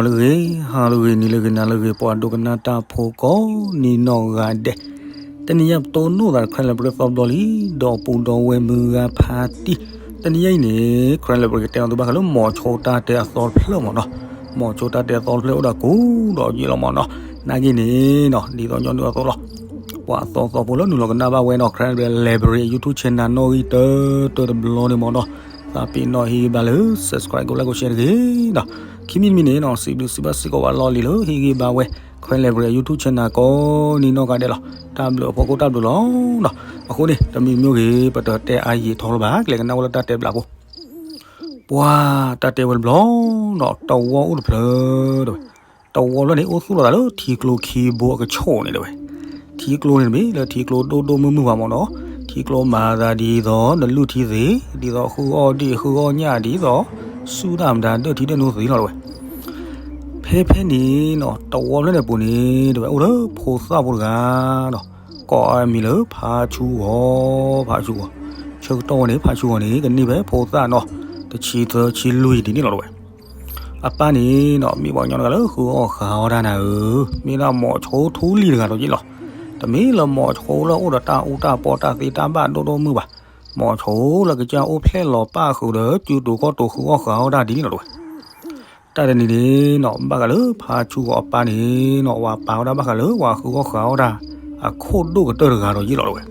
လၢဂ့ၤ ဟါလၢဂ့ၤ နံၤလၢဂ့ၤ နၤလၢဂ့ၤ ပှၤဒိကနၣ်တၢ်ဖိကိးနံၤနီၢ်ဂၤဒဲး, တနံၤညါပတိၢ်နီၣ်သး Crime Library သီဘျီလံ, ဒီးပူၤဒီးဝဲၢ်မုၢ်ဂၤဖါတံၢ်, တနံၤညါအံၤန့ၣ် Crime Library ကတဲလီၤသုဘၣ်ဃးလၢ မိၤဆိတၢ်တဲအသီတဖျၢၣ်မ့ၢ်နီၤ, မိၤဆိတၢ်တဲအသီတဖျၢၣ်အိၣ်ဒီးကိးဒီးယံာ်လီၤမ့ၢ်နီၤ, နာ်က့န့ၣ်နီၤ ဒ်သိးညီနုၢ်အသိးလီၤ, ပှၤသီသီဖိလၢနုာ်လီၤကနၣ်ဘၣ်ဝဲနီၤ Crime Library YouTube channel နီၣ်ဂံၢ်တၢတၢတဘျီန့ၣ်မ့ၢ်နီၤ, သးပ့ၤနီၣ်ဟ့ၣ်ဂံၢ်ဘါလၢ subscribe ကိး like ကိး share တဂ့ၤဒီး, ခံမံၤတမံၤန့ၣ်နီၤ စံးဘျုးစံးဘၣ်စ့ၢ်ကီးဝဲလီၢ်လံၤလၢဟ့ၣ်ဂံၢ်ဘါဝဲ Crime Library YouTube channel ကိးနံၤနီၢ်ဂၤဒဲးလီၤ, တၢ်ဘျုးအဖီခိၣ်တၢ်ဘျုးလီၤနီၤ, အဃိန့ၣ် တမံၤမံၤဂ့ၤ ပတတဲအါယံာ်ထီလၢၤဘၣ် ကလဲၤကနၣ်ဝဲလၢတၢ်တဲဘျးဖိ ပှၤတၢ်တဲဝဲတဘျီနီၤ တဝီအိၣ်တဖျၢၣ်တဲဝဲ, တဝီဖျၢၣ်န့ၣ် အိၣ်သူၣ်လီၤသးလၢထံကျိခံဘိအကဆူးန့ၣ်တဲဝဲ, ထံကျိန့ၣ်တမ့ၢ်လၢထံကျိဒိၣ်ဒိၣ်မုၢ်မုၢ်ဘၣ်မ့ၢ်နီၤ, ထံကျိမၤသးဒ်သိးနလုၢ်ထံသ့, ဒ်သိးဃုအီၣ်ဒံၣ်ဃုအီၣ်ညၣ်ဒ်သိး ဆူၣ်တၢ်မတၤဒၢၣ်ထံဒၢၣ်နိသ့လီၤတဲဝဲ, ဖဲဖဲန့ၣ်နီၤ တဝီဖျၢၣ်န့ၣ်ပူၤန့ၣ် တဲဝဲအိၣ်လၢဖိသၣ်ဖိတဂၤနီၤ, ကိးအမံၤလၢဖါဆူဂီၤ, ဖါဆူဂီၤ, ဆၢကတီၢ်ဝဲန့ၣ် ဖါဆူဂီၤန့ၣ် ကန့ၢ်ဖဲဖိသၣ်နီၤ တဆံသၢဆံလွံၢ်ဒ်န့ၣ်လီၤတဲဝဲ, အပၢ်န့ၣ်နီၤ မ့ၢ်ပှၤကညီတဂၤလၢဃုအီၣ်ဃုအီတၢ်နၤဧၢ, မ့ၢ်ဒၣ်မိၤဆိထူလံၤတဂၤဒီးယ့ၢ်လီၤ, တမ့ၢ်လၢမိၤဆိလၢအိၣ်ဒီးတၢ်အူတၢ်ပီတၢ်သ့တၢ်ဘၣ်ဒိၣ်ဒိၣ်မုၢ်ဘၣ်, မိၤဆိလၢကစၢ်အိၣ်ဖျဲၣ်လီၤပၣ်ဃုာ်ဒီး စုတူာ်ခီၣ်တူာ်ဃုအီၣ်ဃုအီတၢ်ဒ်န့ၣ်လီၤတဲဝဲ တၢ်တနံၤန့ၣ်နီၤ ဘၣ်ဃးလၢဖါဆူဂီၤအပၢ်န့ၣ်နီၤ ဝၤပာ်ဝဲဒၣ်ဘၣ်ဃးလၢပှၤဃုအီၣ်ဃုအီတၢ် အခိၣ်ဒိၣ်ကတၢၢ်တဂၤဒီးယ့ၢ်လီၤတဲဝဲ,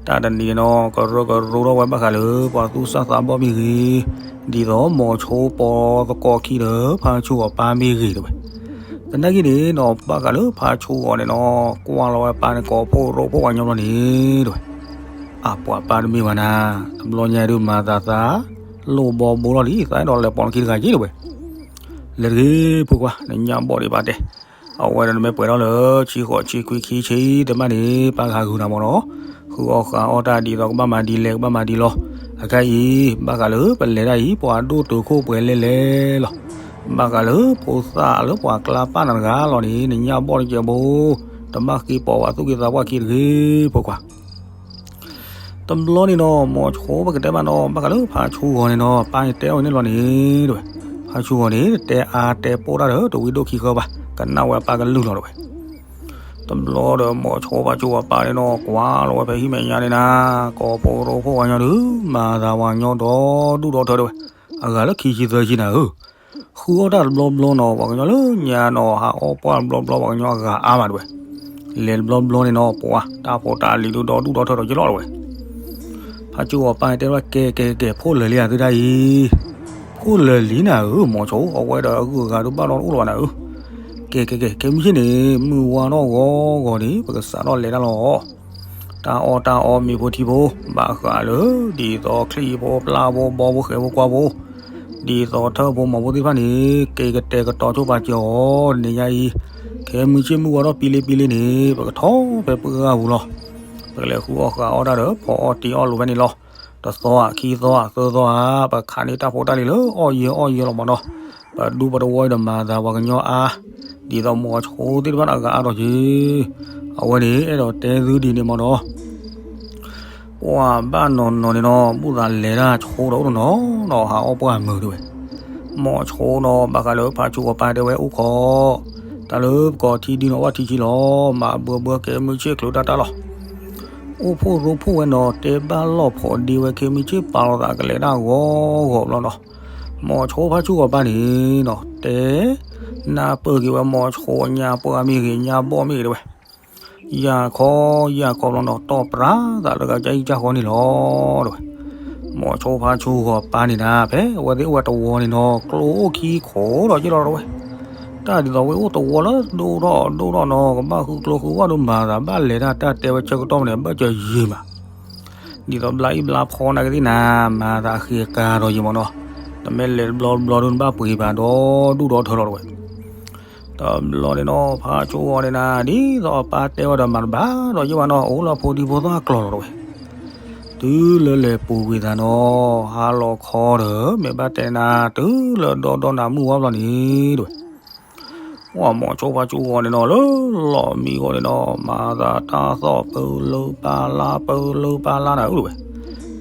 တၢ်တနံၤနီၤ ကရၢကရိထီၣ်ဝဲဘၣ်ဃးလၢပှၤသူၣ်စၢ်သးဘီၣ်မ့ၢ်ဂ့ၤ, ဒ်သိးမိၤဆိပိာ်သကိးခံဒီးဖါဆူဂီၤပၢ်မ့ၢ်ဂ့ၤတဲဝဲ, သနာ်က့န့ၣ်နီၤ ဘၣ်ဃးလၢဖါဆူဂီၤန့ၣ်နီၤ ကွၢ်လီၤဝဲပၢ်န့ၣ် ကိးဖိရိဖိပှၤကညီဘျီန့ၣ်တဲဝဲ အပှၤပၢ်တမ့ၢ်ဘၣ်နၤ, တဘျီညါဒုးမၤသးသး လိၣ်ဘီဘိလီၤလံ သးအဲၣ်ဒိးလဲၤပိာ်နခံတဂၤက့တဲဝဲ, လဲၤတဂ့ၤဖိခွါ နညၣ်ဘီၣ်ဒံးဘၣ်တဲ, အဝဲဒီးနမ့ၢ်ပှဲၤထီၣ်လၢ ဆံဃိးဆံခွံခံဆံတမးန့ၣ် ပၢ်ကဟးဂုာ်နၤမ့ၢ်နီၤ, ဃုအီၣ်ဃုအီတၢ်ဒ်သိးကဘၣ်မၤဒ်လဲၣ်ကဘၣ်မၤဒ်လီၤ, အခဲအံၤ ဘၣ်ဃးလၢပလဲၤတၢ်အံၤ ပှၤဒိၣ်တုာ်ခိၣ်ပှဲၤလဲၣ်လဲၣ်လီၤ, ဘၣ်ဃးလၢဖိသၣ်လၢပှၤကျါပၢ်နၤတဂၤလီၤန့ၣ် နညၣ်ဘီၣ်တကဲဘိ, တဘၣ်ဃ့ပိာ်ပှၤသူၣ်က့သးပှၢ်ခံတဂ့ၤဖိခွါ တဘျီန့ၣ်နီၤ မိၤဆိပကတဲဘၣ်နီၤ ဘၣ်ဃးလၢဖါဆူဂီၤန့ၣ်နီၤ ပၢ်န့ၣ်တဲအီၤန့ၣ်လီၤန့ၣ်တဲဝဲ, ဖါဆူဂီၤန့ၣ် တဲအါတဲပိၢ်တၢ်ဒီး တဝံဒိၣ်ခံဃၢဘၣ် ကနၣ်ဝဲအပၢ်ကလုၢ်လီၤတဲဝဲ, တဘျီဒီးမိၤဆိဖါဆူဂီၤပၢ်န့ၣ်နီၤ ကွၢ်လီၤဝဲဖဲဟံၣ်မဲာ်ညါန့ၣ်နၤ, ကိးဖိရိဖိပှၤကညီဒုး မၤသးပှၤကညီဒီဒူၣ်ဒီထၢတဲဝဲ, အဂၤလၢခံဆံသၢဆံနၤဧၢ ဃုအီၣ်တၢ်တဘျီဘျီနီၤ ပှၤကညီလၢညါနီၤ ဟးအီၣ်ပှၢ်တဘျီဘျီ ပှၤကညီအဂၤအါမးတဲဝဲ, လဲၤတဘျီဘျီန့ၣ်နီၤ ပှၤတၢ်ဖိတၢ်လံၤဒုးဒီဒူၣ်ဒီထၢဒီးယလီၤတဲဝဲ, ဖါဆူဂီၤပၢ်န့ၣ်တဲဝဲ ကဲကဲကဲ ဖိလၢာ်လံဧါသုတၢ်အံၤ, ဖိလၢာ်လံနၤဧၢ မိၤဆိ အဝဲဒီးအဂုၤအဂၤဒုးဘၣ်ဒီးတအိၣ်လၢၤဘၣ်နၤဧၢ, ကဲကဲကဲ ခဲမုၢ်ဆ့ၣ်န့ၣ် မုၢ်ဝါထီၣ်ဂီၤဂီၤန့ၣ် ပကစးထီၣ်လဲၤတၢ်လီၤ တၢ်အီၣ်တၢ်အီမ့ၤဖိထံဖိ ဘၣ်ဃးလၢ ဒ်သိးချံၣ်ဖိပျၢ်ဖိဘီဖိဃဲၤဖိကွၢ်ဖိ, ဒ်သိးထၢၣ်ဖိမီၤဖိသ့ၣ်တဖၣ်န့ၣ် က့ၤကတဲာ်ကတီၤဆိပာ်စၢၤအီၤ တနံၤညါအံၤ, ခဲမုၢ်ဆ့ၣ်မုၢ်ဝါထီၣ်ပံလ့ပံလ့န့ၣ် ပကထီၣ်ဖဲပှၢ်ဂၤပူၤလီၤ. ပကလဲၤဃုအီၣ်ဃုအီတၢ်ဒီး ဖီအီၣ်တံၤအီၣ်လိၤဖဲန့ၣ်လီၤ. တသီဧါ ခံသီဧါ သၢသီဧါ ပခးန့ၢ်တၢ်ဖိတၢ်လံၤလၢအီၣ်ယၢၤအီၣ်ယၢၤလီၤမးနီၤ. ပဒူပတဝီအံၤဒီးမၤသးပှၤကညီအါ, ဒ်သိးမိၤဆိသ့ၣ်တဖၣ်န့ၣ်အဂၤအါထီၣ်က့ၤ. အဝဲန့ၣ်အဲၣ်ဒိးတဲသုဒ်န့ၣ်မးနီၤ. ပှၤဘၣ်နီၤနီၤန့ၣ်နီၤ ဘူၣ်သးလဲၤတၢ်ဆိဒီးအိၣ်တနီၤနီၤ ဟးအီၣ်ပှၢ်မုာ်ဒၣ်ဝဲ. မိၤဆိနီၤ ဘၣ်ဃးလၢဖါဆူဂီၤပၢ်တဲဝဲအိၣ်ခိး, တၢ်လၢပကိးထံဒုနီၤ ဝၣ်ထံဆံလီၤ. မၤဘှၢဘှၢကဲမုၢ်ဆ့ၣ်ချုးတၢ်တၢ်လီၤ. အိၣ်ဖှိၣ်ရိဖှိၣ်ဝဲနီၤ တဲဘၣ်လီၢ်ဖိးဒ့ဝဲ ခဲမုၢ်ဆ့ၣ်ပာ်လီၤသးကလဲၤတၢ်ဂီၤဂီၤဘျီနီၤ. မိၤဆိဖါဆူဂီၤပၢ်န့ၣ်နီၤ တဲ နၢ်ပၢၢ်က့ၤဝဲမိၤဆိညါပှၢ်မ့ၢ်ဂ့ၤ ညါဘီၣ်မ့ၢ်ဂ့ၤတဲဝဲ. ယၤခီယၤခီဘျီနီၤ တီၢ်ပြးသးလၢကစၢ်အံၤကစၢ်ဃီန့ၣ်လီၤတဲဝဲ. မိၤဆိဖါဆူဂီၤပၢ်န့ၣ်နၤ ဖဲအဝဲသ့ၣ်အိၣ်ဝဲတဝီန့ၣ်နီၤ ကျိအိၣ်ခံခိၣ်ဒီးက့လီၤတဲဝဲ. တၢ်ဒ်သိးဝဲအိၣ်တဝီလၢဒိၣ်ထီၣ်ဒိၣ်ထီၣ်နီၤ ကဘၣ်ဃုကျိဃုဝၣ်ဒုးမၤသးဘၣ်လဲၤတၢ်တၢ်တဲဝဲဆၢကတီၢ်မးန့ၣ် ဘၣ်စၢၤယံၤမး ဒ်သိးဘျါအံၣ်ဘျါဖီနာ်က့သ့ၣ်နၤ မၤသးဃ့ကၤဒီးယံၤမးနီၤ. နမ့ၢ်လဲၤတဘျီတဘျီဒုးနဘၣ်ပှ့ၤဘၣ်ဒီး ဒူၣ်ဒီထၢလီၤတဲဝဲ. တဘျီန့ၣ်နီၤ ဖါဆူဂီၤန့ၣ်နၤ ဒ်သိးအပၢ်တဲဝဲဒီးမၤတဘၣ်ဒီးယံၤဘၣ်နီၤ အိၣ်လၢဖိဒံဖိသၣ်ကျိၤလီၤတဲဝဲ. တုၤလၢလဲၤပူၤကွံာ်သးနီၤ ဟါလီၤခီဒီး မ့ၢ်ဘၣ်တဲနၤ တုၤလၢဒီဒီနၤမုၢ်ဝါဘျီန့ၣ်တဲဝဲ. ပှၤမိၤဆိဖါဆူဂီၤန့ၣ်နီၤ လၢလီၢ်မံဂီၤန့ၣ်နီၤ မၤသးတၢ်သီၣ်ပၢလၢပၢ်လါ ပၢလၢပၢ်လါနၤဧၢတဲဝဲ.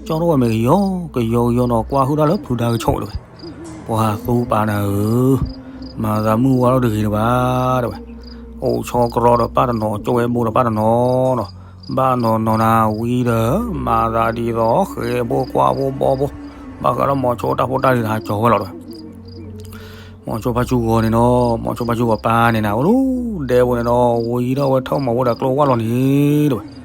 ကၠီထီၣ်ဝဲမ့ၢ်ကယီကယီကယီနီၤ ကွၢ်ဟုၣ်တၢ်လၢဖုဒါကဆီတဲဝဲ. ပှၤသူပၢ်နၤဧၢ, မၤသးမုၢ်ဝါထီၣ်တဂ့ၤတဘၣ် တဲဝဲ, အိၣ်ဆီကရီဒီးပၢ်တနီၤ ကၠိဝဲဘိဒီးပၢ်တနီၤနီၤ, ဘၣ်နီၤနီၤနၤဝံၤဒီး မၤသးဒ်သိးဃဲၤဖိကွၢ်ဖိဘီဖိ, ဘၣ်ဃးလၢမီၤဆိတၢ်ဖိတၢ်လံၤတဟးကၠီၤဝဲလီၤ တဲဝဲ. မီၤဆိဖါဆူဂီၤန့ၣ်နီၤ, မီၤဆိဖါဆူဂီၤပၢ်န့ၣ်နၤ အိၣ်လၢဒဲဘိန့ၣ်နီၤ, ဝံၤထီၣ်ဝဲထၢၣ်မီၤဖိဒီးကျိဝၢ်လီၤန့ၣ် တဲဝဲ.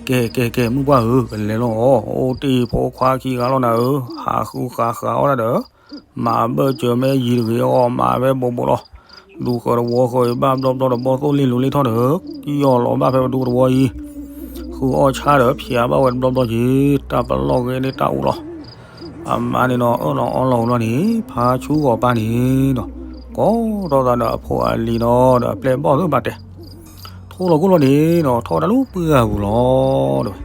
ကဲ ကဲ ကဲ မုၢ်ပှၢ်ဧၢ, ကလဲၤလီၤအီၤ, အိၣ်တ့ၢ်ဖိခွါခံဂၤလီၤနၤဧၢ, ဟးဃုဃာ်ဃာ်အီၣ်ဒၣ်ဒီး မၤဘၢၣ်စၢၤမ့ၢ်ယံၤတဂ့ၤအီၤ မၤဖဲဘိးဘိးလီၤ. ဒူဃၢၤတဝီဃၢၤအံၤ ဘၣ်ဘျီဘျီဒီး ဘီသိၣ်လ့ၢ်လူၤလ့ၢ်ထီၣ်ဒီး ကယီၢ်လီၤဘၣ်ဖဲပဒူတဝီအံၤ, ဃုအီၣ်ဆၣ်ဒီး ဖျးဘၣ်ဝဲတဘျီဘျီက့ၤ, တၢ်ပလီၢ်ဂ့ၤန့ၣ်တၢ်အူလီၤ. အမါန့ၣ်နီၤ အၢၣ်လီၤအီလီၤဝံၤလီၤန့ၣ် ဖါဆူဂီၤပၢ်န့ၣ်ဒီး ကိးထီၣ်သးဒီးအဖိအလံၤနီၤ ဒီးအပျဲၢ်ဘီၣ်သ့ၣ်ဘၣ်တဲ ထိၣ်လီၤကိၢ်လီၤန့ၣ်နီၤ ထီၣ်တၢ်လူၢ်ပှၢ်ပူၤလီၤ တဲဝဲ.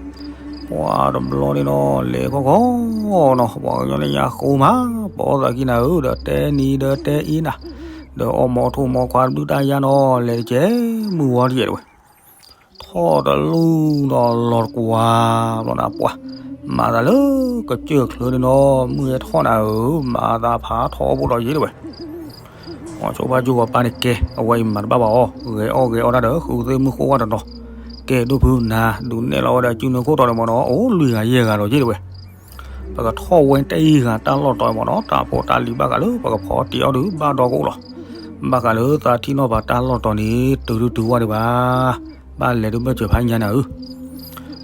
ပှၤတဘျီန့ၣ်နီၤ လဲၤခီၣ်ခီနီၤ ပှၤကညီလၢညါဃိမး ပိာ်သးခံနၤဧၢ ဒီးတဲနံၤဒီးတဲအ့နၤ, ဒီးအီၣ်မီၤထိၣ်မီၤခွါတဘျုးတၢ်ယါနီၤ လဲၤတကဲး မုၢ်ဝီတယဲၢ် တဲဝဲ. ထီၣ်တလူၢ်ဒီးလီၤတကွၢ်ဘျီန့ၣ် ပှၤ မၤသးလၢကစၢၢ်ချၢန့ၣ်နီၤ မုၢ်ဟဲထီၣ်နၤဧၢ မၤသးဖးထီၣ်အိၣ်ဘိဒီးယ့ တဲဝဲ. မီၤဆိဖါဆူဂီၤပၢ်န့ၣ်ကဲ အဝဲအံၤမၤတဘၣ်ဘၣ်အီၤ ဂဲၤအီၣ်ဂဲၤအီၣ်တၢ်ဒီးဃုသ့ၣ်မုၢ်ဃိဝါတနီၤ, ကဲဒိၣ်ဖုနၤ ဒုးနဲၣ်လီၤဝဲဒီးစုနၢခိၣ်တီန့ၣ်မ့ၢ်နီၤ အိၣ်လွံၢ်ဂၤယဲၢ်ဂၤလီၤယ့ တဲဝဲ. ပကထီၣ်ဝဲတ့ၢ်ဂၤတၢ်လီၢ်တီၤမ့ၢ်နီၤ တၢ်ဖိတၢ်လံၤဘၣ်ဃးလၢ ပကဖီတ့ၢ်အီၣ်ဒုးဘၣ်ဒီကအိၣ်လီၤ. ဘၣ်ဃးလၢသးထံၣ်နီၣ်ပၤတၢ်လီၢ်တီၤန့ၣ် တုၤဒုတုၤဝါဒံးဘၣ်, ဘၣ်လဲၤဒုးဘၢၣ်စၢၤဖးညါနၤဧၢ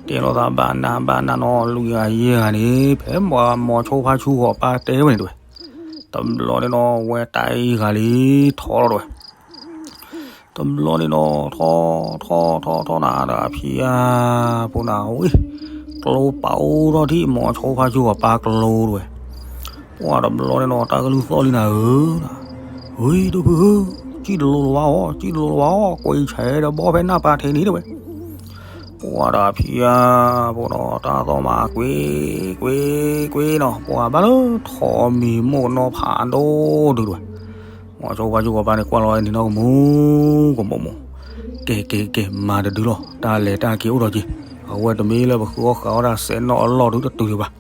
တဲလိာ်သးဘၣ်နၤဘၣ်နၤနီၤ လွံၢ်ဂၤယဲၢ်ဂၤန့ၣ် ဖဲမီၤဆိဖါဆူဂီၤပၢ်တဲဝဲန့ၣ် တဲဝဲ. တဘျီန့ၣ်နီၤ ဝဲတ့ၢ်ဂၤလံ ထီၣ်လီၤ တဲဝဲ. တဘျီန့ၣ်နီၤ ထီၣ်ထီၣ်ထီၣ်ထီၣ်နၤဒီးအဖံအဖိနၤ ဝံၤ ကျိပာ်အိၣ်ထီၣ်ထံၣ်မီၤဆိဖါဆူဂီၤပၢ်ကျိ တဲဝဲ. ပှၤတဘျီန့ၣ်နီၤ တၢ်ကလုၢ်သီၣ်လံနၤဧၢ, ဝံၤဒိၣ်ဖုဧၢ, စံၣ်တလိၤလီၤဝါအီၤ စံၣ်တလိၤလီၤဝါအီၤ ကွံာ်ဆဲးဒီးဘီဖဲနၢ်ပၤထံးန့ၣ် တဲဝဲ. ပှၤဒီးအဖံအဖိနီၤ တၢ်သီၣ်မးကွံာ် ကွံာ် ကွံာ်နီၤ ပှၤဘၣ်လၢထိးမံၤမိၢ်နီၤဖးဒိၣ်ဒုး တဲဝဲ. မီၤဆိဖါဆူဂီၤပၢ်န့ၣ် ကွၢ်လီၤဝဲန့ၣ်နီၤ ကမူၤကမူၤမူၤ, ကဲကဲကဲ မၤတဒုလီၤ တၢ်လဲၤတၢ်က့ၤအိၣ်ဒီးက့ၤ, အဝဲတမ့ၢ်လၢပဃုအီၣ်ဃုအီၣ်တၢ်စဲးနီၣ်အလီၢ်ဒုးတတုၤဒံးဘၣ်.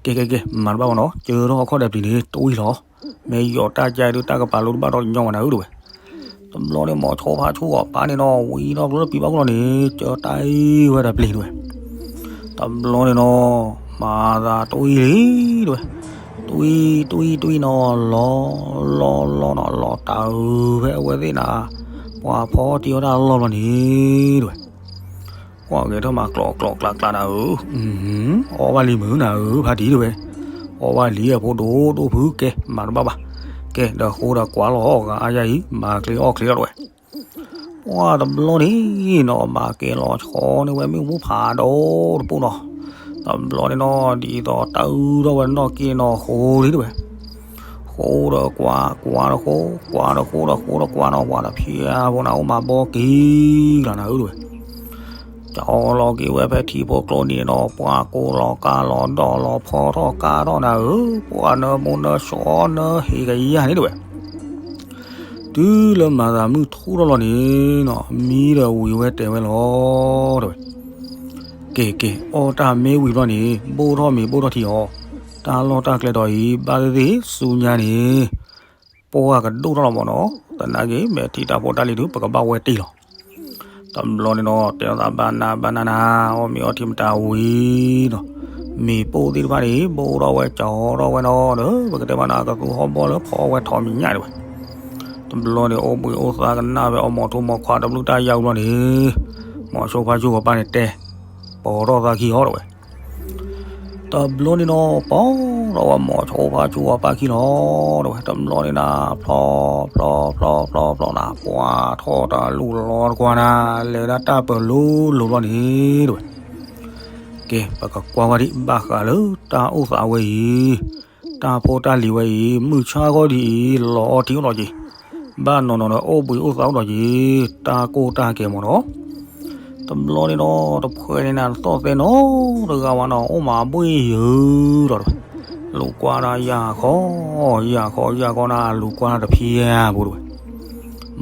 ကဲကဲကဲ မၤတဘၣ်ဘၣ်နီၤ ကၢထီၣ်အခီၣ်ဒီးပျံၤန့ၣ် တဝံၣ်လီၤ, မ့ၢ်ယီၤတၢ်ကါဒုးတၢ်ကပၤလိတဘၣ်ဒီးညီမနၤဧၢ တဲဝဲ. တဘျီန့ၣ် မီၤဆိဖါဆူဂီၤပၢ်န့ၣ်နီၤ ဝံၤထီၣ်ကျိလၢပျံၤဘၣ်ကျိလီၤန့ၣ် ကၢတၢ်အံၤဝဲဒီးပျံၤ တဲဝဲ. တဘျီန့ၣ်နီၤ မၤသးတဝံၣ်လံ တဲဝဲ, တဝံၣ်တဝံၣ်တဝံၣ်နီၤ လီၤလီၤလီၤနီၤ လီၤတၢ်အုးဖဲအဝဲသ့ၣ်နၤ ပှၤဖီတ့ၢ်အီၣ်တၢ်လီၢ်လီၤန့ၣ် တဲဝဲ. ပှၤဂဲၤထၢၣ်မၤကျိးကျိးကျးကျးနၤဧၢ, အီၣ်ဘၣ်လံမုၢ်နၤဧၢ ဖါတံၢ် တဲဝဲ, အီၣ်ဘၣ်လံအဖိဒိၣ်ဒိၣ်ဖု ကဲ မၤတဘၣ်ဘၣ်, ကဲဒီးဃိဒီးကွၢ်လီၤဂၤအါယၤအံၤ မၤချ့အီၣ်ချ့လီၤ တဲဝဲ. ပှၤတဘျီန့ၣ်နီၤ မၤကဲၤလီၤဆီန့ၢ်ဝဲမ့ၣ်အူဖးဒိၣ်တပူၤနီၤ, တဘျီန့ၣ်နီၤ ဒ်သိးတၢ်အုးထီၣ်ဝဲနီၢ်က့နီၢ်ဃိလံ တဲဝဲ. ဃိဒီးကွၢ် ကွၢ်ဒီးဃိ ကွၢ်ဒီးဃိဒီးဃိဒီးကွၢ်နီၤ ပှၤဒီးဖံအဖိနၤ အိၣ်မၤဘီက့ၤလီၤနၤဧၢ တဲဝဲ. ကၠီလီၤက့ၤဝဲဖဲထံဖိကျိနံၤနီၤ ပှၤကိးလီၤကါလီၤဒီးလီၤဖီထီၣ်ကါထီၣ်နၤဧၢ, ပှၤနၢမူနၢဆှီနၢဟ့ၣ်ကယၤန့ၣ် တဲဝဲ. တုၤလၢမၤသးမုၢ်ထူၣ်ထီၣ်လီၤန့ၣ်နီၤ မံဒီးဝံၤဝဲတဲာ်ဝဲလီၤ တဲဝဲ. ကဲကဲ အီၣ်တၢ်မ့ၢ်ဝံၤဘျီန့ၣ် ဘိၣ်ထီၣ်မ့ၤဘိၣ်ထီၣ်ထံအီၤ, တၢ်လီၢ်တၢ်ကျဲတီၤအံၤ ဘၣ်သ့ၣ်သ့ၣ်ဆူညါန့ၣ် ပှၢ်ကဒိၣ်ထီၣ်လီၤမ့ၢ်နီၤ, သနာ်က့ မဲာ်ထံတၢ်ဖိတၢ်လံၤဒုး ပကဘၣ်ဝဲတ့ၢ်လီၤ. တဘျီန့ၣ်နီၤ တဲလိာ်သးဘၣ်နၤဘၣ်နၤနၤ အီၣ်မ့ၤအီထံမတၤဝံၤနီၤ, မ့ၤပိၢ်သ့ၣ်တဖၣ်န့ၣ် ဘိၣ်ထီၣ်ဝဲကၠီထီၣ်ဝဲနီၤဒီး ပကတဲဘၣ်နၤ ကသူဟီၣ်ဘီလၢဖီအီၣ်ဝဲထီးမံၤညၣ် တဲဝဲ. တဘျီန့ၣ် အိၣ်ဘှံးအိၣ်သါကနၣ်ဝဲအီၣ်မီၤထူမီၤခွါတဘျုးတၢ်ယါဝံၤဘျီန့ၣ် မီၤဆိဖါဆူဂီၤပၢ်န့ၣ်တဲ ပိာ်ထီၣ်သးခံဟီ တဲဝဲ. တဘျီန့ၣ်နီၤ ပိာ်ထီၣ်ဝဲမီၤဆိဖါဆူဂီၤပၢ်ခံလီၤ တဲဝဲ. တဘျီန့ၣ်နၤ ဖျီ ဖျီ ဖျီ ဖျီ ဖျီနၤ ပှၤထီၣ်တၢ်လူၢ်လီၤတကွၢ်နၤ လဲၤဒၣ်တၢ်ပၢၤလိၤလိၤဘျီန့ၣ် တဲဝဲ. ကဲ ပကကွၢ်ဝဲဒံး ဘၣ်ဃးလၢတၢ်အိၣ်သးဝဲအံၤ တၢ်ဖိတၢ်လံၤဝဲအံၤ မုၢ်ဆါခီဒ်အံၤ လီၤအီထံအိၣ်လီၤက့ၤ, ဘၣ်နီၢ်နီၢ်ဒီး အိၣ်ဘှံးအိၣ်သါအိၣ်လီၤက့ၤ, တၢ်ကိၢ်တၢ်ဂီၤမ့ၢ်နီၤ. တဘျီန့ၣ်နီၤ တဖှဲးန့ၣ်နၤ တသီၣ်သဲနီတဂၤဝဲနီၤ အိၣ်မးဘှ့ၣ်ယုာ်ဒီး လူၤကွၢ်တၢ်ယၢ်ခီ ယၢ်ခီ ယၢ်ခီနၤ လူၤကွၢ်တၢ်တဖျၢၣ်ဖိ တဲဝဲ.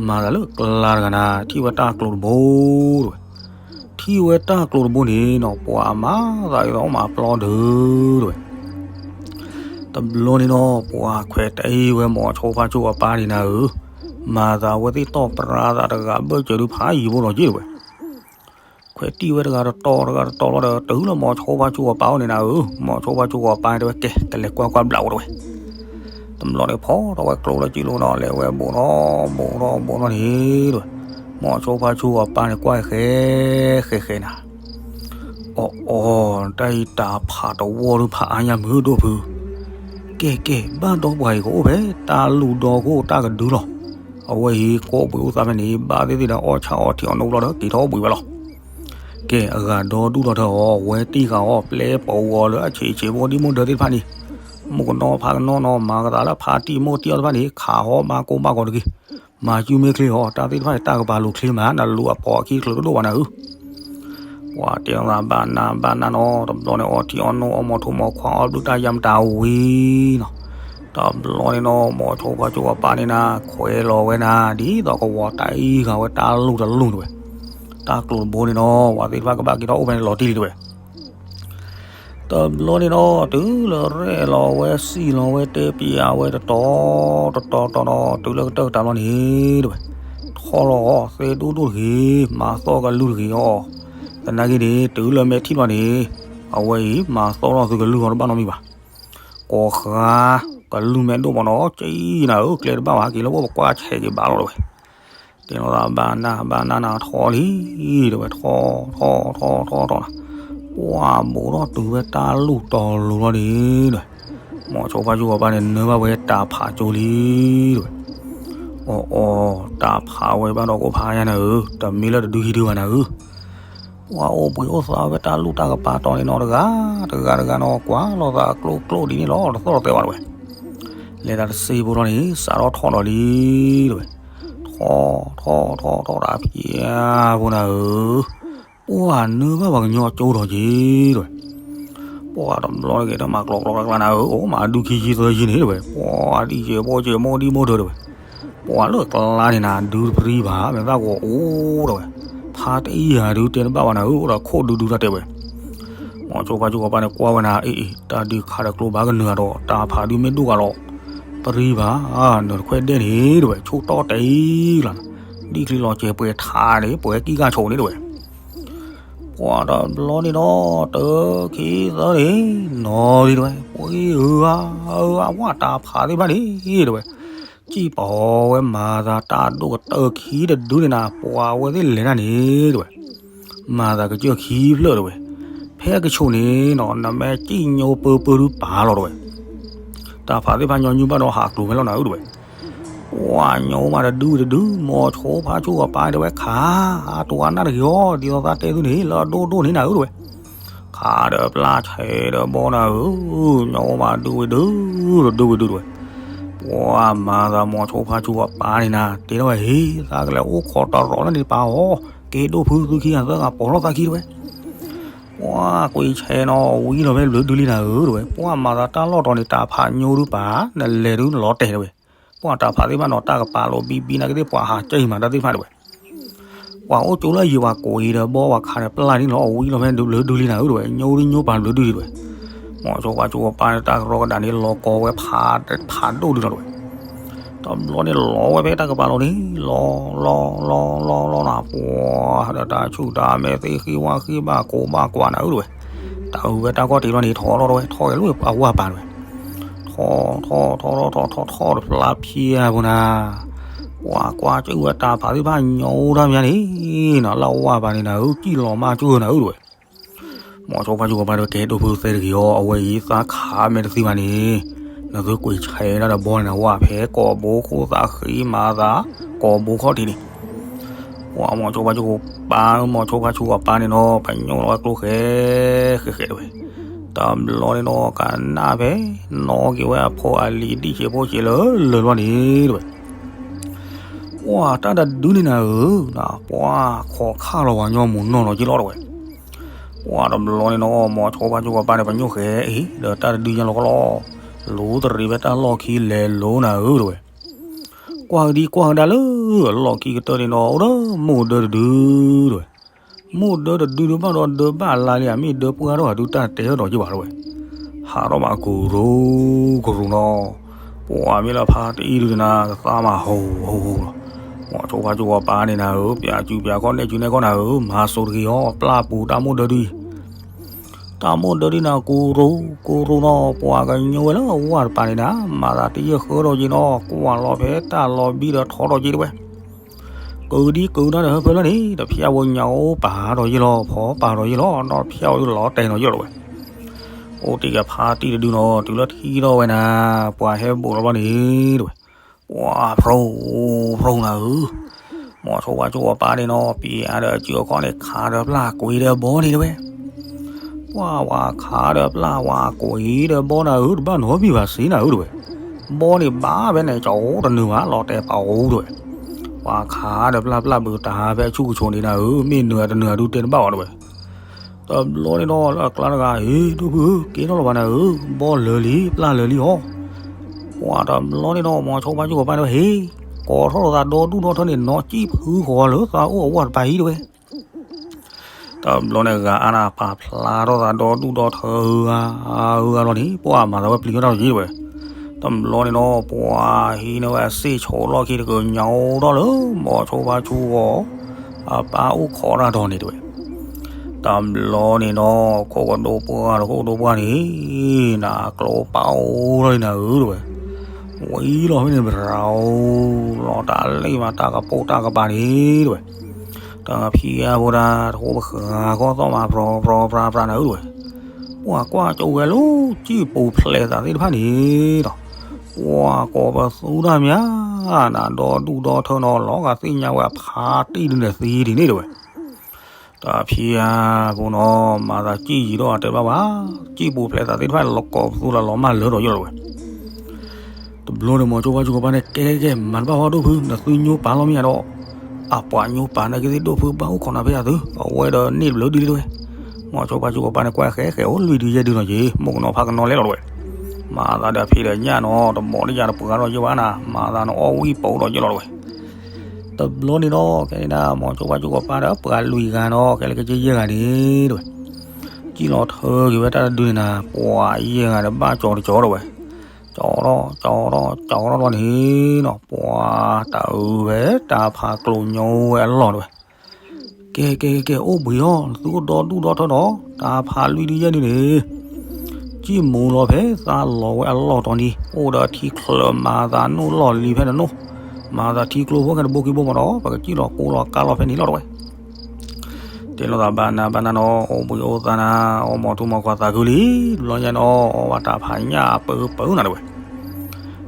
မၤသးလၢကျါတဂၤနၤ ထံၣ်ဝဲတၢ်ကျိၤတဘိ တဲဝဲ. ထံၣ်ဝဲတၢ်ကျိၤတဘိန့ၣ်နီၤ ပှၤမၤသးဒ်သိးအိၣ်မးပျီဒုး တဲဝဲ. တဘျီန့ၣ်နီၤ ပှၤခွဲးတံၢ်ဝဲမိၤဆိဖါဆိအပၢ်န့ၣ်နၤဧၢ, မၤသးဝဲသ့ၣ်တီၢ်ပြါသးတဂၤဘၢၣ်စၢၤဒုးဖးယံၤဖိလီၤက့ဝဲ, ခွဲးတံၢ်ဝဲတဂၤတတီၤတဂၤတတီၤလီၤဒီး တုၤလၢမိၤဆိဖါဆိအပၢ်အိၣ်န့ၣ်နၤဧၢ, မိၤဆိဖါဆိအပၢ်န့ၣ်တဲဝဲ ကဲ ကလဲၤကွၢ်ကွၢ်ဘျးအိၣ်တဝဲ တဘျီန့ၣ်ဖီထီၣ်ဝဲကျိလၢကံလိၤနီၤ လဲၤဝဲဘူးထီၣ်ဘူးထီၣ်ဘူးထီၣ်န့ၣ်တဝဲ, မိၤဆိဖါဆိအပၢ်န့ၣ်ကွၢ်ဃဲဃဲဃဲနၤ, အီၣ်အီၣ် တၢ်အံၤတၢ်ဖးတဝီဒုးဖးအါညါမုာ်ဒိၣ်ဖု, ကဲကဲ ဘၣ်ဒီပှၤအံၤကအိၣ်ဖဲတၢ်လူၢ်ဒီခိၣ်တၢ်ကဒုလီၤ, အဝဲအံၤကိးဘှံးအိၣ်သးဖဲန့ၣ် ဘၣ်သ့ၣ်သ့ၣ်ဒီးအီၣ်ဆၣ်အီထံးအီနိဘျီဒီးက့ၤထီၣ်အိၣ်ဘှံးဝဲလီၤ. ကဲ အဂၤဒီဒူၣ်ဒီထၢအီၤ ဝဲတံၢ်ဃာ်အီၤ ပျဲပဝီၤလၢအဆံးဆံးမိၢ်ဒံၣ်မိၢ်ဒၢသ့ၣ်တဖၣ်န့ၣ်, မိၢ်ကနီဖးကနီနီၤ မၤကသးလၢဖးတံၢ်မိၢ်တံၢ်အီၤသ့ၣ်တဖၣ်န့ၣ် ခးဟီၣ်ဘၣ်ကိၢ်ဘၣ်ဂီၤတဂ့ၤ, မၤကူမ့ၢ်ချ့အီၤ တၢ်သ့ၣ်တဖၣ်န့ၣ် တၢ်ကပၤလိၤချ့မး နလူၤအပိာ်အခံတချုးတဒိၣ်ဘၣ်နၤဧၢ ပှၤတဲလိာ်သးဘၣ်နၤဘၣ်နၤနီၤ တဘျီန့ၣ်အီထံးအီနိအီမိာ်ထူမိာ်ခွါ အီၣ်ဘျုးတၢ်ယါမတၤဝံၤနီၤ, တဘျီန့ၣ်နီၤ မိၤဆိဖါဆိအပၢ်န့ၣ်နၤ ခွဲးလီၤဝဲနၤ ဒ်သိးကဝီၤတၢ်အံၤဃာ်ဝဲတၢ်လူၢ်တလူၢ်တဝဲ, တၢ်ကျိၤတဘိန့ၣ်နီၤ ပှၤသ့ၣ်တဖၣ်ကဘၣ်က့ၤထီၣ်အိၣ်ဖဲန့ၣ်လီၤတံၢ်လံတဝဲ တဘျီန့ၣ်နီၤ တုၤလၢရဲၣ်လီၤဝဲစံၣ်လီၤဝဲတဲပၠးဝဲတတီၤတတီၤတီၤနီၤ တုၤလၢကတၢၢ်ကတၢၢ်ဘျီန့ၣ်တဝဲ, ထီၣ်လီၤသ့ဒိၣ်ဒိၣ်တဂ့ၤ မၤသီၣ်ကလုၢ်တဂ့ၤအီၤ, သနာ်က့န့ၣ် တုၤလၢမဲာ်ထံၣ်ဘျီန့ၣ် အဝဲအံၤ မၤသီၣ်ထီၣ်သုကလုၢ်ထီၣ်တဘၣ်နီတမံၤဘၣ်, ကိးဃါ ကလုၢ်မဲာ်ဒိၣ်မးနီၤ ကံနၤဧၢ ကျဲတဘၣ်ဘၣ် ဟဲက့ၤလၢပှၢ်ပကွၢ်ဆဲးက့ၤဘၣ်လီၤတဝဲ တဲလိာ်သးဘၣ်နၤဘၣ်နၤနၤထီလံ တဝဲ ထီထီထီထီထီနၤ, ပှၢ်ဘူးထီၣ်တုၤဝဲတၢ်လူၢ်တီၤလိၤလီၤန့ၣ်တဝဲ, မိၤဆိဖါဆိအပၢ်န့ၣ် နၢဘၣ်ဝဲတၢ်ဖးကၠိလံတဝဲ, အီၣ်အီၣ် တၢ်ဖးဝဲဘၣ်ဒီးကိးဖးညါနၤဧၢ, တမ့ၢ်လၢတဒုဟံးဒုဘၣ်နၤဧၢ ပှၤအိၣ်ဘှံးအိၣ်သါဝဲတၢ်လူၢ်တၢ်ကပၤတီၤန့ၣ်နီၤတဂၤ တဂၤတဂၤနီၤ ကွၢ်လိာ်သးကျိကျိဒ်န့ၣ်လီၤ တသီၣ်တသဲဘၣ်တဝဲ, လဲၤတၢ်တစ့ဖိထီၣ်န့ၣ် စးထီၣ်ထီၣ်ဒီးလံတဝဲ, ထီၣ်ထီၣ်ထီၣ်ထီၣ်တၢ်ဖျါဖိနၤဧၢ, ပှၢ်နၢဘၣ်ပှၤကညီကၠိထီၣ်က့ၤတဝဲ ပှၢ်တဘျီတဂ့ၤတမၤကျီကျီကျါကျါနၤဧၢ, အိၣ်မးဒုခံဆံသၢဆံန့ၣ်တဝဲ, ပှၢ်ဒံၣ်ကဲဘီကဲမိၢ်ဒံၣ်မိၢ်ဒၢတဝဲ, ပှၢ်လၢကျါန့ၣ်နၤ ဒုတပြံဘၣ် မ့ၢ်သၣ်ကီးအိၣ်တဝဲ, ဖါတအံၢ်ယၤဒုတဲတဘၣ်ဘၣ်နၤဧၢ, အိၣ်ဒီးခိၣ်ဒုဒုတၢ်တဲဝဲ, မိၤဆိဖါဆိကပၢ်န့ၣ်ကွၢ်ဝဲနၤ အ့အ့ တၢ်ဒုးခးဒီးကျိဘၣ်ကနၢၤဒီး တၢ်ဖးဒုးမ့ၢ်ဒိၣ်ဂၤလီၤ, ပြံဘၣ် နတခွဲးဒဲးန့ၣ်တဝဲ ဆိတီၢ်တဲအံၤလီၤ, ဒ်ချံလီၤစဲးပှဲၤထးန့ၣ် ပှဲၤကံၢ်ကၢ်ဆိးန့ၣ်တဝဲ ပှၢ်တဘျီန့ၣ်ဒီး တခံသၢန့ၣ် နီၤလံတဝဲ, ပှ့ၤဧၢဧၢ အဝဲတၢ်ဖးသ့ၣ်တဖၣ်န့ၣ်တဝဲ, စံၣ်ပာ်ဝဲမၤသးတၢ်ဒိၣ်ကတၢၢ်ခံတဒုန့ၣ်နၤ ပှၤဝဲသ့ၣ်လဲၤတၢ်န့ၣ်တဝဲ, မၤသးကစၢၢ်ခံဖျၢၣ်တဝဲ, ဖဲကဆိးန့ၣ်နီၤ နမ့ၢ်စံၣ်ညိပၢပၢဒုပာ်လီၤတဝဲ တၢ်ဖးသ့ၣ်တဖၣ်ညီနုၢ်ဘၣ်ဒီးဟးကျိၤဖဲလီၤနၤဧၢတဝဲ, ပှၢ်ညီမးတဒုတဒု မိၤဆိဖါဆိအပၢ်တဲဝဲခး, အတိၤအနၢ်တဂ့ၤအီၤ ဒ်သိးသးတဲသုန့ၣ် လၢအဒိၣ်ဒိၣ်န့ၣ်နၤဧၢတဝဲ, ခးဒီးပျၢ်ဆဲးဒီးဘီနၤဧၢ, ညီမးဒုဝံၤဒု တဒုဝံၤဒုတဝဲ, ပှၢ်မၤသးမိၤဆိဖါဆိအပၢ်န့ၣ်နၤ တဲထီၣ်ဝဲဟ့ၣ် သးကလဲၤအိၣ်ခိးတရီးလၢန့ၣ်တပၤအီၤ, ကဲဒိၣ်ဖုသူခံဂၤသၢဂၤပိာ်ထီၣ်သးခံတဝဲ ပှၢ်ကွံာ်ဆဲးနီၤ ဝံလီၤဖဲဘျုးဒုလံနၤဧၢတဝဲ, ပှၢ်မၤသးတၢ်လီၢ်တီၤန့ၣ် တၢ်ဖးညိဒုပာ် နလဲၤဒုလီၤတဲာ်တဝဲ, ပှၢ်တၢ်ဖးသ့ၣ်တဖၣ်နီၤ တၢ်ကပာ်လိာ်ဘံဘံနာ်က့သ့ၣ် ပှၤဟးကၢၢ်အံၤမးတၢ်သ့ၣ်တဖၣ်တဝဲ, ပှၤအိၣ်ကၠိလၢယံၤပှၤကိးအံၤဒီးဘီပှၤခးဒီးပျၢ်န့ၣ်လီၤ ဝံလီၤဖဲဘျုးဒုလံနၤဧၢတဝဲ, ညိဒုညိပာ်ဘျုးဒုတဝဲ, မိၤဆိဖါဆိအပၢ်န့ၣ် တၢ်ကရီကဒၣ်န့ၣ် လီၤကီဝဲဖးဒိၣ်ဒုလီၤတဝဲ တဘျီန့ၣ်လီၤဝဲဖဲတၢ်ကပာ်လိၤန့ၣ် လီၤလီၤလီၤလီၤလီၤလီၤနၤ ပှၤဒီးတၢ်ဆူၣ်တၢ်မဲာ်သ့ၣ်ဃ့ဝါဃ့ဘၣ်ကိးဘၣ်ကွၢ်နၤဧၢတဝဲ, တၢ်အုးဝဲတၢ်ကီၢ်တံၤလီၤန့ၣ် ထီၣ်လီၤတဝဲ ထီၣ်က့ၤလၢအဝၢ်ပၢ်တဝဲ, ထီၣ်ထီၣ်ထီၣ်ထီၣ်ထီၣ်ထီၣ်ထီၣ်တဖျါဖျါဖိနၤ, ပှၤကွၢ်စၢၢ်ဝဲတၢ်ဖးသ့ၣ်တဖၣ်ညိတၢ်မးန့ၣ်နီၤ လၢအဝၢ်ပၢ်န့ၣ်နၤဧၢ ကံၣ်လီၤမၢ်ကၠိၢ်နၤဧၢတဝဲ မိၤဆိဖါဆိကပၢ်တဲဝဲ ကဲဒိၣ်ဖုသဲတဂ့ၤအီၤ အဝဲအံၤသးခးမဲာ်တသံဘၣ်န့ၣ်, နသုကွံာ်ဆဲးဒၣ်ဒီးဘီန့ၣ်နဝဲ ဖဲကိာ်ဘိခိၣ်သးဃံမၤသး ကိာ်ဘိခီၣ်ထံးန့ၣ်, ပှၤမိၤဆိဖါဆိကပၢ် မိၤဆိဖါဆိကပၢ်န့ၣ်နီၤ ပညိၣ်လီၤဝဲကျိဃဲ ဃဲဃဲတဝဲ, တဘျီန့ၣ်နီၤ ကနၣ်ဖဲ နီၣ်က့ၤဝဲအဖိအလံၤဒံၣ်ဆံးဖိဆံးလၢလၢာ်လီၤန့ၣ်တဝဲ ပှၤတၢ်တဒုန့ၣ်နၤဧၢ, ပှၤခိးခၣ်လီၤပှၤညီမုၢ်နီၢ်လီၤက့လီၤတဝဲ, ပှၤတဘျီန့ၣ်နီၤ မိၤဆိဖါဆိကပၢ်န့ၣ် ပညိၣ်ဃဲအံၤ ဒီးတၢ်တဒုညါလီၤကလီ, လူၤတရံးဖဲတၢ်လီၢ်ခံလဲၤလိၤနၤဧၢတဝဲ, ကွၢ်ကဒံကွၢ်ကဒါလၢ လီၢ်ခံကတၢၢ်န့ၣ်နီၤ အိၣ်ဒီးမိၢ်ဒၢတဒုတဝဲ, မိၢ်ဒၢတဒုဒုးဘၣ်ဒီးဒၢဘၣ်လါလံ အမ့ၢ်ဒၢပှၢ်ထီၣ်အဒုးတၢ်တဲထီၣ်ဒီးက့ၤဘၣ်တဝဲ, ဖးထီၣ်မးကရူၢ်ကရူၢ်နီၤ, ပှၤမ့ၢ်လၢဖါတံၢ်ဒုန့ၣ်နၤ ကသၣ်မၤဟူးဟူးဟူးလီၤ. မိၤဆိဖါကၠိပၤန့ၣ်နၤဧၢ, ပျးကူပျးခီၣ်နဲၣ်ကူနဲၣ်ခီၣ်နၤဧၢ, မၤစိၤတဂ့ၤအီၤ, ပျၢ်ပူၤတၢ်မိၣ်ဒၢဒုအံၤ တၢ်မိၣ်ဒၢဒုန့ၣ် ကရူၢ်ကရူၢ်နီၤ, ပှၤကညီဝဲလၢအဝၢ်တပၤန့ၣ်နၤ, မၤသးတယဲၢ်ဃၢထီၣ်က့ၤနီၤ, ကွၢ်လီၤဖဲတၢ်လီၤဘံၣ်ဒီးထီထီၣ်က့ၤတဝဲ ကဒံကဒါဒီးဟၢဖၢလၢန့ၣ် တဖျၢၣ်ဝဲညါအိၣ်ပာ်ဒီးယ့ၢ်လီၤ, ဖီပာ်ဒီးယ့ၢ်လီၤ, ဒီးတဖျၢၣ်ဝဲလီၤတဲာ်နီၤယ့ၢ်လီၤတဝဲ. အိၣ်တ့ၢ်က့ၤဖါတံၢ်တဒုနီၤ, တုၤလၢထံၣ်ထီၣ်ဝဲနၤ, ပှၤဟဲဘူးလီၤဘျီန့ၣ်တဝဲ, ပှၤဖျိဖျိနၤဧၢ, မိၤဆိဖါကၠိပၤန့ၣ်နီၤ, ပျးဒီးအစုအခီၣ်န့ၣ် ခးဒီးပျၢ်ကွံာ်ဒီးဘီန့ၣ်တဝဲ ပှၤဝၤခးဒီးပျၢ်ဝၤကွံာ်ဒီးဘီနၤဧၢ, တဘၣ်နီတမံၤဘၣ်စ့နၤဧၢတဝဲ. ဘီန့ၣ်ဘၣ်ဖဲန့ၣ် ကအိၣ်တနုာ်ဘၣ် လီၤတဲာ်ပာ်အိၣ်တဝဲ. ပှၤခးဒီးပျၢ်ပျၢ်ဘုးတၢ်ဖဲအဆူၣ်ကဆိးန့ၣ်နၤဧၢ, မ့ၢ်နုာ်တနုာ်အဒုတဲတဘၣ်ဘၣ်တဝဲ. တဘျီန့ၣ်ဒီးလၢအကျါတဂၤ ဟ့ၣ်ဒိၣ်ဖုဧၢ, ကဲထီၣ်လီၤဘၣ်နၤဧၢ, ဘီလၢာ်လံ ပျၢ်လၢာ်လံဟီ. ပှၤတဘျီန့ၣ်ဒီး မိၤဆိဖါကၠိပၤတဝဲ ဟ့ၣ် ကိးထီၣ်လိာ်သးဒီဒူၣ်ဒီထၢန့ၣ် နီၢ်ကံၣ်ဖုဃီၤလၢသးအိၣ်အဝၢ်တပၤအံၤတဝဲ တဘျီန့ၣ် ဂၤအါန့ၣ် ပာ်ဖျါထီၣ်သးဒီဒူၣ်ဒီထၢဧါ ဧါလီၤန့ၣ် ပှၤမၤသးဝဲပျံၤထီၣ်တၢ်လီၤယံၤတဝဲ. တဘျီန့ၣ်ဒီး ပှၤဟံးန့ၢ်ဝဲအစ့ၣ်ဆိးလီၢ်ခံတကညီဒီးလၢ မိၤဆိဖါကၠိဂီၤ အပၢ်အိၣ်ခိးတၢ်ဒီးန့ၣ်တဝဲ. တဘျီန့ၣ်ဒီး ခိၣ်ကဒိပှၢ်တခိၣ်ဒိပှၢ်န့ၣ် နကျိပာ်အိၣ်ထီၣ်လံနၤဧၢတဝဲ. ဝံၤလီၤဖဲန့ၣ် ဘြၤအိၣ်လီၤတၢ်လံၣ်မး တၢ်ကပိာ်တၢ်ကပၤန့ၣ်တဝဲ. တၢ်ဖံးအါဖိဒၣ် တဃိပဃာ်ခီၣ်သီၣ်မး ပြီပြီပြီပြီနၤဧၢတဝဲ. ပှၤကွၢ်ကၠိဝဲလၢ ကံၣ်ပူၤဖျဲးသးသ့ၣ်တဖၣ်န့ၣ်ဒီး ပှၤကိးပသူတၢ်မး နၤဒီဒူၣ်ဒီထၢနီၤ လီၤဂာ်သ့ၣ်ညါဝဲအဖါတံၢ်ဒုန့ၣ်သံဒ်န့ၣ်တဝဲ. တၢ်ဖံးအါဖိနီၤ မၤသးကံၣ်ယံၤဒီးအတဲဘၣ်ဘၣ်, ကံၣ်ပူၤဖျဲးသးသ့ၣ်တဖၣ်န့ၣ် လီၤကိးပသူလီၤမၢလၢထီၣ်ယိာ်လီၤဝဲ. တဘျီန့ၣ် မိၤဆိဖါကၠိပၤန့ၣ် ကဲကဲကဲ မၤတဘၣ်ဟီဒိၣ်ဖု နသုညိပာ်လီၤမ့ၢ်ဧါဒီး အပှၤညိပာ်နာ်က့သ့ၣ်ဒိၣ်ဖု ဘၣ်အိၣ်ခိးနၤဖဲအသု အဝဲဒီးန့ၢ်တဘျုးဒ်လံတဝဲ. မိၤဆိဖါကၠိပၤန့ၣ် ကွၢ်ဃဲဃဲအိၣ်လွံၢ်ဒုယဲၢ်ဒုနီၤက့ၤ မိၢ်ကနီၤဖးကနီၤလဲလီၤတဝဲ. မၤသးဒီးဖံးဒီးညၣ်နီၤ တဘီတယၤတပှၤဒီးယဲၢ်ဘၣ်နၤ မၤသးနအီၣ်ဝံၣ်ပိာ်ဒီးယဲၢ်လီၤတဝဲ. တဘျီန့ၣ်ဒီး ခဲန့ၣ်ဒၣ် မိၤဆိဖါကၠိပၤဒီးပှၤလွံၢ်ဂၤနီၤ ခဲလၢာ်ကယဲၢ်ဂၤန့ၣ်တဝဲ ကံၣ်လီၤထၢက့ၤဝဲတၢ်တဒုန့ၣ်နၤ ပှၤယဲၢ်ဂၤဒီးဘၣ်ကၠီတကၠီတဝဲ. ကၠီထီၣ်ကၠီထီၣ်ကၠီထီၣ်လီၤန့ၣ်နီၤ ပှၤတၢ်အုးဝဲတၢ်ဖးကျိၤညိဝဲအလီၢ်တဝဲ. ကဲကဲကဲ အိၣ်ဘှံးအီၤ နသုအိၣ်ဒီဒူၣ်ဒီထၢဒီး တၢ်ဖးလွံၢ်ဒုယဲၢ်ဒုန့ၣ် ကံၣ်မူၤလီၤဖဲသးလီၤဝဲအလီၢ်တီၤန့ၣ် အိၣ်ဒီးထံချၢးမၤသးနူၢ်လီၢ်လံၤဖဲန့ၣ် နူၢ် မၤသးထံကျိဖိခဲန့ၣ်ဘိခံဘိမးဒီး ပကစံၣ်လီၤကိလီၤကါလီၤဖဲန့ၣ်လီၤတဝဲ. တဲလိာ်သးဘၣ်နၤဘၣ်နၤနီၤ အိၣ်ဘှံးအိၣ်သါနၤ အီၣ်မီၤထူမီၤခွါသးခုလံ တဘျီညါနီၤ အီၣ်ဘၣ်တၢ်ဖးညၣ်ပၢပၢနၤတဝဲ.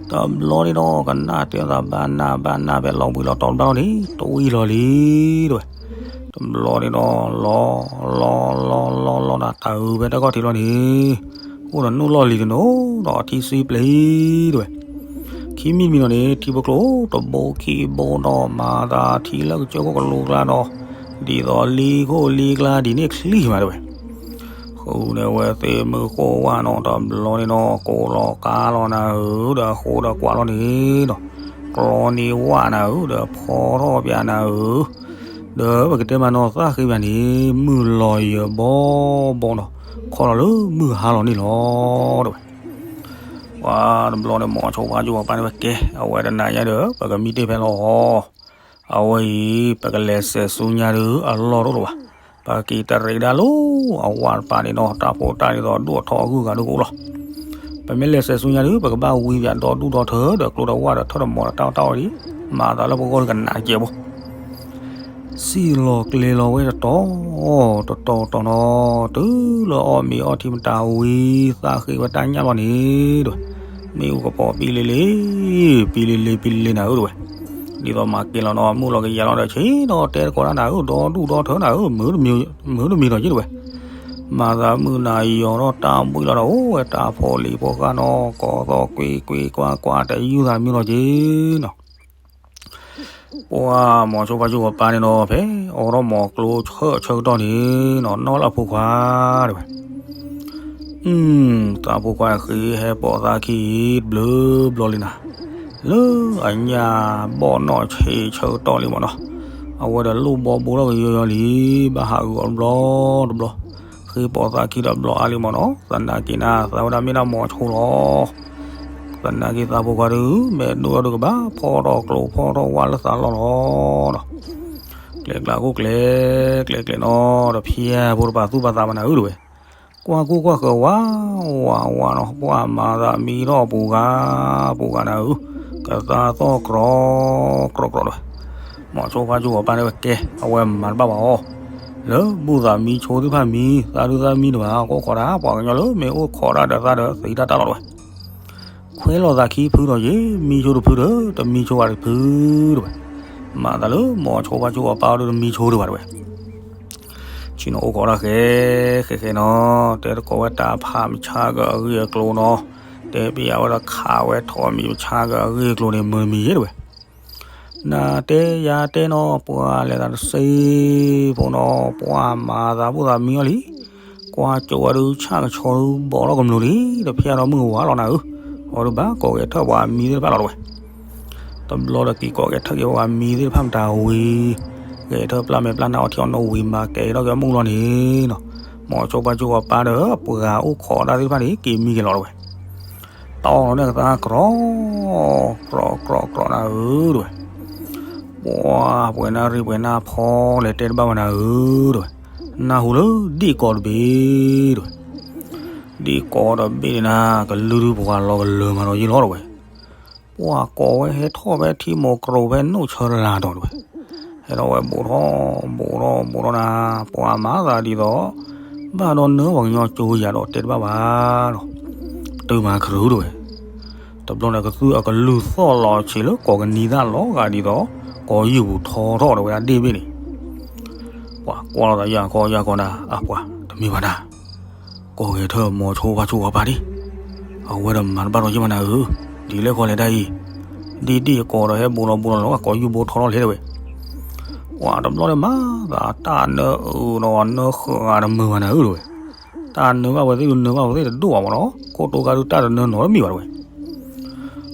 တဘျီန့ၣ်ဒီး ကနၣ်တဲသးဘၣ်နၤဘၣ်နၤဖဲလီၤဘှံးလီၤတီၤတဘျီလီၤန့ၣ် တဝံၣ်လီၤလံတဝဲ. တဘျီန့ၣ်ဒီး လီၤ လီၤ လီၤ လီၤ လီၤနၤ တၢ်အုးဖဲတၢ်ခီၣ်ထံးလီၤန့ၣ် အိၣ်ဒီးနူၢ်လီၢ်လံၤတနီၤဒီးထံဆံပျ့ၤတဝဲ. ခံမံၤတမံၤလီၤန့ၣ် ထံဖိကျိတဘိခံဘိဒီး မၤသးထံလၢကစၢၢ်ခိၣ်ကလိကျါဒီး ဒ်သိးလံခိၣ်လံကျါဒ်န့ၣ်ချံမးတဝဲ. ဃုာ်န့ၢ်ဝဲသ့ၣ်မုၢ်ဃိၣ်ဝၣ်နီၤ တဘျီန့ၣ်နီၤ ကိးလီၤကါလီၤနၤဧၢ ဒီးအဃိဒီးကွၢ်လီၤန့ၣ်ဒီး ကျီန့ၢ်ဝၣ်နၤဧၢ ဒီးဖီထီၣ်ပၠးနၤဧၢ ဒီးပကတဲမးနီၤ သၣ်ဃ့ဘၣ်န့ၣ် မုၢ်လီၤယၢၤဘီဘီနီၤ ခီလီၤလၢမုၢ်ဟါလီၤန့ၣ်လီၤတဝဲ. ပှၤတဘျီန့ၣ် မိၤဆိဖါကၠိပၤန့ၣ်ဝဲကဲ အဝဲတနၤညါဒီး ပကမံတ့ၢ်ဖဲလီၤ အဝဲအံၤ ပကလဲၤစဲးဆူညါဒီးအလီၢ်တအိၣ်လၢၤဘၣ်. ပက့ၤတရံးဒၣ်လၢအဝၢ်တပၤန့ၣ်နီၤ တၢ်ဖိတၢ်လံၤဒီးဒိၣ်ထီၣ်အဂုၤအဂၤဒိၣ်ကအိၣ်လီၤ. ပမ့ၢ်လဲၤစဲးဆူညါဒီး ပကဘၣ်ဝံပၠးဒီဒူၣ်ဒီထၢဒီးကျိဒီးဝၣ်ဒီးထၢဒီးမီၤဒီးတၢ်အီၣ်တၢ်အီဒ် မၤသးလၢပဂီၢ်ကနးကဲးဘိ စံၣ်လီၤကျဲလီၤဝဲတတီၤ တတီၤတီၤနီၤ တုၤလၢအီၣ်မ့ၤအီထံမတၤဝံၤ သၣ်ဃ့ဝဲတၢ်ညၣ်လီၤန့ၣ်တဝဲ. မ့ၣ်အူကပီၤပံလ့လ့ ပံလ့လ့ပံလ့လ့နၤဧၢတဝဲ. ဒ်သိးမၤကဲလီၤနီၤ မုၢ်လီၤကယၤလီၤဒီး ဆ့ၣ်နီၤတဲသကိးတၢ်နၤဧၢ ဒီဒူၣ်ဒီထၢနၤဧၢ မုာ်တမံၤဒီးယ့ၢ်တဝဲ. မၤသးမုၢ်နၤယီၤထီၣ်တၢ်ဘှံးလီၤဒီး အိၣ်ဝဲတၢ်ဖိလံၤဖိဃၢ်နီၤ ကိးသီကွ့ကွ့ကွၢ်ကွၢ်တယူၢ်သးမံလီၤက့ၤနီၤ. ပှၤမိၤဆိဖါကၠိပၤန့ၣ်နီၤ ဖဲအိးထီၣ်မီၤကျိဆၢဆၢကတီၢ်န့ၣ်နီၤ နီၢ်လၢအဖိခွါတဝဲ. သးဖိခွါဃ့ဟဲပိာ်သးခံတဘျုးဘျီလံနၤ, လၢအညၣ်ဘီၣ်နီၢ်ဆံးဆၢကတီၢ်လံမ့ၢ်နီၤ, အဝဲဒီးလိၣ်ဘီဘိထီၣ်ကယီယီလံ, ဘၣ်ဟးဂီၤတဘျီတဘျီ, ဃ ဃ့ပိာ်သးခံဒီးဘျီအါလံမ့ၢ်နီၤ, သနာ်က့နၤ သးဝဲဒၣ်မ့ၢ်ဒၣ်မိၤဆိလီၤ. သနာ်က့သးဖိခွါဒုး မ့ၢ်ဒိၣ်ထီၣ်ဒုးကဘၣ်ဖီၣ်ထီၣ်ကျိဖီၣ်ထီၣ်ဝၣ်လၢသးလီၢ်လီၤ. ကျဲကျါခိၣ်ကျဲ ကျဲကျဲနီၤ, တဖျဲၣ်ဖိတပာ်သူၣ်ပာ်သးဘၣ်နၤဧၢတဝဲ. ကွၢ်ကူၣ်ကွၢ်ဃၢၤဝးဝးဝးနီၤ, ပှၢ်မၤသးမံထီၣ်ပူၤဂၤ ပူၤဂၤနၤဧၢ, ကသါသီၣ်ကြီကြီကြီတဝဲ. မိၤဆိဖါဆိဂီၤပၢ်တဲဝဲကဲ အဝဲမၤတဘၣ်ဘၣ်အီၤ, လၢဘူၣ်သးမံဆိသ့ၣ်တဖၣ်မံ သးဒုးသးမံတဘၣ် ကအိၣ်ခိးဒၣ် ပှၤကညီလၢမ့ၢ်အိၣ်ခိးဒၣ်ဒီးသးဒီးသံတၢ်တၢ်လီၤတဝဲ. ခွဲးလီၤသးခံဖုဒီးယ့ၣ်, မံဆိတဖုဒီး တမံဆိဂၤတဖုတဝဲ. မၤသးလၢမိၤဆိဖါဆိဂီၤပၢ်အီၤဒီးတမံဆိတဘၣ်တဝဲ. ဆ့ၣ်နီၤအိၣ်ခိးတၢ်ဃဲ ဃဲဃဲနီၤ, တဲတကိးဝဲတၢ်ဖးမုၢ်ဆါကအဂ့ၢ်အကျိၤနီၤ, တဲပယဝဲဒီးခးဝဲထီၣ်မံၤမုၢ်ဆါကအဂ့ၢ်အကျိၤန့ၣ် မုၢ်တမံၤယ့ၣ်တဝဲ. နတဲယၤတဲနီၤ, ပှၤလဲၤသးတစ့ဖိနီၤ, ပှၢ်မၤသးဘူၣ်သးမံအီၤလံ. ကွၢ်ကၠိဝဲဒုးဆၣ်ကဆီဒုးဘီးထီၣ်ကမျူၤလံ, တဖျဲၣ်ဒီးမုၢ်ဝါလီၤနၤဧၢ, အဝဲဒုးဘၣ်ကိးဂဲၤထၢၣ်ပှၤမံသ့ၣ်တဖၣ်လီၤတဝဲ. တဘျီဒီးက့ၤကိးဂဲၤထၢၣ်က့ၤပှၤမံသ့ၣ်တဖၣ်မတၤဝံၤ, ဂဲၤထၢၣ်ပျၢ်မဲာ်ပျၢ်နါအီထံအီနိဝံၤမၤကဲၤထီၣ်က့ၤအမုၢ်လီၤန့ၣ်နီၤ, မိၤဆိဖါဆိဂီၤပၢ်ဒီးပှၤအိၣ်ခိးတၢ်သ့ၣ်တဖၣ်န့ၣ် က့ၤမံက့ၤလီၤတဝဲ. တီၢ်လီၤန့ၣ်ကသါကြီ ကြီကြီကြီနၤဧၢတဝဲ. ပှၢ်ပှဲၤနၢ်ရံၣ်ပှဲၤနၢ်ဖီလဲၤတဲတဘၣ်ဝဲနၤဧၢတဝဲ. နၢ်ဟူလၢဒ့ၣ်ကီတဘ့ၣ်တဝဲ. ဒ့ၣ်ကီတဘ့ၣ်န့ၣ်နၤ ကလုၢ်ဒုးပှၤလီၤကလၢၤမၤဒီးယ့ၣ်လီၤတဝဲ. ပှၢ်ကိးဝဲဟဲထီၣ်ဖဲထံမိၤကရိၤဖဲနိၣ်ဆၢတလၤတီၤတဝဲ. ဟဲထီၣ်ဝဲဘူးထီၣ်ဘူးထီၣ်ဘူးထီၣ်နၤ, ပှၢ်မၤသးဒ်သိး ဘၣ်ဒီးနၢပှၤကညီကၠိယၤဒီးတဲတဘၣ်ဘၣ်ဒီး ပတုာ်မၤခရူးတဝဲ. တဘျီန့ၣ်ကသူအကလုၢ်သီၣ်လီၤဆံးလၢကိးကနံၤသၣ်လီၤဂာ်ဒ်သိး ကိးယုၢ်ပူၤထီထီၣ်ဒီးဝဲဒၣ်ဒ့ၣ်ဘ့ၣ်န့ၣ်. ပှၤကွၢ်လိာ်သးယၤခီယၤခီနၤ, အပှၤ တမ့ၢ်ဘၣ်နၤ, ကိးဂဲၤထၢၣ်မိၤဆိဖါဆိဂီၤပၢ်ဒံး, အဝဲဒီးမၤတဘၣ်ဒီးယ့ၢ်ဘၣ်နၤဧၢ, ဒ်လဲၣ်ဃီလဲၣ်တၢ်အံၤ, ဒ့ၣ်ဒ့ၣ်ကိးဒီးဟဲဘူးလီၤဘူးလီၤလီၤ ကိးယုၢ်ဘိထီထီၣ်လဲၣ်တဝဲ. ပှၤတဘျီန့ၣ်မၤသးတၢ်နၢအုၣ်ဒီးနၢဃၢၤဂၤတမုာ်ဘၣ်နၤဧၢတဝဲ. တၢ်နၢဘၣ်ဝဲသ့ၣ်ဒုးနၢဘၣ်ဝဲသ့ၣ်တဒိၣ်ဘၣ်မးနီၤ, ခိၣ်တိခါဒုးတၢ်တနၢနီတမံၤဘၣ်တဝဲ.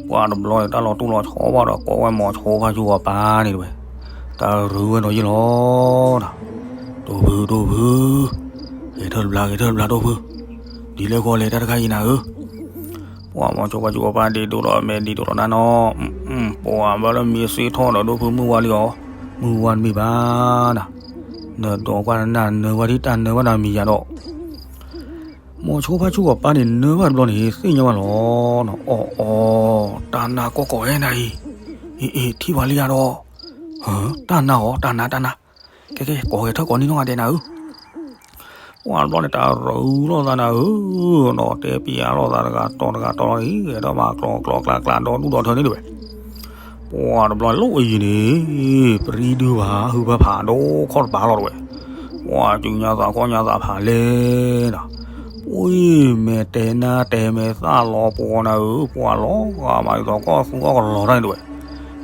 ပှၤတဘျီန့ၣ် တၢ်လီၤတူၢ်လီၤဆီဘၣ်ဒီး ကိးဝဲမိၤဆိဖါဆိဂီၤပၢ်န့ၣ်တဝဲ, တၢ်ရူးဝဲနီၤယ့ၢ်လီၤ, ဒိၣ်ဖုဒိၣ်ဖု, ဂဲၤထၢၣ်တဘျီဂဲၤထၢၣ်တဘျီဒိၣ်ဖု, ဒ်လဲၣ်ဃီလဲၣ်တၢ်တခါအံၤနၤဧၢ. ပှၤမိၤဆိဖါဆိဂီၤပၢ်ဒ့ၣ်ဒိၣ်ဒီးမဲာ်ဒ့ၣ်ဒိၣ်ဒီးနၤနီၤ, ပှၤဘၣ်လၢမ့ၢ်စ့ထီၣ်ဒီးဒိၣ်ဖုမုၢ်ဝါလံအီၤ, မုၢ်ဝါတမံၤဘၣ်နၤ, နဒိးကွၢ်နနၢ်နၢဝဲဒ်တၢ်နၢဝဲနၤမံၤယၤဒီး မိၤဆိဖါဆိဂီၤပၢ်န့ၣ် နၢဘၣ်တဘျီန့ၣ် သ့ၣ်ညါဘၣ်လီၤ. အီၣ်အီၣ်, တၢ်နါကီၢ်ကီၢ်ဧဲနၤအံၤ, အ့ၣ်အ့ၣ် ထံၣ်ပှၤလံယၤဒီး, တၢ်နါအီၤ တၢ်နါတၢ်နါ, ကဲကဲ ကိးဂဲၤထၢၣ်ကိးနံၤနီၢ်ဂၤဒဲးနၤဧၢ. ပှၤတဘျီန့ၣ် တၢ်ရူးလိာ်သးနၤဧၢ, ဒီးတဲပျးလိာ်သးတဂၤတီၤတဂၤတီၤလီၤန့ၣ် ဒီးမၤကျီကျီကျါကျါဒီးဒူၣ်ဒီးထၢန့ၣ်တဝဲ. ပှၤတဘျီန့ၣ် လီၤအယံၤန့ၣ် ပရံဒုဘၣ် ဟုဖၢဖးဒိၣ်ခီၣ်တပၤလီၤတဝဲ. ပှၤစုညါသးခီၣ်ညါသးဖးလဲၣ်နၤ, ပှၤမဲာ်တဲာ်နါတဲာ်မဲာ်သၣ်လီၤပှီၤနၤဧၢ, ပှၤလီၤဂာ်မးဒ်သိးကီၢ်သူအီၣ်ကလီၤတၢ်န့ၣ်တဝဲ.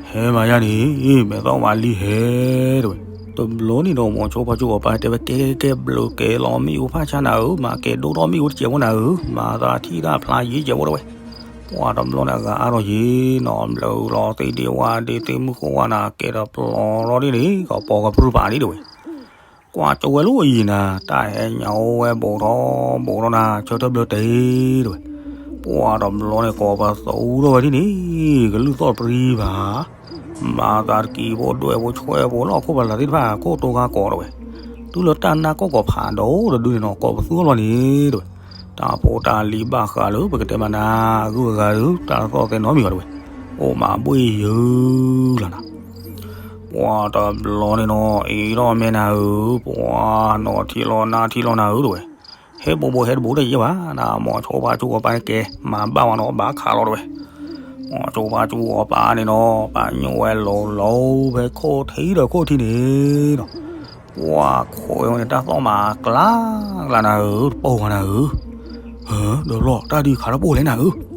ဟဲမၤယါန့ၣ် မဲာ်သၣ်မၤလံဟဲတဝဲ. တဘျီန့ၣ်ဒီး မိၤဆိဖါဆိဂီၤပၢ်တဲဝဲ ကဲကဲကဲ ဘျုးကဲလီၤမ့ၣ်အူဖးဆါနၤဧၢ, မၤကဲဒိၣ်ထီၣ်မ့ၣ်အူတစဲးဖိနၤဧၢ, မၤသးထံၣ်တၢ်ဖျါယံၤစဲးဖိတဝဲ. ပှၤတဘျီန့ၣ် အဂၤအါထီၣ်ယံၤနီၤ, ဘျုးလီၤသ့ဒ့ဝါဒ့သ့မုၢ်ဃိဝါနၤ ကဲတပျီၤလီၤဒ်န့ၣ် ကပိာ်ကပြုၢ်ပာ်ဒ်တဝဲ. ကွၢ်ကၠိဝဲလၢအယံၤနၤ, တၢ်ဟဲညါအိၣ်ဝဲဘူးထီၣ်ဘူးထီၣ်နၤ, ဆၢထၢၣ်ဘျၢတ့ၢ်တဝဲ. ပှၤတဘျီန့ၣ် ကိးပသူထီၣ်ဝဲဒ်န့ၣ်, ကလုၢ်သီၣ်တပရံဘၣ်, မၤသးတကံဖိဒွဲၣ်ဖိဆွဲၣ်ဖိလီၢ်ခိၣ်ပလၤသ့ၣ်တဖၣ် ခိၣ်တိခါကိးတဝဲ. တုၤလၢတၢ်နါကီၢ်ကီၢ်ဖးဒိၣ်တဒုန့ၣ်နီၤ ကိးပသူထီၣ်လီၤန့ၣ်တဝဲ. တၢ်ဖိတၢ်လံၤဘၣ်ဃးလၢပကတဲမးနၤ, အဂုၤအဂၤဒုး တၢ်သီၣ်သဲနီတမံၤဘၣ်တဝဲ. အိၣ်မးဘှ့ၣ်ယုၤလီၤနၤ. ပှၤတဘျီန့ၣ်နီၤ အ့ၣ်ထီၣ်မဲနၤဧၢ, ပှၤနီၤထံလီၤနါထံလီၤနၤဧၢတဝဲ. ဟဲဘူးဘူးဟဲတဘူးတယဲၢ်ဘၣ်နၤ, မိၤဆိဖါဆိဂီၤပၢ်န့ၣ်ကဲ မၤဘၣ်ဝဲနီၤ ဘၣ်ခးလီၤတဝဲ. မိၤဆိဖါဆိဂီၤပၢ်န့ၣ်နီၤ ပာ်ညိၣ်ဝဲလိၤလိၤဖဲခိၣ်ထံဒီးခိၣ်ထံန့ၣ်နီၤ. ပှၤခိၣ်ဝဲန့ၣ် တၢ်သီၣ်မးကျါကျါနၤဧၢ, တပိာ်ဘၣ်နၤဧၢ. ဟၢ, ဒီးဘျီ တၢ်ဒုးခးတပိာ်လဲၣ်နၤဧၢ.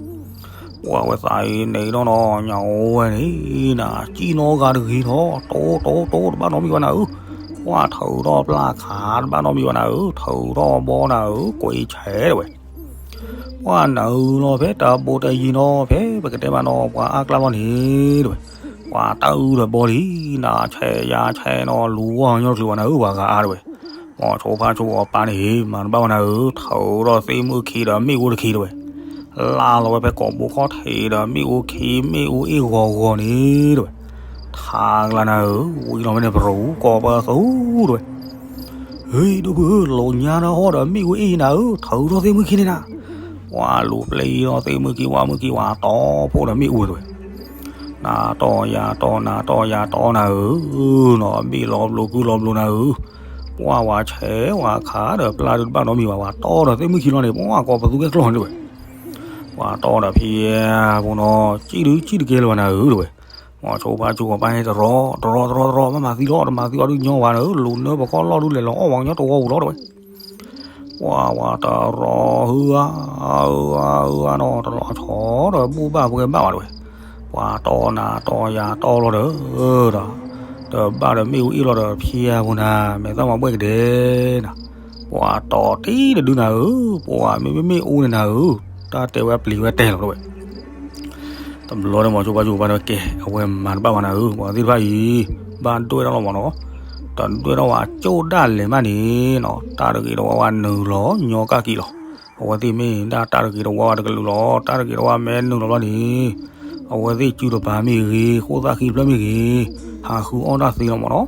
ပှၤဝဲသးအံၤန့ၣ်ဒီးနီၤ ညါအိၣ်ဝဲန့ၣ်နၤ စံၣ်နီၣ်ဂၤတဂ့ၤထီၣ် တိတိတိတဘၣ်နီတမံၤဘၣ်နၤဧၢ. ပှၤထုးထီၣ်ပျၢ်ခးတဘၣ်နီတမံၤဘၣ်နၤဧၢ, ထုးထီၣ်ဘီနၤဧၢ, ကွံာ်ဆဲးတဝဲ. ပှၤနုာ်လီၤဖဲတၢ်ဘူးတၢ်ယံၤနီၤ ဖဲပကတဲမးနီၤ ပှၤအါကျါလီၤန့ၣ်တဝဲ. ပှၤတၢ်အုၣ်ဒီးဘီလံနၤ ဆဲးယါဆဲးနီၤ လူၤဝီၢ်ညီတချုးဘၣ်နၤဧၢ ပှၤဂၤအါတဝဲ. မိၤဆိဖါဆိအီၤပၢ်န့ၣ် မၤတဘၣ်ဝဲနၤဧၢ, ထုးထီၣ်သ့ၣ်မုၣ်ခံဒီးမ့ၣ်အူတခံတဝဲ, လၢ်လီၤဝဲဖဲကိာ်ဘိခီၣ်ထံးဒီးမ့ၣ်အူခံ မ့ၣ်အူအ့ၣ်ဂီၤဂီၤန့ၣ်တဝဲ, ထါကျါနၤဧၢ, ဝံၤလီၤဝဲန့ၣ် ပရူၤကီၢ်ပၢသူတဝဲ ဟ့ၣ်ဒိၣ်ဖုဧၢ, လီၤညါနဟီၣ်ဒီးမ့ၣ်အူအ့ၣ်နၤဧၢ, ထုးထီၣ်သ့ၣ်မုၣ်ခံန့ၣ်နၤ, ပှၤလူၤပျဲၢ်အံၤဒီးသ့ၣ်မုၣ်ခံဝါမုၣ်ခံဝါတီဖှိၣ်ဒီးမ့ၣ်အူတဝဲ, နၤတီယၤတီနၤတီယၤတီနၤဧၢ, နီၢ်ဘ့ၣ်လီၤဘျိကုလီၤဘျိနၤဧၢ, ပှၤဝၤဆဲးဝၤခးဒီးပျၢ်ဒုးတဘၣ်နီတမံၤဘၣ်, ပှၤတီဒီးသ့ၣ်မုၣ်ခံလီၤန့ၣ် ပှၤကိးပသူကဲကျီန့ၣ်တဝဲ ပှၤတီဒီးဖံဝဲဖိနီၤ, စံၣ်ဒုစံၣ်တကဲလၢၤဘၣ်နၤဧၢတဝဲ, မိၤဆိဖါဆိအီၤပၢ်န့ၣ် တရီတရီတရီတရီ မ့ၢ်မၤသံလီၤ, တမၤသံအီၤဒုးညီဝဲနၤဧၢ, လူၤနၢပကီၢ်လီၢ်ဒုးလဲၤလီၤအီၣ်ဝဲကညီတဝီပူၤလီၤတဝဲ, ပှၤဝၤတရီဟုဧါ, ဟုဧါ ဟုဧါနီၤ, တလီၤဆီဒီးဘူၣ်ဘၣ်ပှဲၤဘၣ်ဝဲတဝဲ, ပှၤတီနၤတီယၤတီလီၤဒီး, ဒီး တဘၣ်ဒီးမ့ၣ်အူအ့ၣ်လီၤဒီးဖံဝဲဖိနၤ, မဲာ်သၣ်မၤဘှဲၣ်ကဒဲနၤ, ပှၤတီတံၢ်တဒုနၤဧၢ, ပှၤမ့မ့ၢ်မ့ၣ်အူန့ၣ်နၤဧၢ, တၢ်တဲဝဲပျံၤဝဲတဲလီၤတဝဲ တဘျီန့ၣ်မိၤဆိဖါဆိအီၤပၢ်န့ၣ်ဝဲကဲ, အဝဲမၤတဘၣ်ဝဲနၤဧၢ, ပှၤသ့ၣ်တဖၣ်အံၤ ဘၣ်ဒွဲၣ်ထီၣ်လီၤမးနီၤ, တဒွဲၣ်ထီၣ်ဝဲကၠိၣ်ဒၣ်လဲာ်မးန့ၣ်နီၤ, တၢ်တဂ့ၤတဝါဝဲနုာ်လီၤညီကၣ်က့ၤလီၤ, အဝဲသ့ၣ်မ့ၢ်ဒၣ်တၢ်တဂ့ၤတဝါဝဲတကလုာ်လီၤ, တၢ်တဂ့ၤတဝါမ့ၢ်နုာ်လီၤဘျီန့ၣ်, အဝဲသ့ၣ်စုတပၤမ့ၢ်ဂ့ၤ, ဃိၣ်သၣ်ဃံဖျၢၣ်မ့ၢ်ဂ့ၤ, ဟးဃုအီၣ်တၢ်သ့လီၤမးနီၤ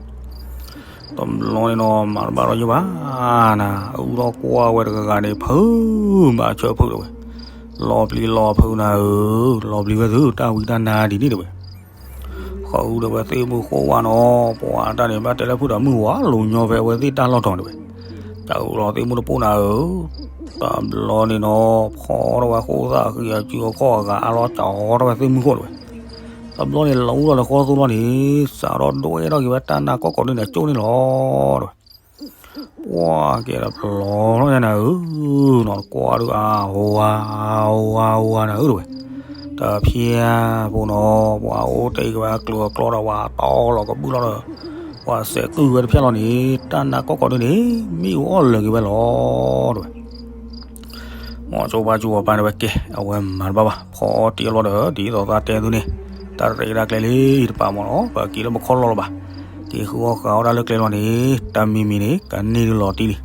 တဘျီန့ၣ်နီၤ မၤတဘၣ်လီၤယဘၣ်နၤ, အအုၣ်ထီၣ်ကွၢ်ဝဲတဂၤဂၤန့ၣ် ဖုးဘၣ်ဆၢဖုးတဝဲ, လီၤပျံၤလီၤဖုးနၤဧၢ, လီၤပျံၤဝဲသု တၢ်ဝံတၢ်နါဒ်န့ၣ်တဝဲ, ဃုာ်ဒီးဝဲသ့ၣ်မုၣ်ဃိၣ်ဝါနီၤ, ပှၤတၢ်န့ၣ်ဘၣ်တဲလၢဖုဒီးမုၢ်ဝါလိၤညီဖဲအဝဲသ့ၣ်တၢ်လီၢ်တီၤတဝဲ, တၢ်အုၣ်လီၤသ့ၣ်မုၣ်တပိၢ်နၤဧၢ, တဘျီန့ၣ်နီၤ ဖီထီၣ်ဝဲဃိၣ်သၣ်ဃံအစုအခီၣ်အဂၤအါလီၤကၠီထီၣ်ဝဲသ့ၣ်မုၣ်ဃိၣ်တဝဲ တဘျီန့ၣ် လီၤအူလီၤလၢဃီသိလီၤန့ၣ်, စးထီၣ်ဒွဲၣ်ထီၣ်က့ၤဝဲတၢ်နါကီၢ်ကိးဒုန့ၣ် ကၠိၣ်န့ၣ်လီၤတဝဲ, ပှၤကဲဒီးပလီၤလီၤညါနၤဧၢ, နီၢ်တကွၢ်ဒုးအဝါဝါဝါနၤဧၢတဝဲ, တဖျဲၣ်ဖိနီၤ ပှၤအိၣ်တ့ၢ်က့ၤဝဲအကျိၤအကျီဒီး ပှၤတီလီၤကဘုၣ်လီၤဒီး, ပှၤစဲးကုၢ်ဝဲတဖျဲၣ်လီၤန့ၣ် တၢ်နါကီၢ်ကိးဒုန့ၣ် မ့ၣ်အူအီၣ်လၢာ်က့ၤဝဲလီၤတဝဲ မိၤဆိဖါဆိအီၤပၢ်န့ၣ်ဝဲကဲ, အဝဲမၤတဘၣ်ဘၣ်, ဖီအီၣ်တ့ၢ်အီၣ်လီၤဒီး ဒ်သိးသးတဲသုန့ၣ်, တၢ်ရဲၣ်တၢ်ကျဲၤလံတပာ်မ့ၢ်နီၤ, ပက့ၤလၢပခီၣ်လီၢ်လီၤဘၣ်, က့ၤဃုအီၣ်ဃုအီၣ်တၢ်လၢကျဲလီၤန့ၣ်, တၢ်မံၤမံၤန့ၣ် ကန့ၢ်ဒုလီၤတံၢ်လံ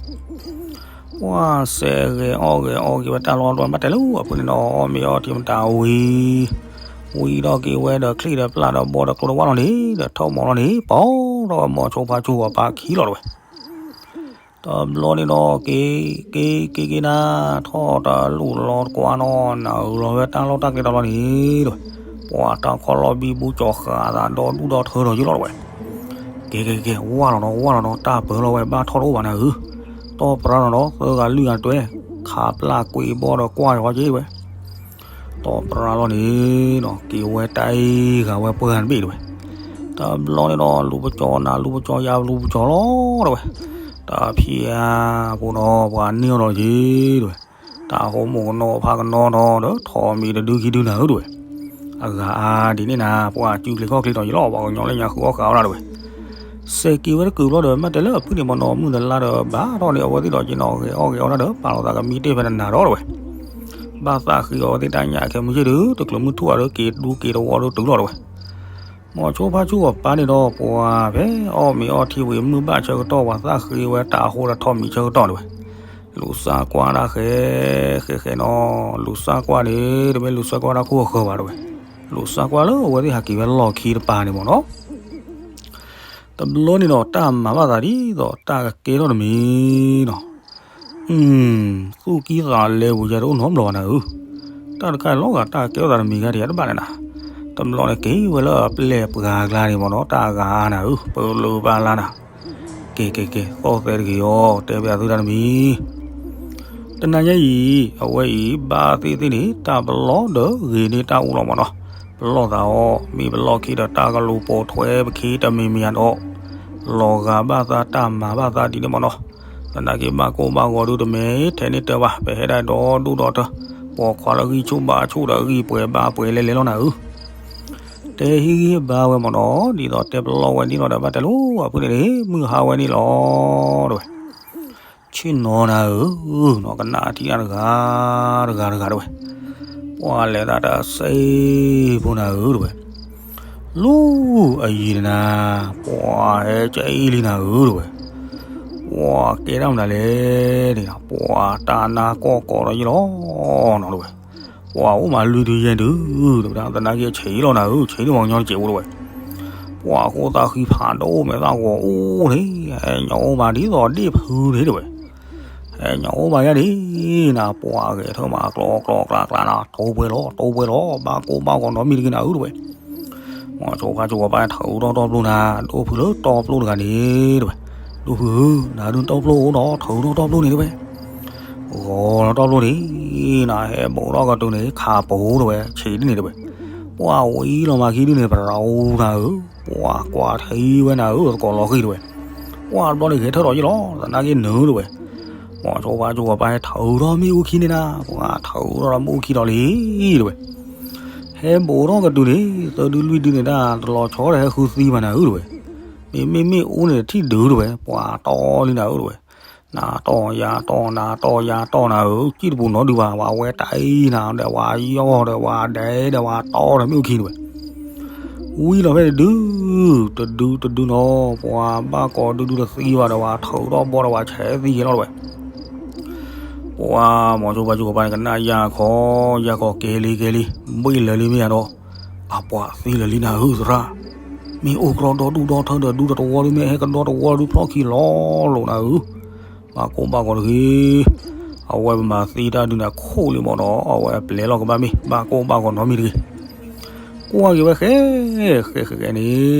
ပှၤစဲးဂဲၤအီၣ်ဂဲၤအီၣ်က့ၤဝဲတၢ်လီၢ်တဝဲ ဘၣ်တဲလၢအဖုန့ၣ်နီၤ အီၣ်မ့ၤအီထံမတၤဝံၤ, ဝံၤဒီးက့ၤဝဲဒီးချံၣ်ဒီးပျၢ်ဒီးဘီဒီးကျိဒီးဝၣ်လီၤန့ၣ်, ဒီးထီၣ်မီၤလီၤန့ၣ် ပီၤထီၣ်ဝဲမိၤဆိဖါဆိအီၤပၢ်ခံလီၤတဝဲ တဘျီန့ၣ်ဒီး က့ၤက့ၤက့ၤက့ၤနၤ, ထီၣ်တလူၢ်လီၤတကွၢ်နီၤ နုာ်လီၤဝဲတၢ်လီၢ်တၢ်ကျဲတၢ်လီၢ်န့ၣ်တဝဲ, ပှၤတၢ်ခီၣ်လီၢ်ဘံဘူကၠီၤဃာ်သးဒီဒူၣ်ဒီထၢဒီးယုၢ်လီၤတဝဲ, က့ၤက့ၤက့ၤ ဝၢ်လီၤနီၤ ဝၢ်လီၤနီၤ တၢ်ပၢလီၤဝဲဘၣ်ထီၣ်တအိၣ်ဘၣ်နၤဧၢ, တီၢ်ပြၢလီၤနီၤ သၢဂၤလွံၢ်ဂၤတဝဲ, ခးပျၢ်ကွံာ်ဘီဒီးကွၢ်ယဝဲက့ၤတဝဲ တီၢ်ပြၢလီၤန့ၣ်နီၤ က့ၤဝဲတၢ်အံၤဂၤဝဲပှဲၤဂၤတဘ့ၣ်တဝဲ, တဘျီန့ၣ်ဒီး လူၤပကၠီၤနၤလူၤပကၠီၤယၤလူၤပကၠီၤလီၤတဝဲ, တဖျဲၣ်ဖိနီၤ ပှၤန့ၢ်အီၤဒီးက့ၤတဝဲ, တၢ်ဟိမိၢ်ကနီၤဖးကနီၤနီၤဒီး ထီၣ်မံၤတဒုခံဒုနၤဧၢတဝဲ, အဂၤအါဒ်န့ၣ်နၤ ပှၤစုချ့ခီၣ်ချ့ဒီးယလီၤ ပှၤကညီလၢညါဃုအီၣ်ဃုအီၣ်ဒၣ်တဝဲ စဲးက့ၤဝဲတကုာ်ဘျီဒီး မ့ၢ်တဲလၢအဖုန့ၣ်မ့ၢ်နီၤ မုၢ်တလါဒီးဘၣ်ထီၣ်န့ၣ် အဝဲသ့ၣ်ဒီးက့ၤနီၤဂဲၤအီၣ်ဂဲၤအီၣ်တၢ်ဒီး ပာ်လီၤသးကမံတ့ၢ်ဖဲနနၤဒီးတဝဲ, ဘၣ်သးဃ့အီၤဝဲသ့ၣ်တၢ်ညၣ်ခဲမုၢ်ဆ့ၣ်ဒီး တကျၢၤမုၢ်ထူၣ်အါဒီးက့ၤဒူက့ၤတဝီဒီးတုၤလီၤတဝဲ, မိၤဆိဖါဆိအီၤပၢ်န့ၣ်ဒီး ပှၤဖဲအီၣ်မ့ၤအီထံဝံၤ မုၢ်ဘၣ်ဆၢကတီၢ် ပှၤသးဃ့ဝဲတၢ်အဃိဒီးထီၣ်မံၤဆၢကတီၢ်တဝဲ, လူၤစၢ်ကွၢ်ဒၣ်ဃဲ ဃဲဃဲနီၤ, လူၤစၢ်ကွၢ်န့ၣ် တမ့ၢ်လူၤစၢ်ကွၢ်တၢ်ခိၣ်အဃၢၤဘၣ်တဝဲ, လူၤစၢ်ကွၢ်လၢအဝဲသ့ၣ်ဟးက့ၤဝဲလီၢ်ခံတပၤန့ၣ်မ့ၢ်နီၤ တဘျီန့ၣ်ဒီး တၢ်မၤဘၣ်သးဒ်သိးတၢ်ကကဲထီၣ်တမံၤနီၤ, သူၣ်ကံၢ်သးလဲပူၤယဲတအိၣ်နီတဘျီဘၣ်နၤဧၢ, တၢ်တခါလီၤဂာ်တၢ်ကဲထီၣ်သးတမံၤဂၤဒံးတဘၣ်န့ၣ်နၤ, တဘျီန့ၣ်က့ၤဝဲလၢအပျဲၢ်ပှၤကျါန့ၣ်မ့ၢ်နီၤ တၢ်ဂၤနၤဧၢ ပလၢပလါနၤ, က့ၤက့ၤက့ၤ သီၣ်သဲတဂ့ၤအီၤ တဲဘၣ်သုတၢ်တမံၤ တနၤညါအံၤ အဝဲအံၤဘၣ်သ့ၣ်သ့ၣ်န့ၣ် တၢ်ပလီၢ်ဒီးဂ့ၤန့ၢ်တၢ်အူလီၤမ့ၢ်နီၤ, ပလီၢ်သးအီၤ မ့ၢ်ပလီၢ်ခံဒီးတၢ်ကလူၤပိာ်ထွဲပခံတမံၤမံၤဧါဒီး လီၤဂာ်ဘၣ်သးတၢ်မၤဘၣ်သးဒ်န့ၣ်မ့ၢ်နီၤ, သနာ်က့ဘၣ်ကိၢ်ဘၣ်ဂီၤဒုတမ့ၢ်ထဲန့ၣ်တၢ်ဘၣ် ပဟဲဒၣ်ဒီဒူၣ်ဒီထၢ ပိာ်ခွါလၢဂံၢ်ဆူၣ်ဘါဆူၣ်ဒီးဂံၢ်ပှဲၤဘါပှဲၤလဲၤလဲၤလီၤနၤဧၢ တဲဟံးဂံၢ်ဘါဝဲမ့ၢ်နီၤ ဒ်သိးတဲပလီၢ်ဝဲန့ၣ်လီၤဒီး ဘၣ်တဲလိာ်အဖုန့ၣ်န့ၣ် မုၢ်ဟါဝဲန့ၣ်လီၤ တဝဲ, ဆ့ၣ်နီၤနၤဧၢ, နီၢ်ကနၣ်ထံၣ်နၤတဂၤတဂၤတဂၤတဝဲ, ပှၤလဲၤသးတၢ်စ့ဖိနၤဧၢတဝဲ, လူၤအယံၤနၤ, ပှၤဟဲကဲအံၤလံနၤဧၢတဝဲ, ပ ပှၤကဲတၢ်မနုၤလဲၣ်န့ၣ်, ပှၤတၢ်နါကီၢ်ကိးဒီးယ့ၢ်လီၤနီၤတဝဲ, ပှၤအိၣ်မးလွံၢ်ဒုယဲၢ်ဒု, တဝဲဒၣ်သနာ်က့ဆံးလီၤနၤဧၢ, ဆံးန့ၢ်ပှၤကညီတစဲးဖိတဝဲ, ပှၤဃိသးဃံဖးဒိၣ်မဲာ်သၣ်ဂီၤအိၣ်န့ၣ်, ဟဲညီအိၣ်မးဒ်သိးဒ့ၣ်ဖုန့ၣ်တဝဲ, ဟဲညီအိၣ်မးယါဒ်နၤ, ပှၤဂဲၤထၢၣ်မးကျီကျီကျါကျါနၤ, တိၢ်ပှဲၤလီၤ တိၢ်ပှဲၤလီၤ, ဘၣ်ကိၢ်ဘၣ်ဂီၤနီတမံၤတဂ့ၤနၤဧၢတဝဲ မီၤဆိဖါဆိကပၤထုးထီၣ်တီၢ်ပျိနၤ, ဒိၣ်ဖုလၢတီၢ်ပျိတဂၤန့ၣ်တဝဲ, ဒိၣ်ဖုဧၢ, နၤဒုးတီၢ်ပျိအိၣ်ဒီးထုးထီၣ်တီၢ်ပျိန့ၣ်တဝဲ, ဂီၤလီၤတီၢ်ပျိန့ၣ်, နဟဲဘူးထီၣ်ကတုၤန့ၣ် ခးပူၤတဝဲ, ဆံးဒ်န့ၣ်တဝဲ, ပှၤဝံၤလီၤမၤခံဒုန့ၣ် ပရၤအူနၤဧၢ, ပှၤကွၢ်ထံဝဲနၤဧၢ, သကိးလီၤဃံၤတဝဲ, ပှၤတဘျီန့ၣ်ဂဲၤထၢၣ်ဒီးယ့ၢ်လီၤ, သနာ်က့နုၤတဝဲ, မီၤဆိဖါဆိကပၤထုးထီၣ်မ့ၣ်အူခံန့ၣ်နၤ, ပှၤထုးထီၣ်ဒီးမ့ၣ်အူခံဒီးလံတဝဲ ဟဲဘူးထီၣ်ကတုၤန့ၣ် သၢဒုလွံၢ်ဒုန့ၣ်ဒၣ် တလီၤဆီဒီးဟဲဃုသံဘၣ်နၤဧၢတဝဲ, မ့မ့ၢ်မ့ၣ်အူန့ၣ်ထံၣ်ဒုတဝဲ, ပှၤတီလံနၤဧၢတဝဲ, နၤတီယၤတီနၤတီယၤတီနၤဧၢ, ကံၣ်တပူၤနီတဒုဘၣ်, ပှၤဝဲတၢ်အံၤနၤဒီး ပှၤယီၢ်ဒီး ပှၤဒဲဒီး ပှၤတီဒီးမ့ၣ်အူခံတဝဲ ဝံၤလီၤဖဲတဒု, တဒုတဒုနီၤ, ပှၤဘၣ်ကိးဒုဒုတသံဘၣ်ဒီး ပှၤထုးထီၣ်ဘီဒီး ပှၤဆဲးသံက့ၤလီၤတဝဲ, ပှၤမီၤဆိဖါဆိကပၤန့ၣ် ကနၣ်ယၤခီ, ယၤခီကဲလံကဲလံ, ဘ့ၣ်လၢာ်လံမ့ၢ်ယၤဒီး, အပှၤသံလၢာ်လံနၤဧၢသရၣ်, မ့ၢ်အိၣ်ကရီဒီဒူၣ်ဒီထၢဒီး ဒူတဝီဒု မ့ၢ်ဟဲကဒီတဝီဒုဖျီၣ်ခံလီၤလိာ်နၤဧၢ, ဘၣ်ကိၢ်ဘၣ်ဂီၤတဂ့ၤ, အဝဲပမၤသံတၢ်ဒုန့ၣ် အခိၣ်လံမ့ၢ်ဒီး အဝဲအပျဲလီၤကဘၣ်မ့ၢ် ဘၣ်ကိၢ်ဘၣ်ဂီၤနီတမံၤတဂ့ၤ ကွၢ်က့ၤဝဲဃဲ, ဃဲဃဲဃဲန့ၣ်နီ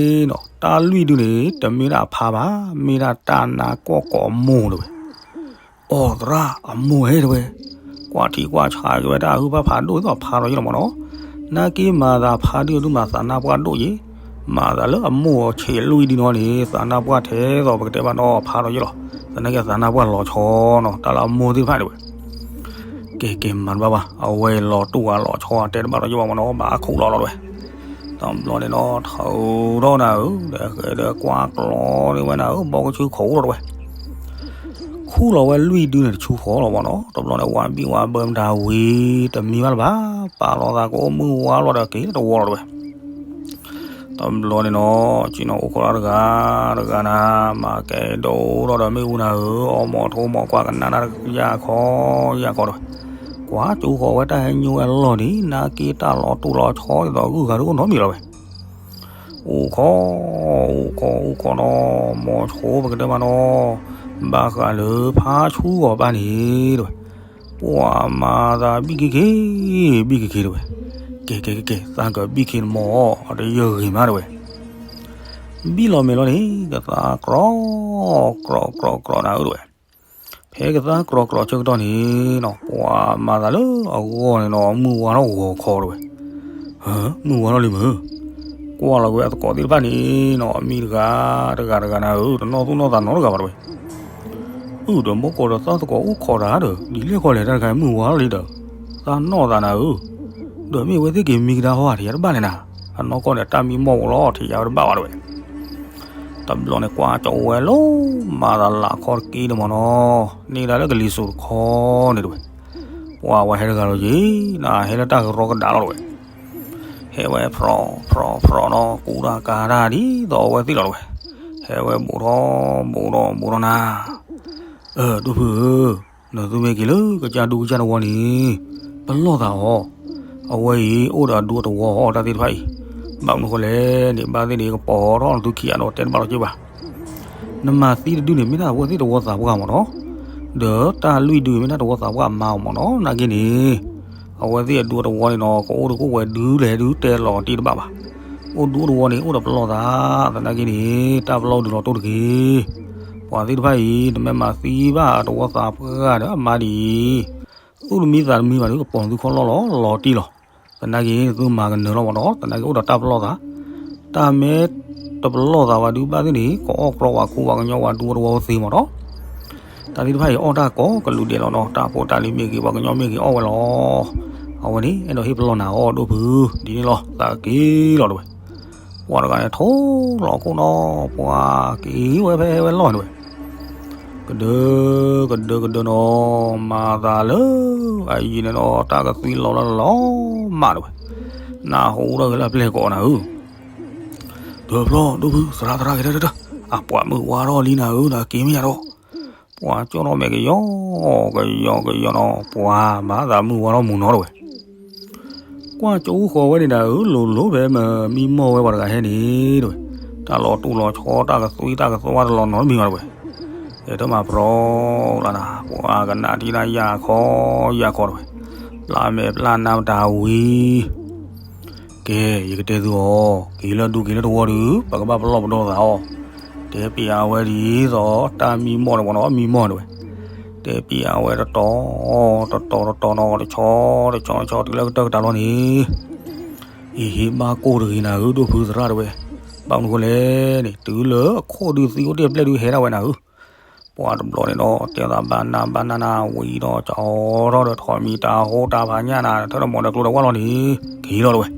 ၤ, တၢ်လွံၢ်ဒုန့ၣ် တမ့ၢ်ဒၣ်အဖါဘၣ်, မ့ၢ်ဒၣ်တၢ်နါကီၢ်ကိးမိၢ်တဝဲ, အိၣ်သရၣ်အမိၢ်ဧၢတဝဲ, ကွၢ်ထံကွၢ်ဆးက့ၤဝဲတၢ်အုၣ်ဖၣ်ဖးဒိၣ်သိးဖါထီၣ်ယ့ၢ်လီၤမ့ၢ်နီၤ, နာ်က့မၤသးဖါဒုအဒုမၤသးနါပှၢ်ဒိၣ်ယ့ၢ်, မၤသးလၢအမိၢ်ဆံးလွံၢ်ဒုနီၤန့ၣ် သးနါပှၢ်ထဲသိးပကတဲဘၣ်နီၤဖါထီၣ်ယ့ၢ်လီၤ, သနာ်က့သးနါပှၢ်လီၤဆီနီၤ, တၢ်လၢအမိၢ်သ့ၣ်တဖၣ်တဝဲ ကဲကဲမၤတဘၣ်ဘၣ်, အဝဲအံၤလီၤတူၢ်ဝဲလီၤဆီ အတဲတဘၣ်ဒီးယဘၣ်မ့ၢ်နီၤ, ဘၣ်အခိၣ်လီၤလီၤတဝဲ, တဘျီန့ၣ်နီၤ ထုးထီၣ်နၤဧၢ, ဒီးဃဲဒီးကွၢ်ကျီန့ၢ်ဝဲနၤဧၢ, ဘီကဆူခိးလီၤတဝဲ, ခူၣ်လီၤဝဲလွံၢ်ဒုန့ၣ်တဆူဃီလီၤမ့ၢ်နီၤ, တဘျီန့ၣ် ဝၤဘံၣ်ဝၤဘၢမတၤဝံၤ တမံဘၣ်လၢၤဘၣ်, ပာ်လီၤသးကအိၣ်မုၢ်ဝါလီၤဒီးက့ၤတဝီလီၤတဝဲ တဘျီန့ၣ်နီၤ, ဆ့ၣ်နီၤအိၣ်ခိးတၢ်တဂၤ, တဂၤနၤ, မၤကဲဒိၣ်ထီၣ်ဒီးမ့ၣ်အူနၤဧၢ, အီၣ်မီၤထိမီၤကွၢ်ကနၣ်တၢ်ယၤခီ, ယၤခီတဝဲ, ကွၢ်ကၠိဃီၤဝဲတၢ်ဟဲညိဝဲအလီၢ်န့ၣ်, နာ်က့တၢ်လီၤတူၢ်လီၤဆီဒ်သိးဂုၢ်ဂၤဒုအိၣ်နီတမံၤလီၤဝဲ, အိၣ်ခိး, အိၣ်ခိး အိၣ်ခိးနီၤ, မီၤဆိပကတဲမးနီၤ, ဘၣ်ဃးလၢဖါဆူဂီၤဘၣ်န့ၣ်တဝဲ, ပှၤမၤသးဘံၣ်က့ၤက့ၤ, ဘံၣ်က့ၤက့ၤတဝဲ, ကဲကဲကဲကဲ, သးကဘံၣ်က့ၤတမီၤ, အတယၢၢ်ဂ့ၤမးတဝဲ ဘံၣ်လီၤမဲာ်လီၤန့ၣ် ကသးကြီ, ကြီ, ကြီ, ကြီနၤဧၢတဝဲ, ဖဲကသးကြီကြီဆၢကတီၢ်န့ၣ်နီၤ, ပှၤမၤသးလၢအဂီၢ်န့ၣ်နီၤ မုၢ်ဝါထီၣ်ဂီၤခီတဝဲ, မုၢ်ဝါထီၣ်လံမ့ၢ်, ကွၢ်လီၤက့ၤဝဲအသကိးသ့ၣ်တဖၣ်န့ၣ်နီၤ, အမံၤတဂၤတဂၤတဂၤနၤဧၢ, တနီၣ်သူၣ်နီၣ်သးနီတဂၤဘၣ်တဝဲ အုၣ်ဒီးမိၢ်ကိးဒီးသးသကိးအိၣ်ခိးတၢ်ဒီး ဒ်လဲၣ်ခီလဲၣ်တၢ်တခါ မုၢ်ဝါထီၣ်လံဒီး သးနီၣ်သးနၤဧၢ, ဒီးမ့ၢ်အဝဲသ့ၣ်က့ၤမံကဒါဟီၣ် ထံၣ်ယၤတဘၣ်လဲၣ်နၤ, အနီၢ်ကီၢ်န့ၣ် တၢ်မံမီၢ်အိၣ်လီၤ ထံၣ်ယၤဝဲတဘၣ်ဘၣ်တဝဲ, တဘျီန့ၣ် ကွၢ်ကၠီဝဲလီၤ မၤသးလးခီတက့ၢ်ဒီးမ့ၢ်နီၤ, န့ၢ်ဒၣ်လၢကလံၤစိးတခီန့ၣ်တဝဲ, ပှၤဝဲဟဲတဂၤလီၤက့ၤ, နဟဲလၢတၢ်ကရီကဒါလီၤတဝဲ ဟဲဝဲဖြီၣ်ဖြီၣ်ဖြီၣ်နီၤ ကူတၢ်ကၤတၢ်ဒ်သိးအဝဲသ့ၣ်လီၤတဝဲ, ဟဲဝဲဘူးထီၣ်ဘူးထီၣ်ဘူးထီၣ်နၤ, အၢ ဒိၣ်ဖုဧၢ, နသုမ့ၢ်က့ၤလၢကစၢ်ဒူကစၢ်တဝီန့ၣ် ပလီၢ်သးအီၤ, အဝဲအံၤအိၣ်ဒီးအဒူအတဝီအီၤ တၢ်သ့ၣ်တဖၣ်အံၤ, ဘၣ်မနုၤဃိလဲၣ်န့ၣ် ဘၣ်သ့ၣ်န့ၣ် ကပီၤထီၣ်နသုခံဂၤဒီးတဲတဘၣ်လီၤက့ၤဘၣ် နမၤသံတဒုန့ၣ် မ့ၢ်ဒၣ်အဝဲသ့ၣ်တဝီသးပှၢ်မ့ၢ်နီၤ, ဒီးတၢ်လွံၢ်ဒုန့ၣ် မ့ၢ်ဒၣ်တဝီသးပှၢ်မါအီၤမ့ၢ်နီၤ, နာ်က့န့ၣ် အဝဲသ့ၣ်အဒူအတဝီန့ၣ်နီၤ ကအိၣ်ဒုးကအိၣ်ဝဲဒုးလဲၣ်ဒုးတဲလီၤတ့ၢ်တဘၣ်ဘၣ်, အိၣ်ဒူအတဝီန့ၣ် အိၣ်ဒီးပလီၢ်သး, သနာ်က့န့ၣ် တၢ်ပလီၢ်ဒုးလီၤတိၢ်တက့ၢ်, ပှၤသ့ၣ်တဖၣ်အံၤ နမ့ၢ်မၤသံဘၣ်တဝီသးပှၢ်ဒီးအမါဒ်အံၤ, သူၣ်တမံသးတမံဘၣ်ဒီး ကပီၤနသုခီၣ်လီၢ်လီၤ လီၤတံၢ်လီၤ သနာ်က့ သုမၤကနၢၤလီၤမ့ၢ်နီၤ, သနာ်က့အိၣ်ဒီးတၢ်ပလီၢ်သး, တၢ်မ့ၢ်တပလီၢ်သးဘၣ်ဒုးဘၣ်သ့ၣ်န့ၣ် ကအီၣ်ကြီပှၤခူပှၤကညီပှၤဒူပှၤတဝီသ့မ့ၢ်နီၤ, တၢ်သ့ၣ်တဖၣ်အံၤအီၣ်တၢ်ကိးကလုာ်ဒဲးလီၤနီၤ, တၢ်ဖိတၢ်လံၤမ့ၢ်ဂ့ၤ ပှၤကညီမ့ၢ်ဂ့ၤအီၣ်ဝဲလီၤ, အဝဲန့ၣ် အဲၣ်ဒိးဟ့ၣ်ပလီၢ်နၤအီၤဒိၣ်ဖု, ဒ်န့ၣ်လီၤ သးက့ၤလီၤတဝဲ, ပှၤတဂၤန့ၣ်ထိၣ်လီၤခိၣ်နီၤ, ပှၤက့ၤဝဲဖဲဝဲလီၢ်န့ၣ်ဝဲ ကဒၢ ကဒၢ ကဒၢနီၤ, မၤသးလၢ အယံၤန့ၣ်နီၤ တၢ်ကသွံလီၤလၢလီၤမးတဝဲ, နၢ်ဟူထီၣ်က့ၤလၢအပျဲၢ်ကိးနၤဧၢ, တဖျီ ဒိၣ်ဖု သရၣ်သရၣ်က့ၤတၢ်တၢ်တၢ်, အပှၤမုၢ်ဝါထီၣ်လံနၤဧၢ, နက့ၤမ့ၢ်ယၤဒီး, ပှၤကၠီထီၣ်မဲာ်ကယီကယီကယီနီၤ, ပှၤမၤသးမုၢ်ဝါထီၣ်မူၤနီၤတဝဲ. ကွၢ်ကၠီဃီၤဝဲန့ၣ်ဒၣ်ဧၢ, လိၤလိၤဖဲမ့ၢ်မံမီၢ်ဝဲပှၤတဂၤဟဲန့ၣ်တဝဲ, တၢ်လီၤတူၢ်လီၤဆီ တၢ်ကသွံတၢ်ကသွါတလီၤနီတမံၤဘၣ်တဝဲ. အဲၣ်ဒိးမၤပြီလၢ်နၤ, ပှၤကနၣ်ထံနၢ်ယၢ်ခီယၢ်ခီတဝဲ, ပျၢ်မဲာ်ပျၢ်နါမတၤဝံၤ ကဲ, ယကတဲသုအီၤ, က့ၤလၢဒူက့ၤလၢတဝီဒီး ပကဘၣ်ပလီၢ်ပဒီသးအီၤ. တဲပျးဝဲဒ်သိး တၢ်မံမီၢ်တဝီနီၤ, မံမီၢ်တဝဲ. တဲပျးဝဲတတီၤ, တတီၤတတီၤနီၤ, တဆီတဆီတဆီ တုၤလၢကတၢၢ်ကတၢၢ်လီၤန့ၣ်, အံၤဟ့ၣ်ဘၣ်ကိၢ်တဂ့ၤနၤဧၢ, ဒိၣ်ဖုသရၣ်တဝဲ. ဘၣ်မနုၤဃိလဲၣ်န့ၣ်, တုၤလၢအခိၣ်ဒုးသံအိၣ်တ့ၢ်ပျဲၢ်ဒုးဟဲဒၣ်ဝဲနၤဧၢ. ပှၤတဘျီန့ၣ်ဒီး တဲသးဘၣ်နၢ်ဘၣ်နၢ်နၤဝံၤဒီး ကၠီထီၣ်ဒီး ထိးမံၤတၢ်ဟိတၢ်ဖးညၣ်နၤ ထၢထီၣ်မီၤဒီးကျိဒီးဝၣ်လီၤန့ၣ် က့ၤလီၤတဝဲ.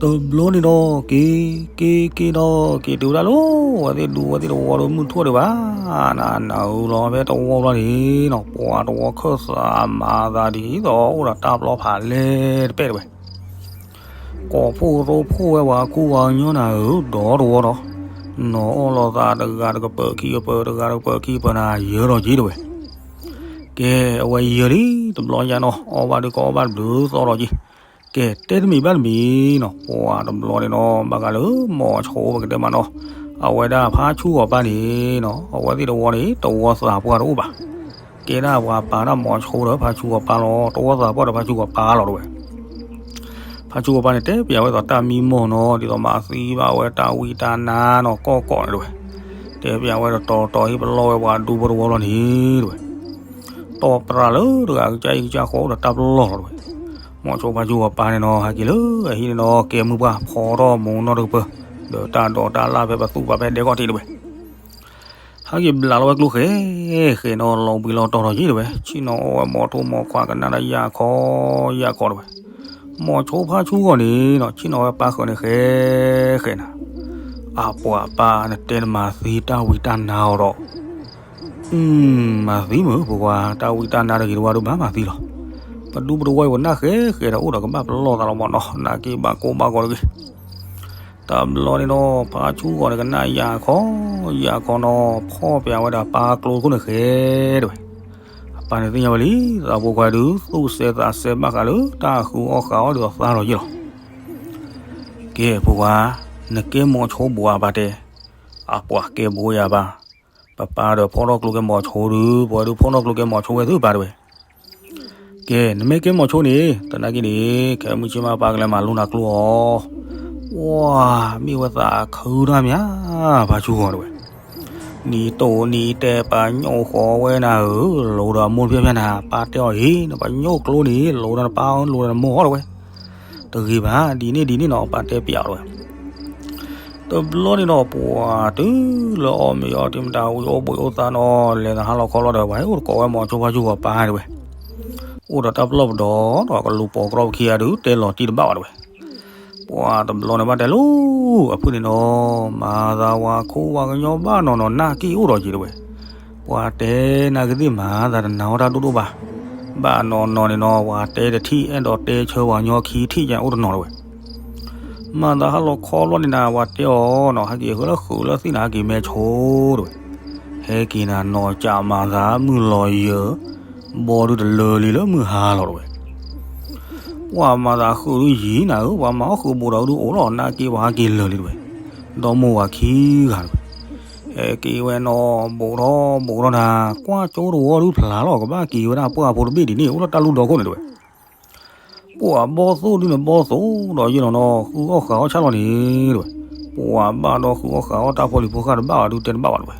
တဘျီန့ၣ်ဒီး က့ၤက့ၤက့ၤဒီး က့ၤတုၤဝဲဒၣ်လၢ အဝဲသ့ၣ်ဒူဝဲသ့ၣ်တဝီဒီး မုၢ်ထူၣ်ဒံးဘၣ်, နၤနၤဧၢလီၤ ဖဲတဝီဘျီန့ၣ်နီၤ, ပှၤတဝီခၢၣ်သးမၤသးဒ်သိး အိၣ်ဒီးတၢ်ပျီဖးလဲၢ်တပဲၢ်တဝဲ. ကိးဖှိၣ်ရိဖှိၣ်ဝဲပှၤကူပှၤကညီနၤဧၢ ဒီတဝီဒီး, နီၤအီၣ်လိာ်သးတဂၤတကပၢၤခံကပၢၤ တဂၤတကပၢၤခံကပၢၤနၤ ယၢၤလီၤက့ၤတဝဲ. ကဲ, အဝဲယၢၤလံ တဘျီညါနီၤ, အီၣ်ဘၣ်ဒုးကအီၣ်ဘၣ်တဘျုးသီလီၤက့ၤ. ကဲ, တဲတမံၤဘၣ်တမံၤနီၤ, ပှၤတဘျီန့ၣ်နီၤ ဘၣ်ဃးလၢမိၤဆိပကတဲမးနီၤ, အဝဲဒၣ်ဖါဆူဂီၤပၢ်န့ၣ်နီၤ အဝဲသ့ၣ်တဝီန့ၣ် တဝီသးပှၢ်တအိၣ်ဘၣ်. ကဲဒၣ်ပှၤပာ်တၢ်မိၤဆိဒီးဖါဆူဂီၤပၢ်လီၤ, တဝီသးပှၢ်ဒီးဖါဆူဂီၤပၢ်လီၤတဝဲ. ဖါဆူဂီၤပၢ်န့ၣ် တဲပျးဝဲဒၣ်တၢ်မံမီၢ်နီၤ ဒ်သိးမၤသံဘၣ်ဝဲတၢ်ဝံတၢ်နါနီၤ ကီၢ်ကီၢ်န့ၣ်တဝဲ. တဲပျးဝဲတတီၤတီၤ ဟ့ၣ်ပလီၢ်ဝဲပှၤဒူဖိတဝီလီၤန့ၣ်တဝဲ. တီၢ်ပြးလၢတဂၤကစၢ်အံၤကစၢ်ဃီ အိၣ်ဒီးတၢ်ပလီၢ်လီၤတဝဲ. မိၤဆိဖါဆူဂီၤပၢ်န့ၣ်နီၤ ဟဲက့ၤလၢအဟံၣ်န့ၣ်နီၤ ကဲမုၢ်ပှၢ်ဖီထီၣ်မူနီတကပၢၤ, ဒီးတၢ်ဒိးတၢ်လၣ်ဖဲပသူၣ်ပာ်ဖဲဒဲကီၢ်ထံးတဝဲ. ဟဲက့ၤဘျးလီၤဝဲကျိဃဲဃဲနီၤ လီၤဘှံးလီၤတီၤထီၣ်က့ၤတဝဲ, ဆ့ၣ်နီၤအီၣ်ဝဲမိၤထိမိၤခွါကနၣ်တၢ်ယၢ်ခီယၢ်ခီတဝဲ. မိၤဆိဖါဆူဂီၤန့ၣ်နီၤ ဆ့ၣ်နီၤဝဲပၢ်ဃၢၤန့ၣ် ဃဲဃဲနၤ, အပှၤပၢ်နတဲနမၤသံတၢ်ဝံတၢ်နါအီၤဒီး, မၤသံမုၢ်ဖိခွါ တၢ်ဝံတၢ်နါတဂ့ၤတဝါဒိၣ်ဘၣ်မၤသံလီၤ. ပဒူပတဝီအံၤပနၢ်ဃဲဃဲဒီး အိၣ်ဒီးကဘၣ်ပလီၢ်သးလီၤမးနီၤ နာ်က့ဘၣ်ကိၢ်ဘၣ်ဂီၤတဂ့ၤ. တဘျီန့ၣ်ဒီး ဖါဆူဂီၤန့ၣ် ကနၣ်ယၢ်ခီယၢ်ခီနီၤ ဖီၣ်ပျးဝဲဒၣ်ပၢ်ကျိခိၣ်န့ၣ်ဃဲတဝဲ. အပၢ်န့ၣ်သ့ၣ်ညါဝဲလံ သးဖိခွါဒုး သူၣ်စဲသးစဲဘၣ်ဃးလၢတၢ်ဃုအီၣ်ဃုအီၣ်ဒ်သိးသါလီၤယ့ၢ်လီၤ. ကဲဖိခွါ, နကဲမိၤဆိဘိးအပၢ်တဲ, အပှၤကဲဘိးယၤဘၣ်. ပပၢ်ဒီးဖီၣ်ထီၣ်ကျိကဲမိၤဆိဒုး ပဝဲဒုးဖီၣ်ထီၣ်ကျိကဲမိၤဆိဝဲသ့ၣ်ပၢ်တဝဲ. ကဲ နမ့ၢ်ကဲမိၤဆိန့ၣ် သနာ်က့န့ၣ် ခဲမုၢ်ဆ့ၣ်မးပၢ်ကလဲၤမၤလိနၤကျိအီၤ. ဝါ, မ့ၢ်ဝဲသးခုတၢ်မး ဖါဆူဂီၤတဝဲ. နံၤတိၢ်နံၤတဲာ်ပညိၣ်ဃီဝဲနၤဧၢ, လိၤဒီးအမိၢ်ဖျဲၣ်ဖျဲၣ်နၤ ပၢ်တဲအီၤအံၤ နပညိၣ်ကျိန့ၣ် လိၤဒီးနပၢ်လိၤဒီးနမိၢ်အီၤတဝဲ. တဂ့ၤဘၣ် ဒ်န့ၣ်ဒ်န့ၣ်နီၤ ပၢ်တဲပျးအီၤတဝဲ. တဘျီန့ၣ်နီၤ ပှၤတုၤလၢအီၣ်မ့ၤအီထံမတၤဝံၤ အိၣ်ဘှံးအိၣ်သါနီၤ လဲၤသးဟးလီၤခီလီၤဒီး ပှၤဟဲအိၣ်တကိးဝဲမိၤဆိဖါဆူဂီၤပၢ်တဝဲ. အိၣ်ဒီးတၢ်ပလီၢ်ပဒီဒီး ကလူၤပိာ်ကြီပခံဂၤဒုး တဲလီၤတံၢ်တဘၣ်ဘၣ်တဝဲ. ပှၤတဘျီန့ၣ်ဘၣ်တဲလိၤ အဖုၣ်န့ၣ်နီၤ မၤသးဝၤခိဝၤကညီဘၣ်နီၤနီၤ နာ်က့အိၣ်ဒီးက့ၤတဝဲ. ပှၤတဲနၤကသ့ၣ်မၤသးတနာ်အီၣ်တၢ်ဒိၣ်ဒိၣ်ဘၣ်. ဘၣ်နီၤနီၤန့ၣ်နီၤ ပှၤတဲတထံၣ် အဲၣ်ဒိးတဲဆၢပှၤကညီခံထံၣ်ကအိၣ်တနီၤတဝဲ. မၤသးဟးလီၤခီလီၤန့ၣ်နၤ ပှၤတဲအီၤနီၤ ဟဲက့ၤဃုလၢဃုာ်လၢသ့ၣ်နၤ ဟဲက့ၤမဲဆိတဝဲ. ဟဲက့ၤနၤနီၤ ကးမၤသးမုၢ်လီၤယၢၤ ဘီဒုတလၢလံလၢမုၢ်ဟါလီၤတဝဲ. ပှၤမၤသးဃုာ်ဒုးယံၤနၤဧၢ ပှၤမၤအီၣ်ဃုာ်ဘူးဒီးဒုးအိၣ်လီၤ နာ်က့ပှၤဟဲက့ၤလၢာ်လံတဝဲ. ဒီမိၢ်ဝၤခံဂၤတဝဲ. ဟဲက့ၤဝဲနီၤ ဘူးထီၣ်ဘူးထီၣ်နၤ ကွၢ်ကၠိတဝီဒုးဖျါလီၤ ကဘၣ်က့ၤဝဲဒၣ်ပှၢ်ဖိတဘ့ၣ်ဒ်န့ၣ် အိၣ်လၢတၢ်လူၢ်ဒီခိၣ်န့ၣ်တဝဲ. ပှၤဘီၣ်သိၣ်ဒုးန့ၣ် ဘီၣ်သိၣ်ဒီးယ့ၢ်လီၤနီၤ ဃုအီၣ်ဃုအီၣ်ဆၣ်လီၤန့ၣ်တဝဲ. ပှၤဘၣ်ဒီးဃုအီၣ်ဃုအီၣ်တၢ်ဖီလံၤဖိဃၢ်တဘၣ်ဘၣ်ဒုးတဲတဘၣ်ဘၣ်တဝဲ.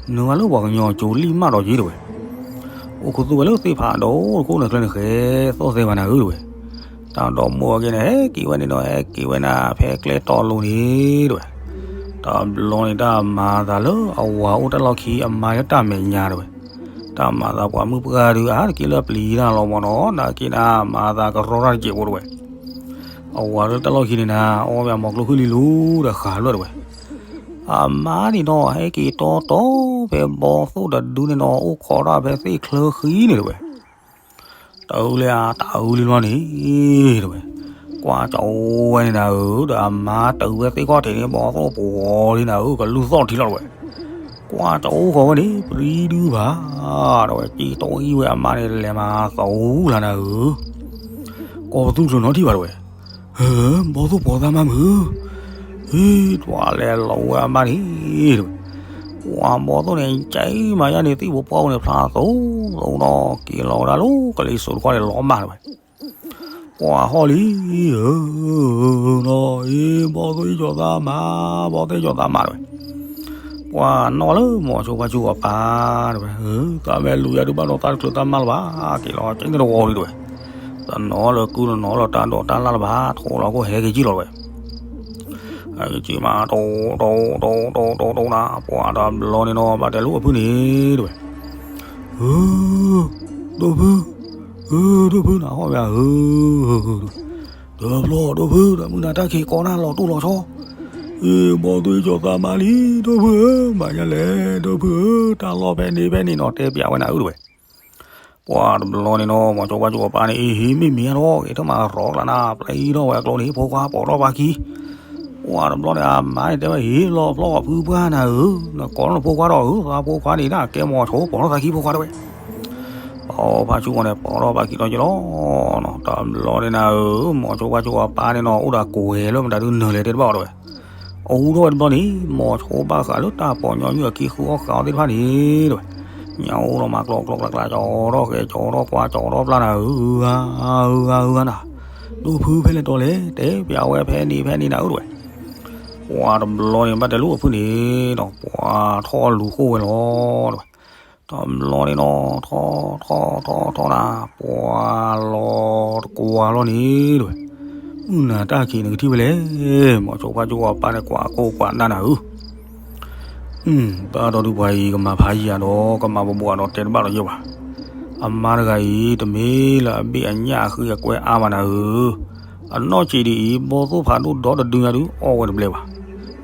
နုာ်ဝဲလၢပှၤကညီကၠိလံၣ်မးဒီးယ့ၢ်တဝဲ. အိၣ်ခူသူၣ်ဝဲလၢသ့ၣ်ဖးဒိၣ်တခိၣ်န့ၣ်ကျဲန့ၣ်ဃဲ သီၣ်သဲဘၣ်နၤဧၢတဝဲ. တၢ်ဒီမိၢ်အက့န့ၣ် ဟဲက့ၤဝဲန့ၣ်ဒီး ဟဲက့ၤဝဲနၤ ဖဲကျဲတီၤလိၤန့ၣ်တဝဲ. တဘျီန့ၣ်တၢ်မၤသးလၢအဝၤအိၣ်တၢ်လီၢ်ခံ အမါလၢတၢ်မဲာ်ညါတဝဲ. တၢ်မၤသးပှၤမုၣ်ပှၢ်ဒုး အါတက့ၢ်လၢပျံၤတၢ်လီၤမးနီၤ နာ်က့နၤ မၤသးကရီတၢ်တစဲးဖိတဝဲ. အဝၤလၢတၢ်လီၢ်ခံန့ၣ်နၤ အီၣ်ဝဲအမိၤကျိဃုလံလိၤဒီးဃးလွဲၢ်တဝဲ. အမါန့ၣ်နီၤ ဟဲက့ၤတီတီဖဲဘီသိၣ်တဒုန့ၣ်နီၤ အိၣ်ခိးတၢ်ဖဲသ့ၣ်ချၢဃံန့ၣ်တဝဲ. တအုလၢအါ တအုလံလီၤန့ၣ်တဝဲ. ကွၢ်ကၠီဝဲန့ၣ်နၤဧၢ ဒီးအမါတုၤဝဲသ့ၣ်ခီၣ်ထံးန့ၣ် ဘီသိၣ်ပှီၤလံနၤဧၢ ကလူၢ်သီၣ်ထံလီၤတဝဲ. ပှၤတအိၣ်ဃီဝဲန့ၣ် ပြံဒုဘၣ်, ဒီးဝဲက့ၤတီၢ်အံၤဝဲအမါန့ၣ် လဲၤမၤသးအူလၢနၤဧၢ, ကိးပသူချုးနီထံၣ်ဘၣ်တဝဲ, ဟၢ, ဘီသိၣ်ပိာ်သးမါမုၢ်, ဟ့ၣ် တွၤလဲၤလီၤဝဲအမါန့ၣ်, ပှၤဘီသိၣ်န့ၣ် ကဲမၤယါန့ၣ် သံၣ်ဖိပှၢ်ဖိန့ၣ် ဖျါသိးသိးဒီး က့ၤလီၤဝဲဒၣ်လၢကလံၤစိးတခီန့ၣ် လီၤမၢ်တဝဲ ပှၤဟီၣ်လံ, ဧၢ, နီၤ, အ့ ဘီသိၣ်အ့ၣ်ကၠီၤသးမါ, ဘီသိၣ်အ့ၣ်ကၠီၤသးမါတဝဲ, ပှၤနီၣ်လၢမိၤဆိဖါဆူအီၤပၢ်တဝဲ, သးမ့ၢ်လူၤယၤဒုးဘၣ်နီၤ သးတချုးသးမါလၢၤဘၣ်, က့ၤလီၤက့ၤန့ၣ်တဝီလံတဝဲ, တနီၤလၢကုတနီၤလၢတၢ်ဒိးတၢ်လၢ်လၢၤဘၣ်, ထိၣ်လီၤခိၣ်ဟဲက့ၤကံၣ်လီၤတဝဲ, ဟဲက့ၤကံၣ်မး တိတိတိတိတိတိနၤ, ပှၤတဘျီန့ၣ်နီၤ ဘၣ်တဲလၢအဖုန့ၣ်တဝဲ ဧၢ, ဒိၣ်ဖု, ဧၢ, ဒိၣ်ဖုနၤဟီၣ်ဝဲဧၢ, တဘျီဒိၣ်ဖု ဒီးမုၢ်နၤတၢ်ခံးကိးနၤလီၤတိၢ်လီၤဆီ, အ့ ဘီသိၣ်အ့ၣ်ကၠီၤသးမါလံ ဒိၣ်ဖုဧၢ, မၤယါလဲၣ် ဒိၣ်ဖုဧၢ, တၢ်လီၢ်ဖဲန့ၣ်ဖဲန့ၣ်နီၤ တဲပျးဝဲနၤဧၢတဝဲ ပှၤတဘျီန့ၣ်နီၤ မိၤဆိဖါဆူအီၤပၢ်န့ၣ် အ့ ဟ့ၣ်မ့ၢ်မ့ၢ်အါထီၣ် က့ၤထီၣ်မးရီကျါနၤ ပျဲအံၤထီၣ်ဝဲအကျိန့ၣ် ဖိခွါပိာ်ထီၣ်ပၢ်ခံ ပှၤတဘျီန့ၣ် အမါန့ၣ်တဲဝဲ ဟ့ၣ်လီၤဖျီအီၤဖုပှၢ်နၤဧၢ, နကိးလၢနဖိခွါဒီးဧၢ, သးဖိခွါန့ၣ်ဒၣ်ကဲမိၤဆိပိာ်ထီၣ်သးခံဖိခွါတဝဲ, ပှၤဖါဆူအီၤန့ၣ် ပိာ်ထီၣ်ပၢ်ခံဒီးက့ၤလီၤ, တဘျီန့ၣ်နၤဧၢ, မိၤဆိဖါဆူအီၤပၢ်န့ၣ်နီၤ အိၣ်ဒီးကွဲၤလၢမတၤဒုနၢၤလဲၣ်တဲတဘၣ်အီၤတဝဲ အူထီၣ်ဝဲတဘျီန့ၣ် မိၤဆိဘၣ်ဃးလၢတၢ်ပိာ်ညီနုၢ်အခံဃုအီၣ်ဃာ်အီၤသ့ၣ်တဖၣ်န့ၣ်တဝဲ, ညါအိၣ်လီၤမးကျီကျီကျါကျါ ကၠီထီၣ်ဃဲ ကၠီထီၣ်ကွၢ် ကၠီထီၣ်ပျၢ်နၤဧၢ, ဧၢဧၢဧၢနၤ, ဒိၣ်ဖုဖဲလဲၣ်တီၤလဲၣ် တဲပျးဝဲဖဲန့ၣ်ဖဲန့ၣ်နၤဧၢတဝဲ, ပှၤတဘျီန့ၣ် ဘၣ်တဲလၢအဖုန့ၣ်ဒီး ပှၤထီၣ်လူၤဃိဝဲလီၤတဝဲ, တဘျီန့ၣ်နီၤ ထီၣ်ထီၣ်ထီၣ်ထီၣ်နၤ ပှၤလီၤတကွၢ်လီၤန့ၣ်တဝဲ, မုၢ်နၤတၢ်ခံးနကထံၣ်ဝဲလဲၣ်, မိၤဆိဖါဆူအီၤပၢ်န့ၣ် ကွၢ်ကိၢ်ကွၢ်နၢ်နၤဧၢ ဘၣ်ဒီးဒုးပှၤအံၤ ကမၤဖးယံာ်ယၤဒီး ကမၤဘှီဘှီဒီးတဲတဘၣ်လီၤယဲၢ်ဘၣ်, အမါတဂၤအံၤ တမ့ၢ်လၢအဘ့ၣ်အညၣ်အဃံအကွဲအါဘၣ်နၤဧၢ, အနီၢ်ကံးဒ်အံၤ ဘီသိၣ်ဖးဒိၣ်ဒီတဒုညါဒုး အီၣ်ဝဲတဘျဲဘၣ်,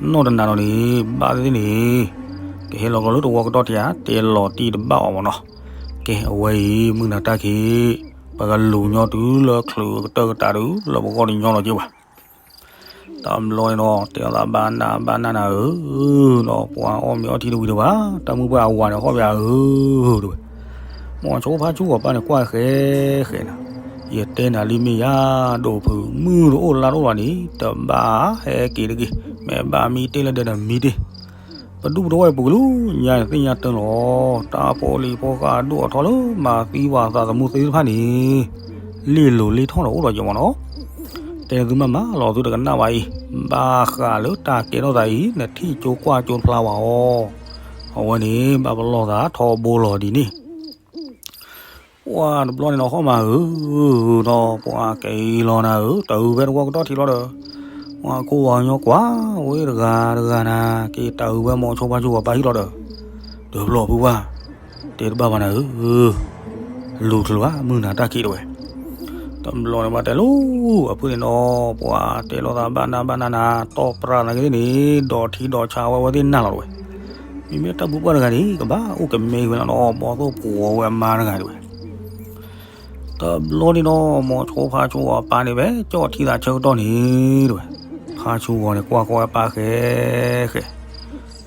နီၢ်တနၤဒီးန့ၣ် ဘၣ်သ့ၣ်သ့ၣ်န့ၣ် ကဟဲလီၤကီၤလၢတဝီကတီၢ်ထံဧါ တဲလီၤတံၢ်တဘၣ်အီၤမးနီၤ, ကဲအဝဲအံၤ မုၢ်နၤတၢ်ခံး ပကလူၤညီတုၤလၢချုးကတၢၢ်ကတၢၢ်ဒုး လၢပဂီၢ်တညီလီၤက့ၤဘၣ် တဘျီန့ၣ်နီၤ တဲအီၤသးဘၣ်နၢ်ဘၣ်နၢ်နၤဧၢ, ဒီးပှၤအီၣ်မ့ၤအီထံတဝံၤတဘၣ်, တၢ်မုၢ်ပှၢ်အဝၤန့ၣ်ဟီၣ်ဘၣ်ဧၢ, တဝဲ, မိၤဆိဖါဆူအီၤပၢ်န့ၣ် ကွၢ်ဃဲဃဲနၤ, ယတဲနၤလံမ့ၢ်ယါ ဒိၣ်ဖု မုၢ်တအိၣ်လါတအိၣ်လီၤန့ၣ် တဘၣ်ဟဲက့ၤတဂ့ၤ, မ့ၢ်ဘၣ်မံတ့ၢ်လၢဒဲဒီးမံတ့ၢ် ပဒူၣ်ပတဝဲၢ်ပူၤကလူးညါန့ၣ် သ့ၣ်ညါတၢ်လီၤ, တၢ်ဖိလံၤဖိဃၢ်ဒိၣ်အထီလၢမၤသံဝဲသးသမူသ့ၣ်တဖၣ်န့ၣ်, လ့ၢ်လိၤလ့ၢ်ထီၣ်ဒီးအိၣ်ဒီးယမီၤနီၤ, တဲသုမးမးလီၤသုတကနၣ်ဘၣ်အံၤ, ဘၣ်ဃးလၢတၢ်ကဲထီၣ်သးအံၤ နထံၣ်ကၠိကွၢ်ကၠိဖျါဝဲအီၤ, အဝဲန့ၣ် ဘၣ်ပလီၢ်သးထီဘိလီၤဒ်န့ၣ် ပှၤတဘျီန့ၣ်နီၤ ဟီၣ်မးဧၢ, ဒီးပှၤက့ၤလီၤနၤဧၢ, တၢ်အုးဖဲတဝီကတီၢ်ထံးလီၤဒီး, ပှၤခိၣ်ဝၤညီကွၢ်ဝဲတဂၤတဂၤနၤ, က့ၤတၢ်အုးဖဲမိၤဆိဖါဆူအီၤပၢ်ဟံၣ်လီၤဒီး, တဘျီဖုပှၢ်, တဲတဘၣ်ဘၣ်နၤဧၢ, လူၤချုးဘၣ် မုၢ်နၤတၢ်ခံးတဝဲ, တဘျီန့ၣ်ဘၣ်တဲလီၤ, အဖုန့ၣ်နီၤ ပှၤတဲလိာ်သးဘၣ်နၢ်ဘၣ်နၢ်နၤ, တီၢ်ပြၢ်သနာ်က့သ့ၣ်န့ၣ် ဒီးထံဒီးဆါဝဲဝဲသ့ၣ်နၢ်လီၤတဝဲ မ့မ့ၢ်တၢ်ဘူၣ်ပှၢ်တဂၤန့ၣ် ကဘၣ်အိၣ်ကမဲဝဲလီၤနီၤ, ဘီသိၣ်ပှီၤဝဲအမါတဂၤတဝဲ, တဘျီန့ၣ်နီၤ မိၤဆိဖါဆိအီၤပၢ်န့ၣ် ဖဲကၠီၣ်ထံသးဆၢကတီၢ်န့ၣ်တဝဲ, ဖါဆိဂီၤန့ၣ် ကွၢ်ကွၢ်ဝဲပၢ်ဃဲဃဲ,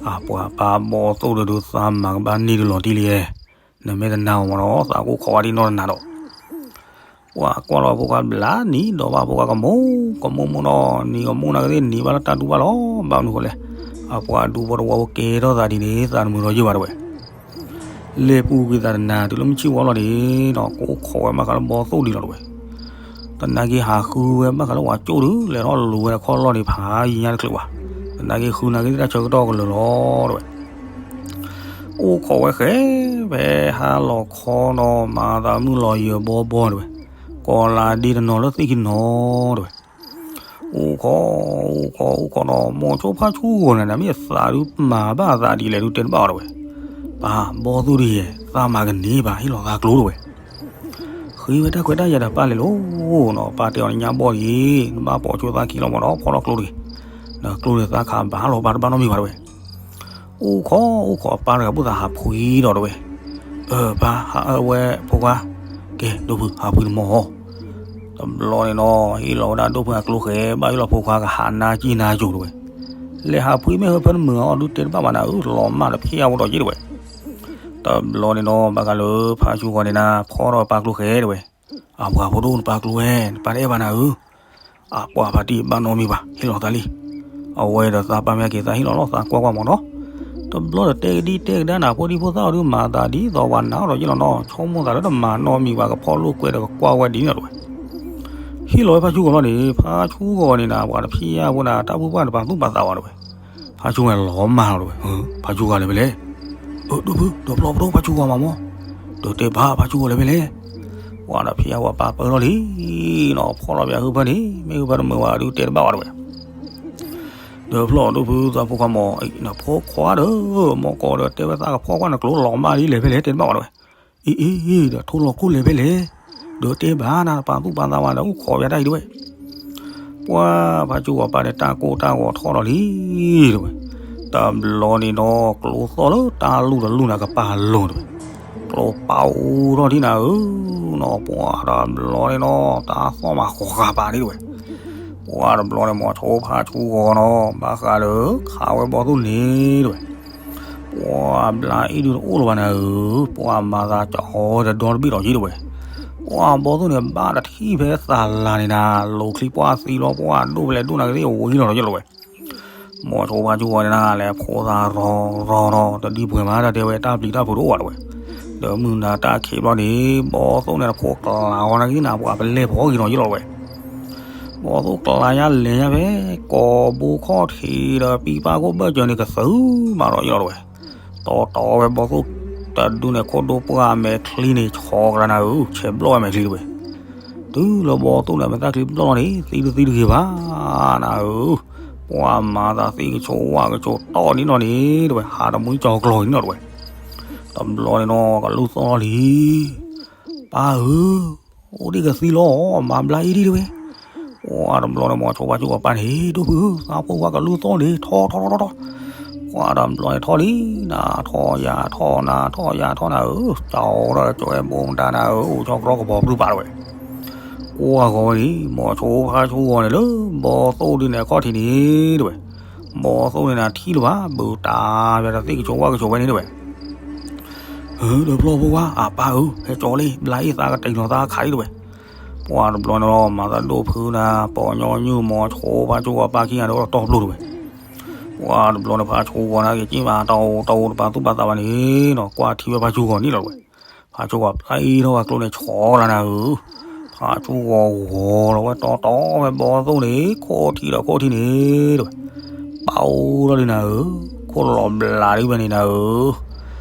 အပှၤပၢ်ဘီသိၣ်ဒီးဒုးသးမၤကဘၣ်န့ၢ်ဒုးလီၤတံၢ်လံ, နမ့ၢ်တနာ်အီၤမးနီၤ သးကိၢ်ခိးဝဲဒ်နီၢ်တနၤဒီး ပှၤကွၢ်လီၤအဖိခွါဘျါနံၤ ဒီးဘၣ်အဖိခွါကမူ ကမူမူနီၤ နံၤကမူနာ်က့သ့ၣ်နံၤဘၣ်လၢတၢ်ဒူဘၣ်လီၤ ဘၣ်မနုၤဃိလဲၣ်, အပှၤဒူဖိတဝီဖိကဲထီၣ်သးဒ်န့ၣ် သးတမုာ်ဒီးယဲၢ်ဘၣ်တဝဲ, လဲၤပူၤကွံာ်သးတနၤတုၤလၢမုၢ်ဆ့ၣ်ဝါလီၤန့ၣ်နီၤ ကိးခိးဝဲဘၣ်ဃးလၢဘီသိၣ်ဒံးလီၤတဝဲ, သနာ်က့ဟးဃုဝဲဘၣ်ဃးလၢပှၤကၠိဒုး လဲၤထီၣ်လူၤဝဲဒီးခီၣ်လီၢ်န့ၣ်ဖးယံၤညါတချုးဘၣ်, သနာ်က့ဃုနာ်က့သ့ၣ်တၢ်ဆၢကတီၢ်ကလၢာ်လီၤတဝဲ အိၣ်ခိးဝဲဃဲ ဖဲဟါလီၤခီနီၤ မၤသးမုၢ်လီၤယၢၤဘီဘီတဝဲ, ကီၤလၤဒ့တနီၤလၢသ့ၣ်ခံနီၤတဝဲ, အိၣ်ခိး အိၣ်ခိး အိၣ်ခိးနီၤ မိၤဆိဖါဆိဂီၤန့ၣ် နမ့ၢ်သးဒုးမၤဘၣ်သးဒ်လဲၣ်ဒုးတဲတဘၣ်အီၤတဝဲ, ပၢ်ဘီသိၣ်ဒ်ယဲၢ် သးမၤကန့ၢ်ဘၣ် ဟ့ၣ်လီၤသးကျိတဝဲ ဃ့ဝဲတၢ်ခွဲးတၢ်ယာ်ဒီးပၢ်လဲၤလိၤနီၤ ပၢ်တဲအီၤန့ၣ်ညါဘီၣ်အံၤ နဘၣ်ပိာ်ဆိသးခံလီၤမးဒီးဖီထီၣ်ကျိတဂ့ၤ, ဒီးကျိန့ၣ်သးခးဘၣ်လီၤ ပၢ်တဘၣ်နီတမံၤဘၣ်တဝဲ, အိၣ်ခိး အိၣ်ခိး အပၢ်တဂၤဘၣ်သးဟးဖှံဒီးတဝဲ, အၢ ပၢ် ဟးအၢဝဲဖိခွါ, ကဲ ဒိၣ်ဖု ဟးဖှံတမီၢ်ဟီ, တဘျီန့ၣ်နီၤ ဟ့ၣ်လီၤဝဲဒၣ်ဒိၣ်ဖုအကျိဃဲ ဘၣ်ဟ့ၣ်လီၤဖိခွါကဟးနါကံၢ်နါယိာ်တဝဲ, လဲၤဟးဖှံမ့ၢ်ဟၢဖၢနမုာ်အီၤဒုးတဲတဘၣ်ဘၣ်နၤဧၢ, လီၤမၢ်ဒီးဖျဲးအဝဲဒီးယ့ၣ်တဝဲ. တဘျီန့ၣ်ဒီး ဘၣ်ဃးလၢဖါဆူဂီၤန့ၣ်နၤ ဖီထီၣ်ပာ်ကျိဃဲတဝဲ. အပှၤဖိဒိၣ်နပာ်ကျိဝဲ, နပၢ်တအဲၣ်ဘၣ်နၤဧၢ. အပှၤဖါတံၢ်ဘၣ်နီတမံၤဘၣ်, ဟ့ၣ်လီၤသးလံ. အဝဲဒီးသးပၢ်မ့ၢ်က့ၤသးဟ့ၣ်လီၤလီၤသးကွၢ်ကွၢ်မၢ်နီၤ. တဘျီဒီးတဲကဒံတဲကဒါနၤ ဖိဒံဖိသၣ်အီၤဒုးမၤသးဒ်သိးပှၤနာ်အီၤဒီးယ့ၣ်လီၤနီၤ, ဆိကမိၣ်သးလၢတမၤနီတမံၤဘၣ် ကဖီၣ်လိာ်ကွဲဒီးကကွၢ်ဝဲဒ်န့ၣ်တဝဲ. ဟ့ၣ်လီၤဝဲဖါဆူဂီၤလီၤန့ၣ်, ဖါဆူဂီၤန့ၣ်နၤ ပှၤတဖျဲးအဝဲဒၣ် တၢ်မုၢ်ပှၢ်တပာ်သူၣ်ပာ်သးဝဲတဝဲ. ဖါဆူဂီၤလီၤမၢ်လီၤတဝဲ, ဖါဆူဂီၤလဲၤဖဲလဲၣ်. အၢ ဒိၣ်ဖု ဒီးဖျီၣ်ဖိဒိၣ် ဖါဆူဂီၤမးမၢ်, ဒီးတဲဘၣ်ဖါဆူဂီၤလဲၤဖဲလဲၣ်. ပှၤတဖျဲးအဝဲပာ်ပၢၢ်ထီၣ်လံ နီၤ, ဖီၣ်လီၤပယီၤဟုဖၢန့ၣ် မ့ၢ်ဟုဖၢတမုာ်ဝဲဒုးတဲတဘၣ်ဝဲတဝဲ. ဒီးဖျီၣ်ဒိၣ်ဖုသးဖိခွါမၢ်, နဖိခွါဒီး မၢ်ကီးဒီးတဲဝဲသးကဖီၣ်ကွၢ် နကျိလီၤမၢ်ဒ်လဲၣ်ဖဲလဲၣ် တဲတဘၣ်ဝဲတဝဲ. အ့ အ့ ဒီးထိၣ်လီၤခိၣ်လဲၤဖဲလဲၣ်, ဒီးတဲဘၣ်နၤ တပာ်သူၣ်ပာ်သးဝဲဒီး အိၣ်ခိးပယီၤတၢ်အံၤတဝဲ. ပှၤဖါဆူဂီၤပၢ်န့ၣ်တၢ်ကိၢ်တၢ်ဂီၤထီၣ်ဒီးလံတဝဲ. တဘျီန့ၣ်ဒီး ကျိသီၣ်လၢတၢ်လူၢ်တလူၢ်န့ၣ်ကပၤလီၤတဝဲ. ကျိပာ်အိၣ်ထီၣ်ဒ်နၤဧၢ, နီၤ, ပှၤတဘျီန့ၣ်ဒီး တၢ်သီၣ်မးဃီဃာ်ပာ်ဒ်တဝဲ. ပှၤတဘျီန့ၣ် မၢ်ဆိဖါဆူဂီၤနီၤ ဘၣ်ဃးဒီးခးဝဲဘီၣ်သိၣ်န့ၣ်တဝဲ. ပှၤဘျါအ့ၣ်ဒုးတအိၣ်လၢၤဘၣ်နၤဧၢ, ပှၤမၤသးကၠီဒီးဒီတဘ့ၣ်ဒီးယ့ၣ်တဝဲ. ပှၤဘီၣ်သိၣ်န့ၣ် ဘၣ်တထံၣ်ဖဲသးလၤန့ၣ်နၤ, လိၤချံပှၢ်သံလီၤ ပှၤဒိၣ်ဖဲလဲၣ်ဒိၣ်နၤကသ့ၣ်ဝံၤလီၤဒီးယ့ၣ်လီၤဝဲ. မၢ်ဆိဖါဆူဂီၤန့ၣ်နၤ လဲၤဖိသၣ်ရီၤရီၤနီၤ တဒ်ပှဲၤမး တၢ်တဲဝဲတၢ်ပျံၤတၢ်ဖုးတအိၣ်ဘၣ်တဝဲ. ဒီးမုၢ်နၤတၢ်ခံးဘျီန့ၣ် ဘီၣ်သိၣ်န့ၣ်တဖိကျးဝဲနၤကသ့ၣ်နၤ ပှၤပလဲၢ်ဖီဂ့ၤနီၤယ့ၣ်လီၤဝဲ. ဘီၣ်သိၣ်ကျးညါလဲၤညါဖဲ ကိာ်ဘိခီၣ်ထံးဒီးပံပၢ်ခိၣ်ဘၢၣ်စၢၤန့ၣ်ကသုးမးဒီးယ့ၣ်လီၤတဝဲ. တီတီဝဲဘီၣ်သိၣ်တဒုန့ၣ် ခိၣ်ဒိပှၢ်မဲာ်ချံန့ၣ် ဆီကရၤနၤဧၢ, ဆဲးဘျီၣ်ဝဲမဲာ်ချံတဝဲ. တုၤလၢဘီၣ်သိၣ်န့ၣ် မဲာ်ချံဘျီၣ်လီၤန့ၣ် သံတသံတဂ့ၤဘၣ်နၤဧၢ. ပှၤမၤသးသံကဆိးဝၣ်ကဆိးတီၢ်ဒ်နီၢ်န့ၣ်တဝဲ, ဟးတမှံကၠီၤကျီၤဒ်နီၢ်တဝဲ. တဘျီန့ၣ်နီၤ ကလူၢ်သီၣ်လံ ပၢ်ဧၢ, အိၣ်ဒံးကသံလီၤ, မၤဘျါအ့ၣ်ဒံးတဝဲ. ပှၤတဘျီန့ၣ် မၢ်ဆိဖါဆူဂီၤပၢ်န့ၣ် ဒိၣ်ဖုဧၢ, သးဖိခွါကလူၢ်သီၣ်န့ၣ် ထီၣ်ထီၣ်ထီၣ်ထီၣ်. ပှၤတဘျီန့ၣ်ထီၣ်လံ, နၤထီၣ်ယၤထီၣ် နၤထီၣ်ယၤထီၣ်နၤဧၢ, ကၠီထီၣ်ကၠီဝဲဘိမတၤနၤဧၢ, အိၣ်ဆီကြီကပီၤပြုၢ်ပာ်တဝဲ. ကွၢ်ဂီၤဝဲန့ၣ် မၢ်ဆိဖါဆူဂီၤန့ၣ်လၢ ဘီၣ်သိၣ်ဒုန့ၣ်အခီၣ်ထံးန့ၣ်တဝဲ. ဘီၣ်သိၣ်န့ၣ်နၤထံၣ်လၢၤဘၣ်, ဘုးတၢ် ပှၤတသံကဆိးဝၣ်ကဆိးဝဲန့ၣ်တဝဲ. ဧၢ ဒီးဖျီၣ်ဖိခွါ အပၢ်ဧၢ, ဟဲကၠီလံ, ဘျါအ့ၣ်သးကတံၤလီၤသးခးလံတဝဲ. ပှၤတဘျီန့ၣ်လီၤ မၤသးဒိၣ်ဖုနၤ ပိာ်ညီနုၢ် မၢ်ဆိဖါဆူဂီၤပၢ်ခံဂၤဒီးတီပျိတဝဲ. ပှၤတဘျီန့ၣ် ဖါဆူဂီၤန့ၣ်က့ၤက့ၤမး တၢ်အိၣ်တၢ်အိၣ်တပာ်သူၣ်ပာ်သးဘၣ်န့ၣ်နီၤ, ကွၢ်ထံဝဲဖါဆူဂီၤန့ၣ်လီၤတဝဲ. ဖါဆူဂီၤပျဲထီၣ်ဝဲကျိန့ၣ် ဆီလီၤနၤဧၢ. ဖါဆူဂီၤဂီၤလီၤဝဲတီတီဝဲဘီၣ်သိၣ်န့ၣ် ခိၣ်ထံးဒီးခိၣ်ထံးန့ၣ်တဝဲ. ပာ်အိၣ်ထီၣ်ဒ်နၤဧၢ, ခိၣ်လီၤဘျးဒ်ဝဲန့ၣ်နၤဧၢ.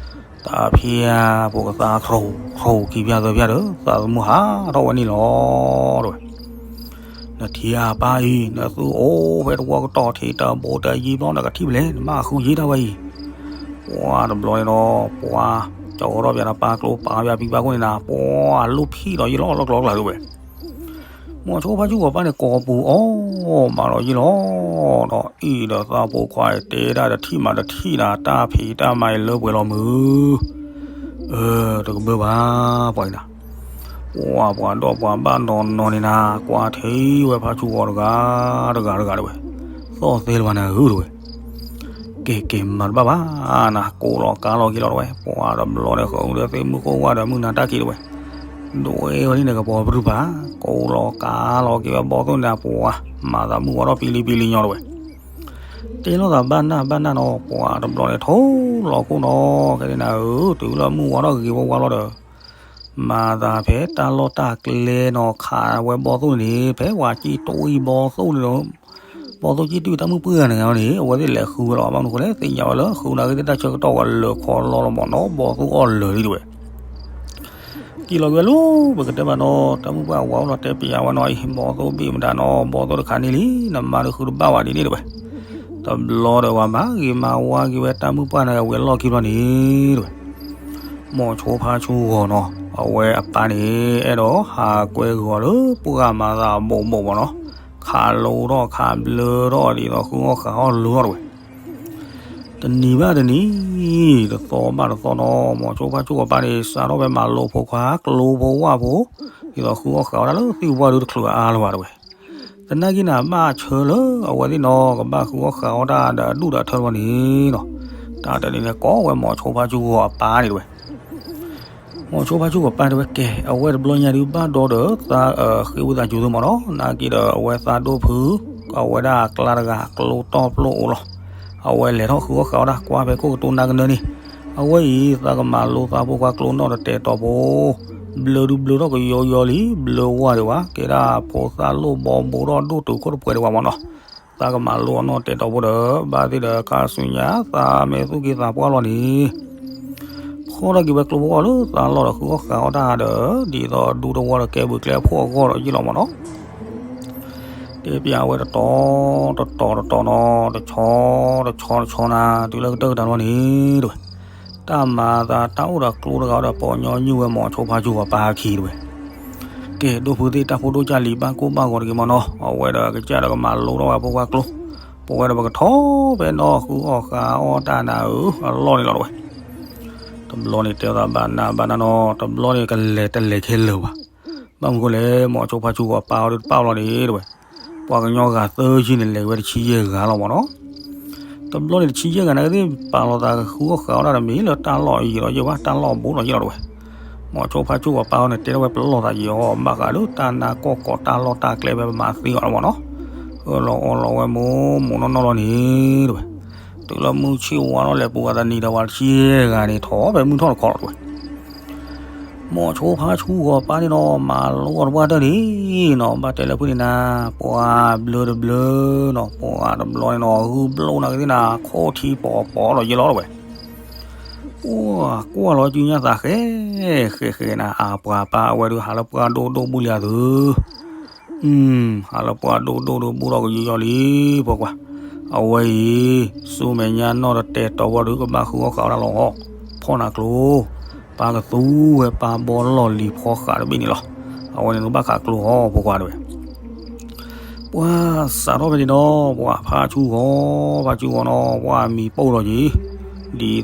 တၢ်ဖံးဖိကသါခရိၣ်ခရိၣ်ခံဖျၢၣ်သၢဖျၢၣ်ဒီး သးသမူဟးထီၣ်ဝဲန့ၣ်လီၤတဝဲ. နထံၣ်အပၢ်အံၤ နသုအိၣ်ဖဲတဝီကတီၢ်ထံးတဘိတယံၤဘျီ နကထံၣ်ဖဲလဲၣ် နဘၣ်ဃုယ့ၢ်တၢ်ဝဲအံၤ. ပှၤတဘျီန့ၣ်ဒီး ပှၤကၠီထီၣ်ပယီၤနပာ်ကျိပာ်ပယီၤပံပာ်ခိၣ်န့ၣ်နၤ ပှၤလူၢ်ဖံးဒီးယ့ၢ်လီၤလၢကျီကျါတဝဲ. မ့ၢ်ဆိဖါဆူဂီၤပၢ်န့ၣ် ကိးပူၤအီၣ်မးဒီးယ့ၢ်လီၤ, ဒီးအံၤဒီးသးဖိခွါတဲဒၣ်တထံၣ်မးတထံၣ်နၤ တၢ်ဖံးတၢ်မၤအံၤလၢပှဲၤလီၤမုၢ်. အၢ တကဘၢဘၣ်ပှၤအံၤနၤ. ပှၤပှၤဒီးပှၤဘၣ်နီၤနီၤန့ၣ်နၤ ကွၢ်ထံဝဲဖါဆူဂီၤတဂၤတဂၤတဂၤတဝဲ. သီၣ်သဲလၢၤဘၣ်နၤဧၢတဝဲ. ကဲကဲမၤတဘၣ်ဘၣ်နၤ ကိးလီၤကါလီၤက့ၤလီၤတဝဲ. ပှၤတဘျီန့ၣ် ဃုဒီးသ့ၣ်မုၢ်ဃိဝါဒီးမုၢ်နၤတၢ်ခံးတဝဲ. ဒွဲဝဲန့ၣ်နကပီၤပြုၢ်ပာ် ကိးလီၤကါလီၤက့ၤဝဲဘီၣ်သိၣ်န့ၣ်နၤ ပှၤမၤသးမုၢ်ဝါထီၣ်ပံလံပံလံညီတဝဲ. တဲလိာ်သးဘၣ်နၢ်ဘၣ်နၢ်နီၤ ပှၤတဘျီန့ၣ် ထိၣ်လီၤခိၣ်နီၤ ခဲန့ၣ်နၤဧၢ တုၤလၢမုၢ်ဝါထီၣ်ဂ့ၤဂ့ၤဝါဝါလီၤဒီး မၤသးဖဲတၢ်လီၢ်တၢ်ကျဲနီၤ ခးဝဲဘီၣ်သိၣ်န့ၣ် ဖဲပှၤကံၣ်တွံၢ်ဘီၣ်သိၣ်န့ၣ်ဒီး ဘီၣ်သိၣ်ကံၣ်တွံၢ်တၢ်မုၢ်ပှၢ်နၤန့ၣ် အဝဲသ့ၣ်လဲၤဃုဝဲလီၤ ဘၣ်မနုၤဃိလဲၣ် သ့ၣ်ညါဝဲလၢဃုနၤဂ့ၤသ့ၣ်တၢ်ဆၢကတီၢ်ဝဲလၢခီလီလီၤမးနီၤ ဘီၣ်သိၣ်အီၣ်လၢာ်လံတဝဲ. က့ၤလီၤက့ၤဝဲလၢ ပကတဲဘၣ်နီၤ တၢ်မုၢ်ပှၢ်ဝၤအိၣ်လီၤတဲပယါဝဲနီၤအံၤ ဘီၣ်သိၣ်ဘ့ၣ်မတၤနီၤ ဘီၣ်သိၣ်တခါန့ၣ်လံ နမါတဃုတဘၣ်ဝဲဒ်န့ၣ်တဝဲ. တဘျီဒီးဝၤမၤဂ့ၤမၤဝါက့ၤဝဲတၢ်မုၢ်ပှၢ်န့ၣ် ဝဲၤလီၢ်ခံဘျီန့ၣ်တဝဲ. မိၢ်ဆိဖါဆူဂီၤနီၤ အဝဲအပၢ်န့ၣ် အဲၣ်ဒိးဟးကွဲဂီၤလၢပှၢ်မၤသးဘိးဘိးမးနီၤ ခးလိထီၣ်ခးဘျၢထီၣ်ဒ်သိးဃုအီၣ်ဃးအီၣ်လိထီၣ်တဝဲ. တနံၤဘၣ်တနံၤ တသီဘၣ်တသီနီၤ မိၢ်ဆိဖါဆူအပၢ်န့ၣ် စးထီၣ်ဖဲမၤလိဖိခွါ ကျိဖိဝၣ်ဖိ ဒ်သိးဃုအီၣ်ဃးအီၣ်တၢ်လၢသ့ၣ်ဝၣ်ဒုတချုးအါလၢၤဘၣ်တဝဲ. တနာ်က့ၤနၤဘၣ်ဆၢလၢအဝဲသ့ၣ်နီၤ ကဘၣ်ဃုအီၣ်ဃုအီတၢ်ဒီးအဒူၣ်ဒီးအထၢတဝီန့ၣ်နီၤ. တၢ်တနံၤန့ၣ် ကိးဝဲမိၤဆိဖါဆူဂီၤအပၢ်န့ၣ်တဝဲ. မိၤဆိဖါဆူဂီၤပၢ်တဲဝဲ ကဲ အဝဲတဘျီညါဒုးဘၣ်ဒီဒီးသးဃ့ဝံသးစူၤသုမ့ၢ်နီၤ. နာ်က့ဒီးအဝဲသးဒိၣ်ဖု အဝဲဒၣ်အကျါတဂၤကျိတီၢ်ဖျိအိၣ်လီၤ. အဝဲလဲၤထီၣ်ဃုအီၣ်ဃုအီတၢ်ကွၢ်ဖဲခိၣ်ကတိၤနၢ်ကနၢန့ၣ်, အဝဲအံၤ သးကမၤလိသးဖိခွါကျိနီၣ်တတဲတီၤဖိ, ဘျၢဒုဘျၢထီၣ်ကယီယီလံ ဘျၢဝါဒံးဝဲ ကဲဒၣ်ဖိသၣ်လိၣ်ဘီဘိထီၣ်ဒိၣ်တုာ်ခိၣ်တပှဲၤဒံးဝဲမ့ၢ်နီၤ. သးကမၤလိအနီၣ်တဲတီၤဖိဒီး ဘၣ်သ့ၣ်ဒီးခါဆူညါ သးမ့ၢ်သူၣ်က့သးပှၢ်လီၤန့ၣ် ဖီၣ်ထီၣ်က့ၤဝဲကျိဖိအီၤလၢသးလီၢ်ဒီးဃုအီၣ်ဃုအီတၢ်ဒီး ဒ်သိးဒူတဝီဒီးကဲဘုးကျဲအဖှိၣ်အဂီၢ်ဒီးယ့ၢ်လီၤမ့ၢ်နီၤ. တဲပၠးဝဲတတီၤတတီၤတတီၤနီၤ, တဆီတဆီတဆီနၤ တုၤလၢကတၢၢ်ကတၢၢ်လီၤန့ၣ်တဝဲ. တၢ်မၤသးတၢ်အိၣ်ဒီးကျိတဂၤဒီး ပိာ်ညီနုၢ်ဝဲမိၤဆိဖါဆူဂီၤပၢ်အခံတဝဲ. ကဲ ဒိၣ်ဖုသ့ၣ် တၢ်ဖိဒိၣ်ကၢ်လံၤ ဘၣ်ကိၢ်ဘၣ်ဂီၤတဂ့ၤမ့ၢ်နီၤ. အဝဲဒီးကစၢ်ဒီးကမၤလိထီၣ်ဝဲဖိခွါကျိ, ပဝဲဒီးပကထီၣ်ဖဲနီၢ်ဃုအီၣ်ဃုအီတၢ်နၤဧၢ အလီၢ်န့ၣ်လီၤတဝဲ. တဘျီန့ၣ်တဲသးဘၣ်နၤဘၣ်နၤနီၤ, တဘျီန့ၣ်ကလဲၤတလဲၤခဲလၢာ်ဘၣ်. ဘၣ်မနုၤဃိလဲၣ် မိၤဆိဖါဆူဂီၤပၢ်အီၤဒီးတပၣ်လီၤန့ၣ်တဝဲ. ပှၤကညီဂၤသၢဆံန့ၣ် လဲၤဝဲတဆံယဲၢ်ဂၤလီၤမ့ၢ်နီၤ. တဘျီန့ၣ်တဆံယဲၢ်ဂၤန့ၣ် ကသ့ၣ်ပာ်လီၤသးဃုအီၣ်ဃုအီတၢ်တမံၤလၢတၢ်လီၢ်ယံာ်ဒီးယ့ၢ်ဘၣ် တၢ်လီၢ်ဘူးဒီးယ့ၢ်လီၤတဝဲ. မိၤဆိဖါဆူဂီၤပၢ်အီၤန့ၣ် တဲထီၣ်ဝဲပလီၢ်သးယံာ်အီၤ ဘၣ်ဃးဒီးတၢ်နါကီၢ်ကီးတၢ်လီၢ်တၢ်ကျဲဖဲပမၤသ့အီၤလီၤမ့ၢ်နီၤ. အၢၣ်လီၤအီလီၤဝဲမိၢ်မိၢ်နီၢ်နီၢ်လီၤန့ၣ်တဝဲ. တုၤလၢမုၢ်ဆ့ၣ်ဝါထီၣ်လဲၤပူၤဂၤသနံၤဒီးပှၤတဆံယဲၢ်ဂၤန့ၣ် ထီၣ်ဖဲမုၢ်ထီၣ်တခီလီၤတဝဲ. မိၤဆိဖါဆူဂီၤပၢ်န့ၣ်နီၤ မၤလိအီၤတပှၢ်တၢၢ်န့ၣ်နီၤ ဘၣ်တဲလၢဖုန့ၣ်နၤ ပှၤဘျၢတဘျၢနီၤ ပှၤတဘျီန့ၣ်နီၤ ဂုၢ်ဘျိနၤကသ့ၣ်နၤ ခိၣ်ထံပီၤပီၤဒီးယ့ၢ်လီၤတဝဲ. အိၣ်ကွၢ်လီၤစုညါသးဃဲ ဃဲဃဲနၤ အပှၤပၢ်အဝဲဒုး ဟးလၢပှၢ်ဒိၣ်ဒိၣ်ဘူးလံအသု ဟးလၢပှၢ်ဒိၣ်ဒိၣ်ဒုးဘူးထီၣ်ကယီယီလံ ဖိခွါ. အဝဲအံၤ ဆူမဲာ်ညါနီၢ်တတဲတီၤဝဲဒုး ကဘၣ်ဃုအီၣ်ဃုအီတၢ်လီၤ. ဖီၣ်နၤကျိ, ပၢ်ကသူဝဲပၢ်ဘီလီၢ်လံၤဖီဃးတဘ့ၣ်န့ၣ်လီၤ. အဝဲန့ၣ်ကဘၣ်ဃးကျိဟီ ဖိခွါတဝဲ. ပှၤစးထီၣ်ဖဲန့ၣ်ဒီး ပှၤဖါဆူဂီၤ, ဖါဆူဂီၤနီၤ ပှၤမံၤပိၢ်လီၤက့ၤ, ဒ်သိး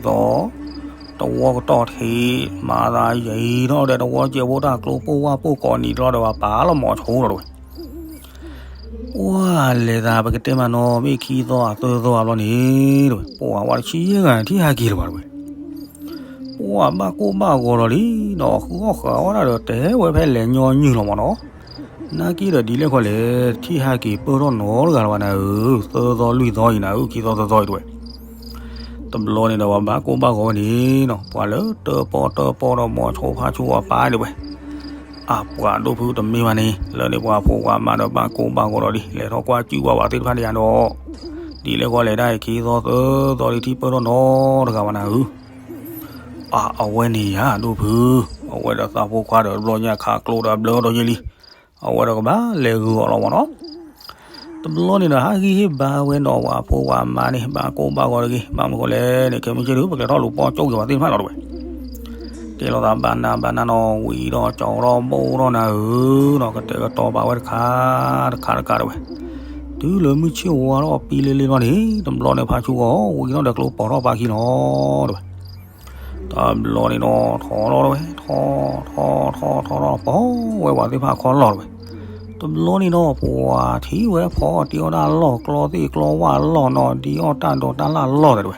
တဝီကတီၢ်ထံး မၤသးယံာ်ထီၣ်ဒီး တဝီကဲဖိတၢ်ကျိပိၢ်ဝၢ်ပိၢ်ကိးနံၤတလီၤဒီး ပှၤပာ်လီၤမိၤဆိဒီးတဝဲ. ပှၤလဲၤသး ပကတဲမးနီၤ မ့ၢ်ခံသီအသၢသီအဘျီန့ၣ်တဝဲ ပှၤဝဲတဆံယဲၢ်ဂၤန့ၣ် ထံၣ်ဟဲက့ၤလၢၤဘၣ်တဝဲ. ပှၤဘၣ်ကိၢ်ဘၣ်ဂီၤလီၤလံနီၤ ဃုအီၣ်ဃုအီတၢ်ဒီး တဲဝဲဖဲလဲၤညီနုၢ်လီၤမ့ၢ်နီၤ. နာ်က့ဒီးဒ်လဲၣ်ခီလဲၣ် ထံၣ်ဟဲက့ၤပၢၢ်ထီၣ်နီတဂၤလၢၤဘၣ်နၤဧၢ, သၢသီလွံၢ်သီအံၤနၤဧၢ, ခံသီသၢသီအံၤတဝဲ. တဘျီန့ၣ်ဒီးပှၤဘၣ်ကိၢ်ဘၣ်ဂီၤဝဲန့ၣ်နီၤ ပှၤလၢတၢၣ်ပီၣ်တၢၣ်ပီၣ်ဒီးမိၤဆိဖါဆူအပၢ်တဝဲ အပှၤဒိၣ်ဖုတမ့ၢ်ဘၣ်န့ၣ် လၢန့ၣ်ပှၤဖိပှၤမါဒီးဘၣ်ကိၢ်ဘၣ်ဂီၤဒီးဒ် လဲၤထီၣ်ကွၢ်စုဘၣ်ပှၤသ့ၣ်တဖၣ်န့ၣ်ယါဒီး ဒ်လဲၣ်ဃီလဲၣ်ဒၣ်အံၤ ခံသီသၢသီဒ်ထံၣ်ပၢၢ်ထီၣ်နီတဂၤဘၣ်နၤဧၢ. အ အဝဲန့ၣ်ယါဒိၣ်ဖု, အဝဲဒီးသးဖိခွါဒီးတဘျီညါခးကျိဒီးဘျၢဒီးယဲၢ်လံ, အဝဲဒီးကဘၣ်လဲၤဂုာ်အီၤလီၤမ့ၢ်နီၤ. တဘျီန့ၣ်ဒီးဟးဂံၢ်ဟ့ၣ်ဘါဝဲဒီးပှၤဖိပှၤမါန့ၣ် ဘၣ်ကိၢ်ဘၣ်ဂီၤတဂ့ၤ, ဘၣ်မနုၤဃိလဲၣ်န့ၣ် ခဲမုၢ်ဆ့ၣ်ဒုး ပကလဲၤထီၣ်လူၤပီၣ်ကၠိၣ်က့ၤပှၤသ့ၣ်တဖၣ်လီၤတဝဲ. တဲလိာ်သးဘၣ်နၤဘၣ်နၤနီၤ ဝံၤဒီးကၠီၤထီၣ်ဘိၣ်ထီၣ်နၤဧၢနီၤ ကတဲာ်ကတီၤဘၣ်ဝဲတခါ တခါတခါတဝဲ. တုၤလၢမုၢ်ဆ့ၣ်ဝါထီၣ်ပံလ့လ့လီၤန့ၣ် တဘျီန့ၣ်ဖါဆူဂီၤ ဝံၤထီၣ်ဒီးကျိပိာ်ထီၣ်ပၢ်ခံလီၤတဝဲ. တဘျီန့ၣ်နီၤ ထီၣ်လီၤတဝဲ ထီၣ် ထီၣ် ထီၣ် ထီၣ် ထီၣ် ထီၣ် ပီၤဝဲပှၤသ့ၣ်တဖၣ်ခီလီၤတဝဲ. တဘျီန့ၣ်နီၤ ပှၤထံၣ်ဝဲဖီအီၣ်တံၢ်အီၣ်တၢ်လီၢ် ကျီသ့ၣ်ကျီဝၣ်လီၢ်နီၤ ဒ်အီၣ်တၢ်ဒိးတၢ်လၢ်လီၢ်တဝဲ.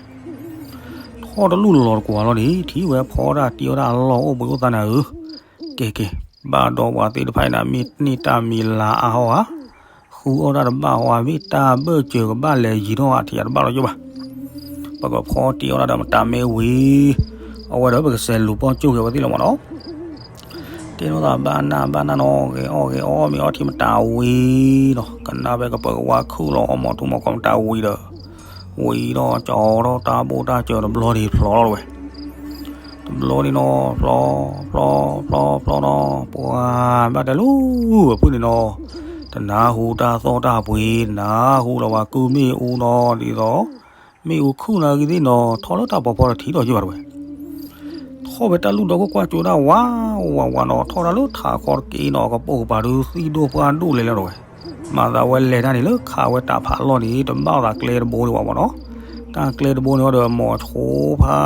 ထီၣ်တလူၢ်လီၤတကွၢ်လီၤန့ၣ် ထံၣ်ဝဲဖီတၢ်တံၢ်အီၣ်တၢ်လီၢ်အိၣ်ဘှံးအိၣ်သါနၤဧၢ. ကဲကဲ ဘၣ်ဒီးပှၤသ့ၣ်တဖၣ်အံၤနၤ မ့ၢ်န့ၢ်တၢ်မံၤလၤအါဟီဧါ ဃုအီၣ်တၢ်တဘၣ်ဟီဧါ မ့ၢ်တၢ်ဘၢၣ်စၢၤကဘၣ်လဲၤယံၤထီၣ်ဧါ ထံၣ်ယၤတဘၣ်လီၤယိၣ်ဘၣ်. ပကဖီတံၢ်အီၣ်တၢ်ဒီးမတၤမ့ၢ်ဝံၤ အဝဲဒီးပကစဲးလူၤပီၣ်ကၠိၣ်က့ၤဝဲသ့ၣ်လီၤမ့ၢ်နီၤ. တဲလိာ်သးဘၣ်နၤဘၣ်နၤနီၤ ဂဲၤအီၣ်ဂဲၤအီၣ်မ့ၢ်အီထံမတၤဝံၤနီၤ ကနၣ်ဖဲကပၢၤကဝါခုၣ်လီၤအီၣ်မီၤထူမီၤကီၢ်မတၤဝံၤဒီး ဝံၤဒီးကၠီၤထီၣ်တၢ်ဘိၣ်တၢ်စၢၤတဘျီန့ၣ်ဖျီလီၤတဝဲ. တဘျီန့ၣ်နီၤ ဖျီ ဖျီ ဖျီ ဖျီနီၤ ပှၤဘၣ်တဲလူၤဝဲဖုန့ၣ်နီၤ တနၢ်ဟူတၢ်သီၣ်တၢ်ပှ့ၤ နၢ်ဟူလီၤဝဲကုၢ်မ့ၣ်အူနီၤ ဒ်သိး မ့ၣ်အူခုၣ်နၤဂ့ၤသ့ၣ်နီၤ ထီၣ်လၢတၢ်ပီၤဖီတထံၣ်ဒီးယိၣ်ဘၣ်တဝဲ. ထီၣ်ဖဲတၢ်လူၢ်ဒီခိၣ်ကွၢ်ကၠိဒၣ်ဝးဝးဝးနီၤ ထီၣ်တၢ်လၢထးခီတက့ၢ်နီၤ ကပိာ်ကပၤဒုးသံၣ်ဒိၣ်ပှၢ်ဒိၣ်လဲၤလီၤတဝဲ. မၤသးဝဲလဲၤတၢ်န့ၣ်လၢခးဝဲတးဖးလီၢ်န့ၣ် တဘၣ်အသးကျဲတဘိန့ၣ်ဝဲမ့ၢ်နီၤ. တၢ်ကျဲတဘိန့ၣ်ဒီး မိၤဆိဖါ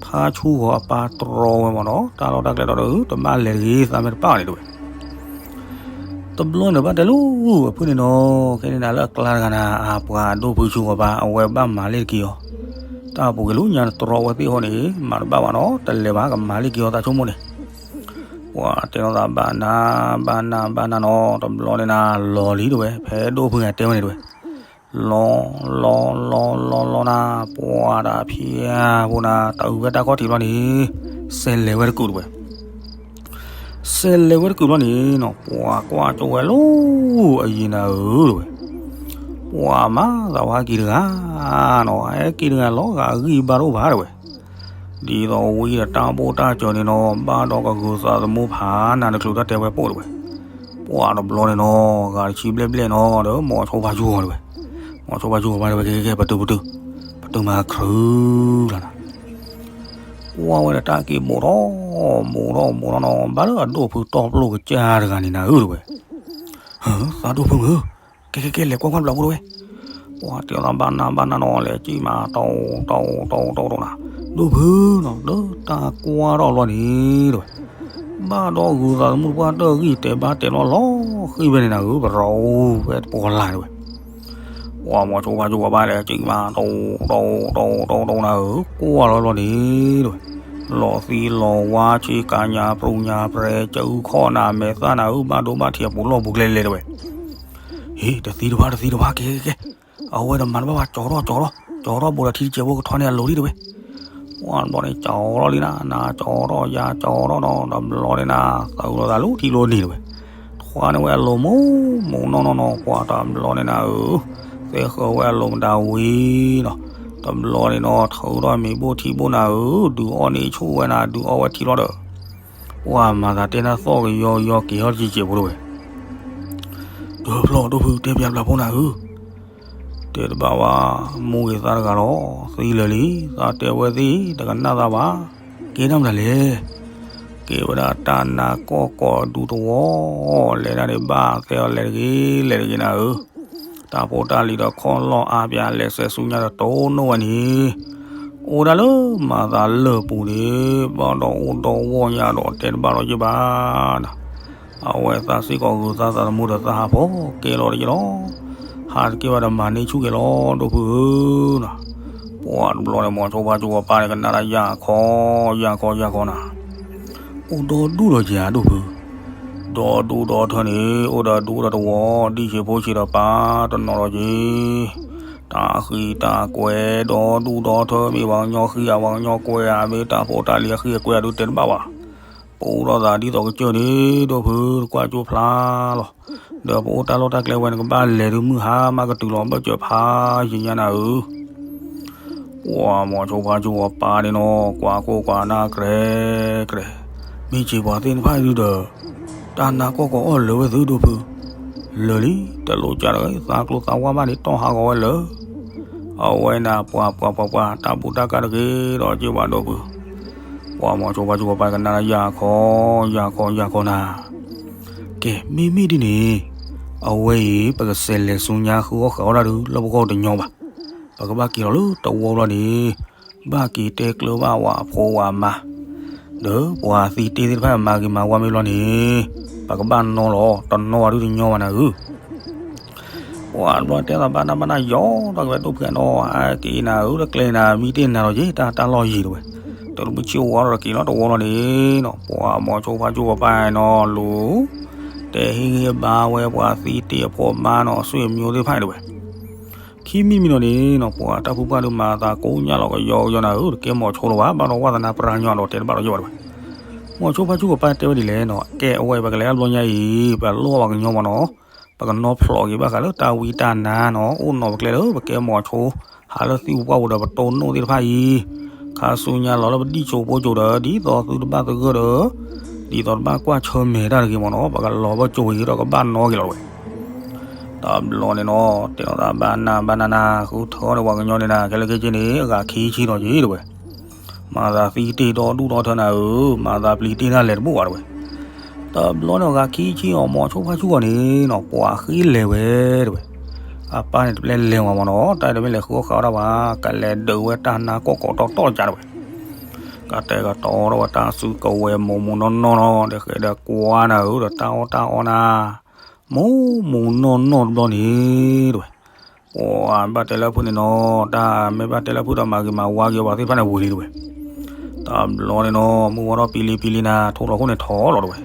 ဖါဆူဂီၤအပၢ်တြီဝဲမ့ၢ်နီၤ တၢ်လီၢ်တၢ်ကျဲဒီး တဘၣ်လဲၤတဂ့ၤ သးမ့ၢ်တပၣ်န့ၣ်တဝဲ. တဘျီန့ၣ်ဘၣ်တဲလၢ အဖုၣ်န့ၣ်နီၤ, ခဲန့ၣ်နၤလၢအကျါတဂၤနၤ အပှၤဒိၣ်ဖုဆူဂီၤဘၣ် အဝဲဘၣ်မၤလ့ၢ်တက့ၢ်အီၤ, တၢ်ပူၤက့ၤလၢညါတတြီဝဲသ့ၣ်ဟီန့ၣ် မၤတဘၣ်ဘၣ်နီၤ, တလဲၤဘၣ် ကမၤလ့ၢ်က့ၤအီၤ သးဆိကမိၣ်န့ၣ်, ပှၤတဲလိာ်သးဘၣ်နၤ ဘၣ်နၤ ဘၣ်နၤနီၤ, တဘျီန့ၣ်နၤ လီၤလံတဲဝဲ ဖဲဒိၣ်ဖုဂၤတဲဝဲန့ၣ်တဲဝဲ, လီ လီ လီ လီ လီနၤ, ပှၤတၢ်ဖံးဧါဖိနၤ တၢ်အုၣ်ဝဲတၢ်ခီၣ်ထံးဘျီန့ၣ်, စဲးလဲၤဝဲတကုာ်တဲဝဲ စဲးလဲၤဝဲတကုာ်ဘျီန့ၣ်နီၤ, ပှၤကွၢ်ကၠိဝဲလၢအယံၤနၤဧၢတဲဝဲ, ပှၤမၤသးဝဲက့ၤတဂၤနီၤ, ဟဲက့ၤတဂၤလီၤဂာ်အဂံၢ်ဘါတအိၣ်ဘၣ်တဲဝဲ, ဒ်သိးဝံၤဒီးတၢ်ဘိၣ်တၢ်စၢၤန့ၣ်နီၤ, ဘၣ်ဒီးကဂုာ်သးသမူဖးနၤတချုးတၢ်တဲဝဲပိၢ်တဲဝဲ, ပှၤတဘျီန့ၣ်နီၤ, ဂာ်တဆံဘျဲၣ်ဘျဲၣ်နီၤ, ဒီးမိၤဆိဖါဆူဂီၤတဲဝဲ, မိၤဆိဖါဆူဂီၤဘၣ်တဲဝဲ ကဲကဲကဲ ပတုာ်ပတုာ်, ပတုာ်မၤခရူၣ်လီၤနၤ ကွၢ်ဝဲဒီးတၢ်က့ၤဘိးထီၣ်, ဘိးထီၣ်ဘိးထီၣ်နီၤ, ဘၣ်လၢအဒိၣ်ဖုတီပျိၢ်ကစၢ်တဂၤန့ၣ်နၤဧၢတဲဝဲ, သးဒိၣ်ဖုဧၢ, ကဲကဲကဲ လဲၤကွၢ်ကွၢ်ဘျီဖိတဲဝဲ, ပှၤတဲအီၤသးဘၣ်နၤဘၣ်နၤနီၤ, လဲၤကံၣ်မး တီတီတီတီတီနၤ, ဒိၣ်ဖုနီၤ, လၢတၢ်ကွၢ်ထီၣ်ဘျီန့ၣ်တဲဝဲ, ဘၣ်ဒီးဂုာ်သးသမူတပှၢ်တၢၢ်ဂံၢ်တဲဘၣ်တဲလီၤလီၤဃံဖဲန့ၣ်နၤဧၢ, ပရီဖဲတပီၤလၢ်တဲဝဲ ပှၤမိၤဆိဖါဆူဂီၤဘၣ်လဲၤကံၣ်မး တီတီတီတီတီနၤဧၢ, ကွၢ်လီၤဘျီန့ၣ်တဲဝဲ, လီၤသံလီၤဝါ ဆ့ကၤညါပြူညါပြဲ ကၠူခီၣ်နၤ မဲာ်သၣ်နၤဧၢ, ဘၣ်ဒိဘၣ်ထံးအပူၤလီၢ်ပူၤကျဲလဲၤတဲဝဲ, ဟ့ၣ် တသံတဘၣ် တသံတဘၣ် ကဲကဲကဲ, အဝဲတမၤတဘၣ်ဘၣ် ကၠီထီၣ်ကၠီထီၣ် ကၠီထီၣ်ဘိးဒီးထံတစဲးဖိကထီၣ်န့ၢ်အလိၤလံတဲဝဲ, ပှၤတဘျီန့ၣ် ကၠီထီၣ်လံနၤ နၤကၠီထီၣ် ယၤကၠီထီၣ်နီၤ, တဘျီန့ၣ်နၤ သးအုးလိာ်သးလၢထံကျိန့ၣ်တဲဝဲ, ထွါန့ၢ်ဝဲအလိၤမုၢ်မုၢ်နီၢ်နီၢ်နီၤ, ပှၤတဘျီန့ၣ်နၤဧၢ, သဲဃၢၤဝဲအလိၤမတၤဝံၤနီၤ, တဘျီန့ၣ်နီၤ ထုးထီၣ်မ့ၤဘိၣ်ထံဘိၣ်နၤဧၢ, ဒုးအီၣ်န့ၢ်ဆူၣ်ဝဲနၤ ဒုးအီၣ်ဝဲထံလီၤဒီး ပှၤမၤသးတဲနၤသီၣ်ကယီကယီက့ၤထီၣ်တစဲးစဲးဖိတဲဝဲ, တဖျီၣ်ဒိၣ်ဖုတဲပၠးဘျးဖိနၤဧၢ, တဲတဘၣ်ဝဲ, မူဂ့ၤသးတဂၤလီၤ, သံလၢာ်လံ, သးတဲဝဲသ့ၣ် တကနၣ်သးဘၣ်, ကဲဒၣ်မတၤလဲၣ်, ကဲဝဲဒၣ်တၢ်နါကီၢ်ကီၢ်ဒူသဝီ, လဲၤဒၣ်န့ၣ်ဘၣ်သဲအီၤလဲၤတဂ့ၤ လဲၤတဂ့ၤနၤဧၢ, တၢ်ဖိတၢ်လံၤဒီးခီၣ်လီၢ်အါပၠး လဲၤဆဲးဆူညါဒီးတိၢ်နီၣ်ဝဲန့ၣ် အိၣ်ဒၣ်လၢမၤသးလၢာ်ပူၤန့ၣ် ဘၣ်ဒီးအိၣ်ဒီးဝီၢ်ညါဒီးတဲတဘၣ်လီၤယ့ၢ်ဘၣ်နၤ, အဝဲသးစ့ၢ်ကီးဂုာ်သးသးသမူဒီးသးဟးဖီကဲလီၤတက့ၢ်လီၤ, ဟးတက့ၢ်ဘၣ်ဒီးမၤန့ၢ်ဆူၣ်က့ၤလီၤ ဒိၣ်ဖုဧၢနၤ, ပှၤတဘျီန့ၣ် မိၤဆိဖါဆူဂီၤပၢ်န့ၣ် ကနၣ်ဒၣ်ယၢ်ခီ ယၢ်ခီ ယၢ်ခီနၤ အိၣ်ဒီဒူၣ်ဒီးယၤဒိၣ်ဖု, ဒီဒူၣ်ဒီထၢန့ၣ် အိၣ်ဒီးဒူၣ်ဒီးတဝီၤ ဒံၣ်ဆံးဖိဆံးဒီးပၢ်တနီၤဒီးက့ၤ, တၢ်ဃံတၢ်ကွဲဒီဒူၣ်ဒီထၢ မ့ၢ်ပှၤကညီဃံဧါ ပှၤကညီကွဲဧါ မ့ၢ်တၢ်ဖိတၢ်လံၤအဃံအကွဲဧါဒုးတဲတဘၣ်ဘၣ်, ပူထီၣ်သးဒ်သိးကစၢၢ်န့ၣ် ဒိၣ်ဖု တကွၢ်ကၠိဖျါလီၤ, ဒီးပအိၣ်တၢ်လီၢ်တၢ်ကျဲဝဲန့ၣ် ကဘၣ်လဲၤဒုးမုၢ်ဟါမးကတုၤလီၤဘၢၣ်စၢၤဖးယံာ်ညါနၤဧၢ ပှၤမိၤဆိဖါဆူဂီၤပၢ်န့ၣ်နီၤ ကွၢ်ကိၢ်ကွၢ်နၢ်ကြဲကြဲ, မ့ၢ်စ့ၢ်ပှၤသ့ၣ်တဖၣ်ဒုဒီး တၢ်နါကီၢ်ကီၢ်အီၣ်လၢာ်ဝဲသုဒိၣ်ဖု, လၢာ်လံ, တလိၣ်ကဒီး သးကျိၤသးဝါဘၣ်န့ၣ် တီၢ်ဟးဂီၤဝဲလၢာ်, အဝဲန့ၣ်ပှၤပှၤပှၤပှၤ တၢ်ဘူၣ်တၢ်ကါတဂ့ၤဒီးက့ၤဘၣ်ဒိၣ်ဖု, ပှၤမိၤဆိဖါဆူဂီၤပၢ်ကနၣ်ယၢ်ခီ, ယၢ်ခီ ယၢ်ခီနၤ ကဲ မ့မ့ၢ်ဒ်န့ၣ်, အဝဲအံၤ ပကစဲးလဲၤဆူညါဃုအီၣ်ဃုအီတၢ်ဒုး လၢပဂီၢ်တညီဘၣ်. ပကဘၣ်က့ၤလီၤလၢတဝီဘျီန့ၣ်, ဘၣ်က့ၤတဲကျၢၤဘၣ်ဝဲအဖိဝဲအမါ, ဒီးပှၤသံတ့ၢ်သ့ၣ်တဖၣ်မၤဂ့ၤမၤဝါမ့ၢ်ဘျီန့ၣ်, ပကဘၣ်နီလီၤ တနီဝဲဒုးတညီဘၣ်နၤဧၢ ပှၤတဘျီတဲသးဘၣ်နၢ်ဘၣ်နၢ်ယီၤ ဒီးက့ၤဝဲဒိၣ်ဖုနီၤ အက့ၤနၤဧၢ တကျဲနၤ မံတ့ၢ်နၤလီၤက့ၤ တၢ်တၢ်လီၢ်ယံၤတဝဲ, တလူၤပဆ့ၣ်ဝါဒီးက့ၤလီၤတဝီလီၤန့ၣ်နီၤ ပှၤမိၤဆိဖါဆူဂီၤပၢ်နီၤလူၤ, တဲဟ့ၣ်ဂံၢ်ဘါဝဲပှၤသံတ့ၢ်အဖိအမါနီၤ ဆွေမျိုးသ့ၣ်တဖၣ်တဝဲ ခံမံၤမံၤနီၤန့ၣ်နီၤ ပှၤတၢ်ဖုပှၢ်ဒုးမၤသးကိးညါလီၤကယီကယီနၤဧၢ တကဲမိၤဆိလီၤဘၣ် ဘၣ်ဒီးဝဲသနာ်ပရၢညါဒီးတဲတဘၣ်ဒီးယိၣ်ဘၣ်တဝဲ, မိၤဆိဖါဆူဂီၤပၢ်တဲဝဲဒ်လဲၣ်နီၤ ကဲအဝဲပကလဲၤအဘျီညါအံၤ ပလိၣ်ပှၤကညီမ့ၢ်နီၤ ပကနီဖျိးက့ၤဘၣ်ဃးလၢတၢ်ဝံတၢ်နါနီၤ အိၣ်နီၤပကျဲလၢပကဲမိၤဆိ ဟးလၢသံပူၤပှၢ်ပူၤဒီးပတိၢ်နီၣ်သ့ၣ်တဖၣ်အံၤ, ခါဆူညါလီၤလၢပဒံၣ်စိဖိစိၤဒီး ဒ်သိးသုတဘၣ်သဂၢၢ်ဒီး, ဒ်သိးတဘၣ်ကွၢ်ဆၢၣ်မဲာ်တၢ်တဂ့ၤမ့ၢ်နီၤ ပကလီၤဘၣ်ကၠိဝံၤဒီးကဘၣ်နီက့ၤလီၤတဝဲ တဘျီန့ၣ်နီၤ တဲလီၤသးဘၣ်နၢ်ဘၣ်နၢ်နၢ် ဃုထၢန့ၣ်ပှၤကညီန့ၣ်နၤ ခဲလၢာ်ခဲဆ့န့ၣ် အဂၤခံဆံဒီးက့ၤတဝဲ, မၤသးသံတ့ၢ်ဒီဒူၣ်ဒီထၢနၤဧၢ, မၤသးပျံၤတ့ၢ်နၤလဲၤတဘိၣ်ဘၣ်တဝဲ, တဘျီန့ၣ်အဂၤခံဆံအီၤ မိၤဆိဖါဆူဂီၤန့ၣ်နီၤ ပှၤဃ့လဲၤဝဲတဝဲ, အပၢ်န့ၣ်တပျဲလဲၤဝဲမ့ၢ်နီၤ တၢ်တမ့ၢ်လဲၤဃုအီၣ်ဃုအီတၢ်ဘၣ် ကလဲၤဒုးဝဲတၢ်နါကီၢ်ကီၢ်တီတီကၢ်တဝဲ ကတဲာ်ကတီၤထီၣ်ဝဲတၢ်စုကဝဲၤမူးမူးနီၢ်နီၢ်နီၤ ဒီးဃဲဒီးကွၢ်နၤဧၢ ဒီးတၢ်အီၣ်တၢ်အီနၤ, မူမူနီၢ်နီၢ်တဘျီန့ၣ်တဝဲ, ပှၤဘၣ်တဲလၢဖုန့ၣ်နီၤ, တၢ်မ့ၢ်ဘၣ်တဲလၢဖုဒီးမၤဂ့ၤမၤဝါက့ၤပှၤသ့ၣ်တဖၣ်န့ၣ်ဝံၤလံတဝဲ. တဘျီန့ၣ်နီၤ မုၢ်ဝါထီၣ်ပံလံပံလံနၤ ထိၣ်လီၤခိၣ်န့ၣ်ထီၣ်လီၤတဝဲ.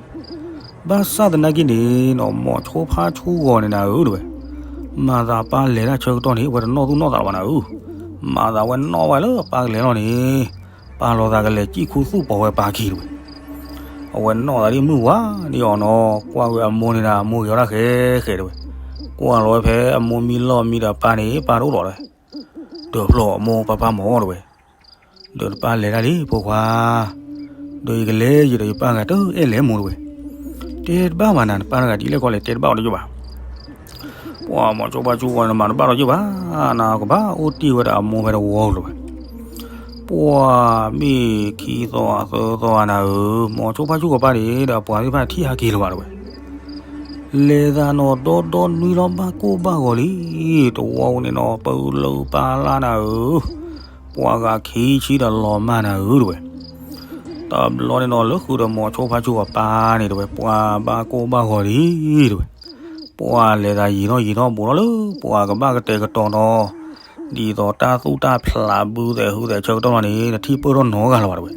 ဘၣ်ဆၣ်သနာ်က့န့ၣ်နီၤ မိၤဆိဖါဆူဂီၤန့ၣ်နၤဧၢတဝဲ, မၤသးပၢ်လဲၤတၢ်ဆၢကတီၢ်န့ၣ် အဝဲတနီၣ်သူၣ်နီၣ်သးလၢၤဘၣ်နၤဧၢ, မၤသးဝဲနီၣ်ဝဲလၢပၢ်ကလဲၤလီၤန့ၣ် ပာ်လီၤသးကလဲၤစံၣ်ခူသူၣ်ပိာ်ဝဲပၢ်ခံတဝဲ. အဝဲနီၣ်သးဒ်မုၢ်ဝါဒ်အီၤနီၤ, ကွၢ်ဝဲအမိၢ်န့ၣ်ဒီး အမိၢ်ဂ့ၤအီၣ်တၢ်ဃဲဃဲတဝဲ. ကွၢ်လီၤဝဲဖဲအမိၢ်မံလီၢ်မံဒီးပၢ်န့ၣ် ပၢ်တအိၣ်လီၤတဝဲ. ဒီးဖျီၣ်အမိၢ်ပၢ်ပၢ်မၢ်တဝဲ, ဒီးတပၢ်လဲၤတၢ်လံဖိခွါ, ဒီးယကလဲၤယဒီးယပၢ်ဂၤတအဲၣ်လဲၤမိၢ်တဝဲ. တဲတဘၣ်ဘၣ်နၤ နပၢ်တဂၤဒ်လဲၣ်ခီလဲၣ် တဲတဘၣ်အီၤတယိာ်ဘၣ်. ပှၤမိၤဆိဖါဆူဂီၤန့ၣ် မၤတဘၣ်လီၤယိာ်ဘၣ်, နကဘၣ်အိၣ်တ့ၢ်ဝဲဒၣ်အမိၢ်ဖဲတဝီလၢၤဝဲ. ပှၤမ့ၢ်ခံသီအသၢသီအနၤဧၢ, မိၤဆိဖါဆူဂီၤပၢ်န့ၣ်ဒီးပှၤသ့ၣ်တဖၣ်ထံၣ်ဟးက့ၤလၢၤဘၣ်တဝဲ. လဲၤသးနီၤဒီဒီနွံလီၤဘၣ်ကိၢ်ဘၣ်ဂီၤလံ, တဝီန့ၣ်နီၤ ပလၢပၢ်လၢ်နၤဧၢ, ပှၤဂၤခံဆံဒီးလီၤမၢ်နၤဧၢတဝဲ. တဘျီန့ၣ်နီၤ လၢဃုာ်ဒီးမိၤဆိဖါဆူဂီၤပၢ်န့ၣ်တဝဲ ပှၤဘၣ်ကိၢ်ဘၣ်ဂီၤလံတဝဲ. ပှၤလဲၤသးယံာ်ထီၣ်ယံာ်ထီၣ်ဘူးထီၣ်လၢ ပှၤကဘၣ်ကတဲာ်ကတီၤနီၤ, ဒ်သိးတၢ်သူၣ်တၢ်ဖျးဘုသဲးဟုသဲးဆၢကတီၢ်လီၤန့ၣ် နထံၣ်ပၢၢ်ထီၣ်နီတဂၤလၢၤဘၣ်တဝဲ.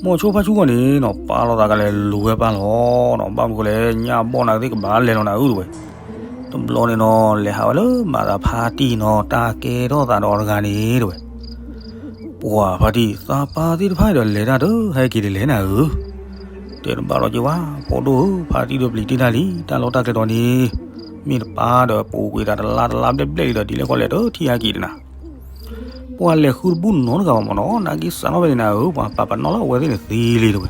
မိၤဆိဖါဆူဂီၤန့ၣ်နီၤ ပာ်လီၤသးကလဲၤလူၤဝဲပၢ်လီၤနီၤ, ဘၣ်မနုၤဃိလဲၣ် ညၣ်ဘီၣ်နၤကသ့ၣ်ကဘၣ်လဲၤလီၤနၤဧၢတဝဲ. တဘျီန့ၣ်နီၤ လဲၤဟးဝဲလၢမၤသးဖါတံၢ်နီၤ တၢ်ကဲထီၣ်သးဒီးအီၤတဂၤန့ၣ်တဝဲ. ပှၤဖါတံၢ် သးပၢ်သ့ၣ်တဖၣ်ဒီးလဲၤတၢ်တဟဲက့ၤဒ်လဲၣ်နၤဧၢ. တဲတဘၣ်လီၤက့ၤဝဲ ဖိဒိၣ်ဧၢ, ဖါတံၢ်ဒီးပျံၤတ့ၢ်တၢ်လံ, တၢ်လီၢ်တၢ်ကျဲဒီးန့ၣ် မ့ၢ်တပၢ်ဒီးပူၤကွံာ်တၢ်တလါတလါဘျဲၣ်ဘျဲၣ်လံဒီး ဒ်လဲၣ်ခီလဲၣ်တထံၣ်ဟဲက့ၤဒ်နၤ. ပှၤလဲၤဃုတဘူၣ်နီတဂၤဘၣ်မၢ်နီၤ, နာ်က့စးထီၣ်ဖဲန့ၣ်နၤဧၢ, ပှၤပာ်ပနီၣ်လၢအဝဲသ့ၣ်န့ၣ်သံလံတဝဲ.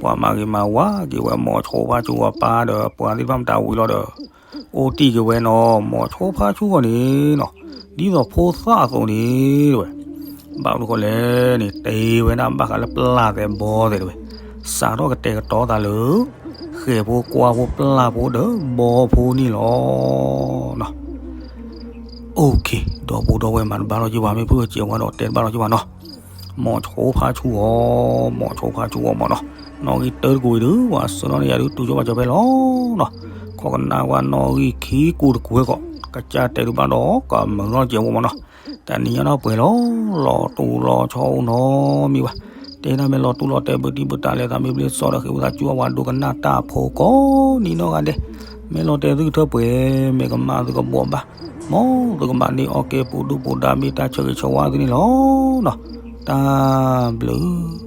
ပှၤမၤဂ့ၤမၤဝါက့ၤဝဲမိၤဆိဖါဆူဂီၤပၢ်ဒီး ပှၤသ့ၣ်တဖၣ်မတၤဝံၤလီၤဒီး အိၣ်တ့ၢ်က့ၤဝဲနီၤ, မိၤဆိဖါဆူဂီၤန့ၣ်နီၤ ဒ်သိးဖိသၣ်အသိးန့ၣ်တဝဲ. ဘၣ်မနုၤဃိလဲၣ်န့ၣ် တ့ဝဲဒၣ်ဘၣ်ဃးလၢပျၢ်သဲးဘီသဲးတဝဲ, စးထီၣ်ကတဲာ်ကတီၤသးလၢ ဃဲၤဖိကွၢ်ဖိပျၢ်ဖိဒီးဘီဖိန့ၣ်လီၤ. OK, ဒီပုၢ်ဒီဝဲၢ် မၤတဘၣ်လီၤက့ၤဘၣ်, မ့ၢ်ဖုၣ်ကဲဝဲဒီးတဲတဘၣ်လီၤက့ၤဘၣ်နီၤ. မိၤဆိဖါဆူဂီၤ, မိၤဆိဖါဆူဂီၤမၢ်နီၤ, နီၣ်ဂံၢ်တၢတကိးအံၤဒုး ပှၤဆှၢနီၣ်န့ၢ်ယၤဒုး တူၢ်ကၠီဘၣ်ကၠီဖဲလီၤနီၤ. ခီကနၣ်ဝဲနီၣ်ဂံၢ်ခံကိးတကိးဝဲကီး, ကစၢ်တဲဒုးဘၣ်ဒီး ကမုာ်ထီၣ်ကဲဝဲမၢ်နီၤ. တနံၤညါနီၣ်ပှဲၤလီၤ, လီၤတူၢ်လီၤဆီအိၣ်နီတမံၤဘၣ်. တဲဒၣ်မ့ၢ်လီၤတူၢ်လီၤတဲာ် ဘုတံၢ်ဘုတၢ်လဲၤသးမ့ၢ်ဘျ့စီဒီး ဃ့ဝံသးစူၤအဝဲဒိကနၣ်တၢ်ဖိကိးနံၤနီၢ်ဂၤဒဲး, မ့ၢ်လီၤတဲာ်သုကထၢပှဲၤ, မ့ၢ်ကမၣ်သုကဘှီးဘၣ်, မ်သုကဘၣ်န့ၢ်အီၣ်ကဲပူၤဒုၣ်ပူၤဒါ မ့ၢ်တၢ်ဆၢဂ့ၤဆၢဝါသုန့ၣ်လီၤနီၤ. တၢ်ဘျုး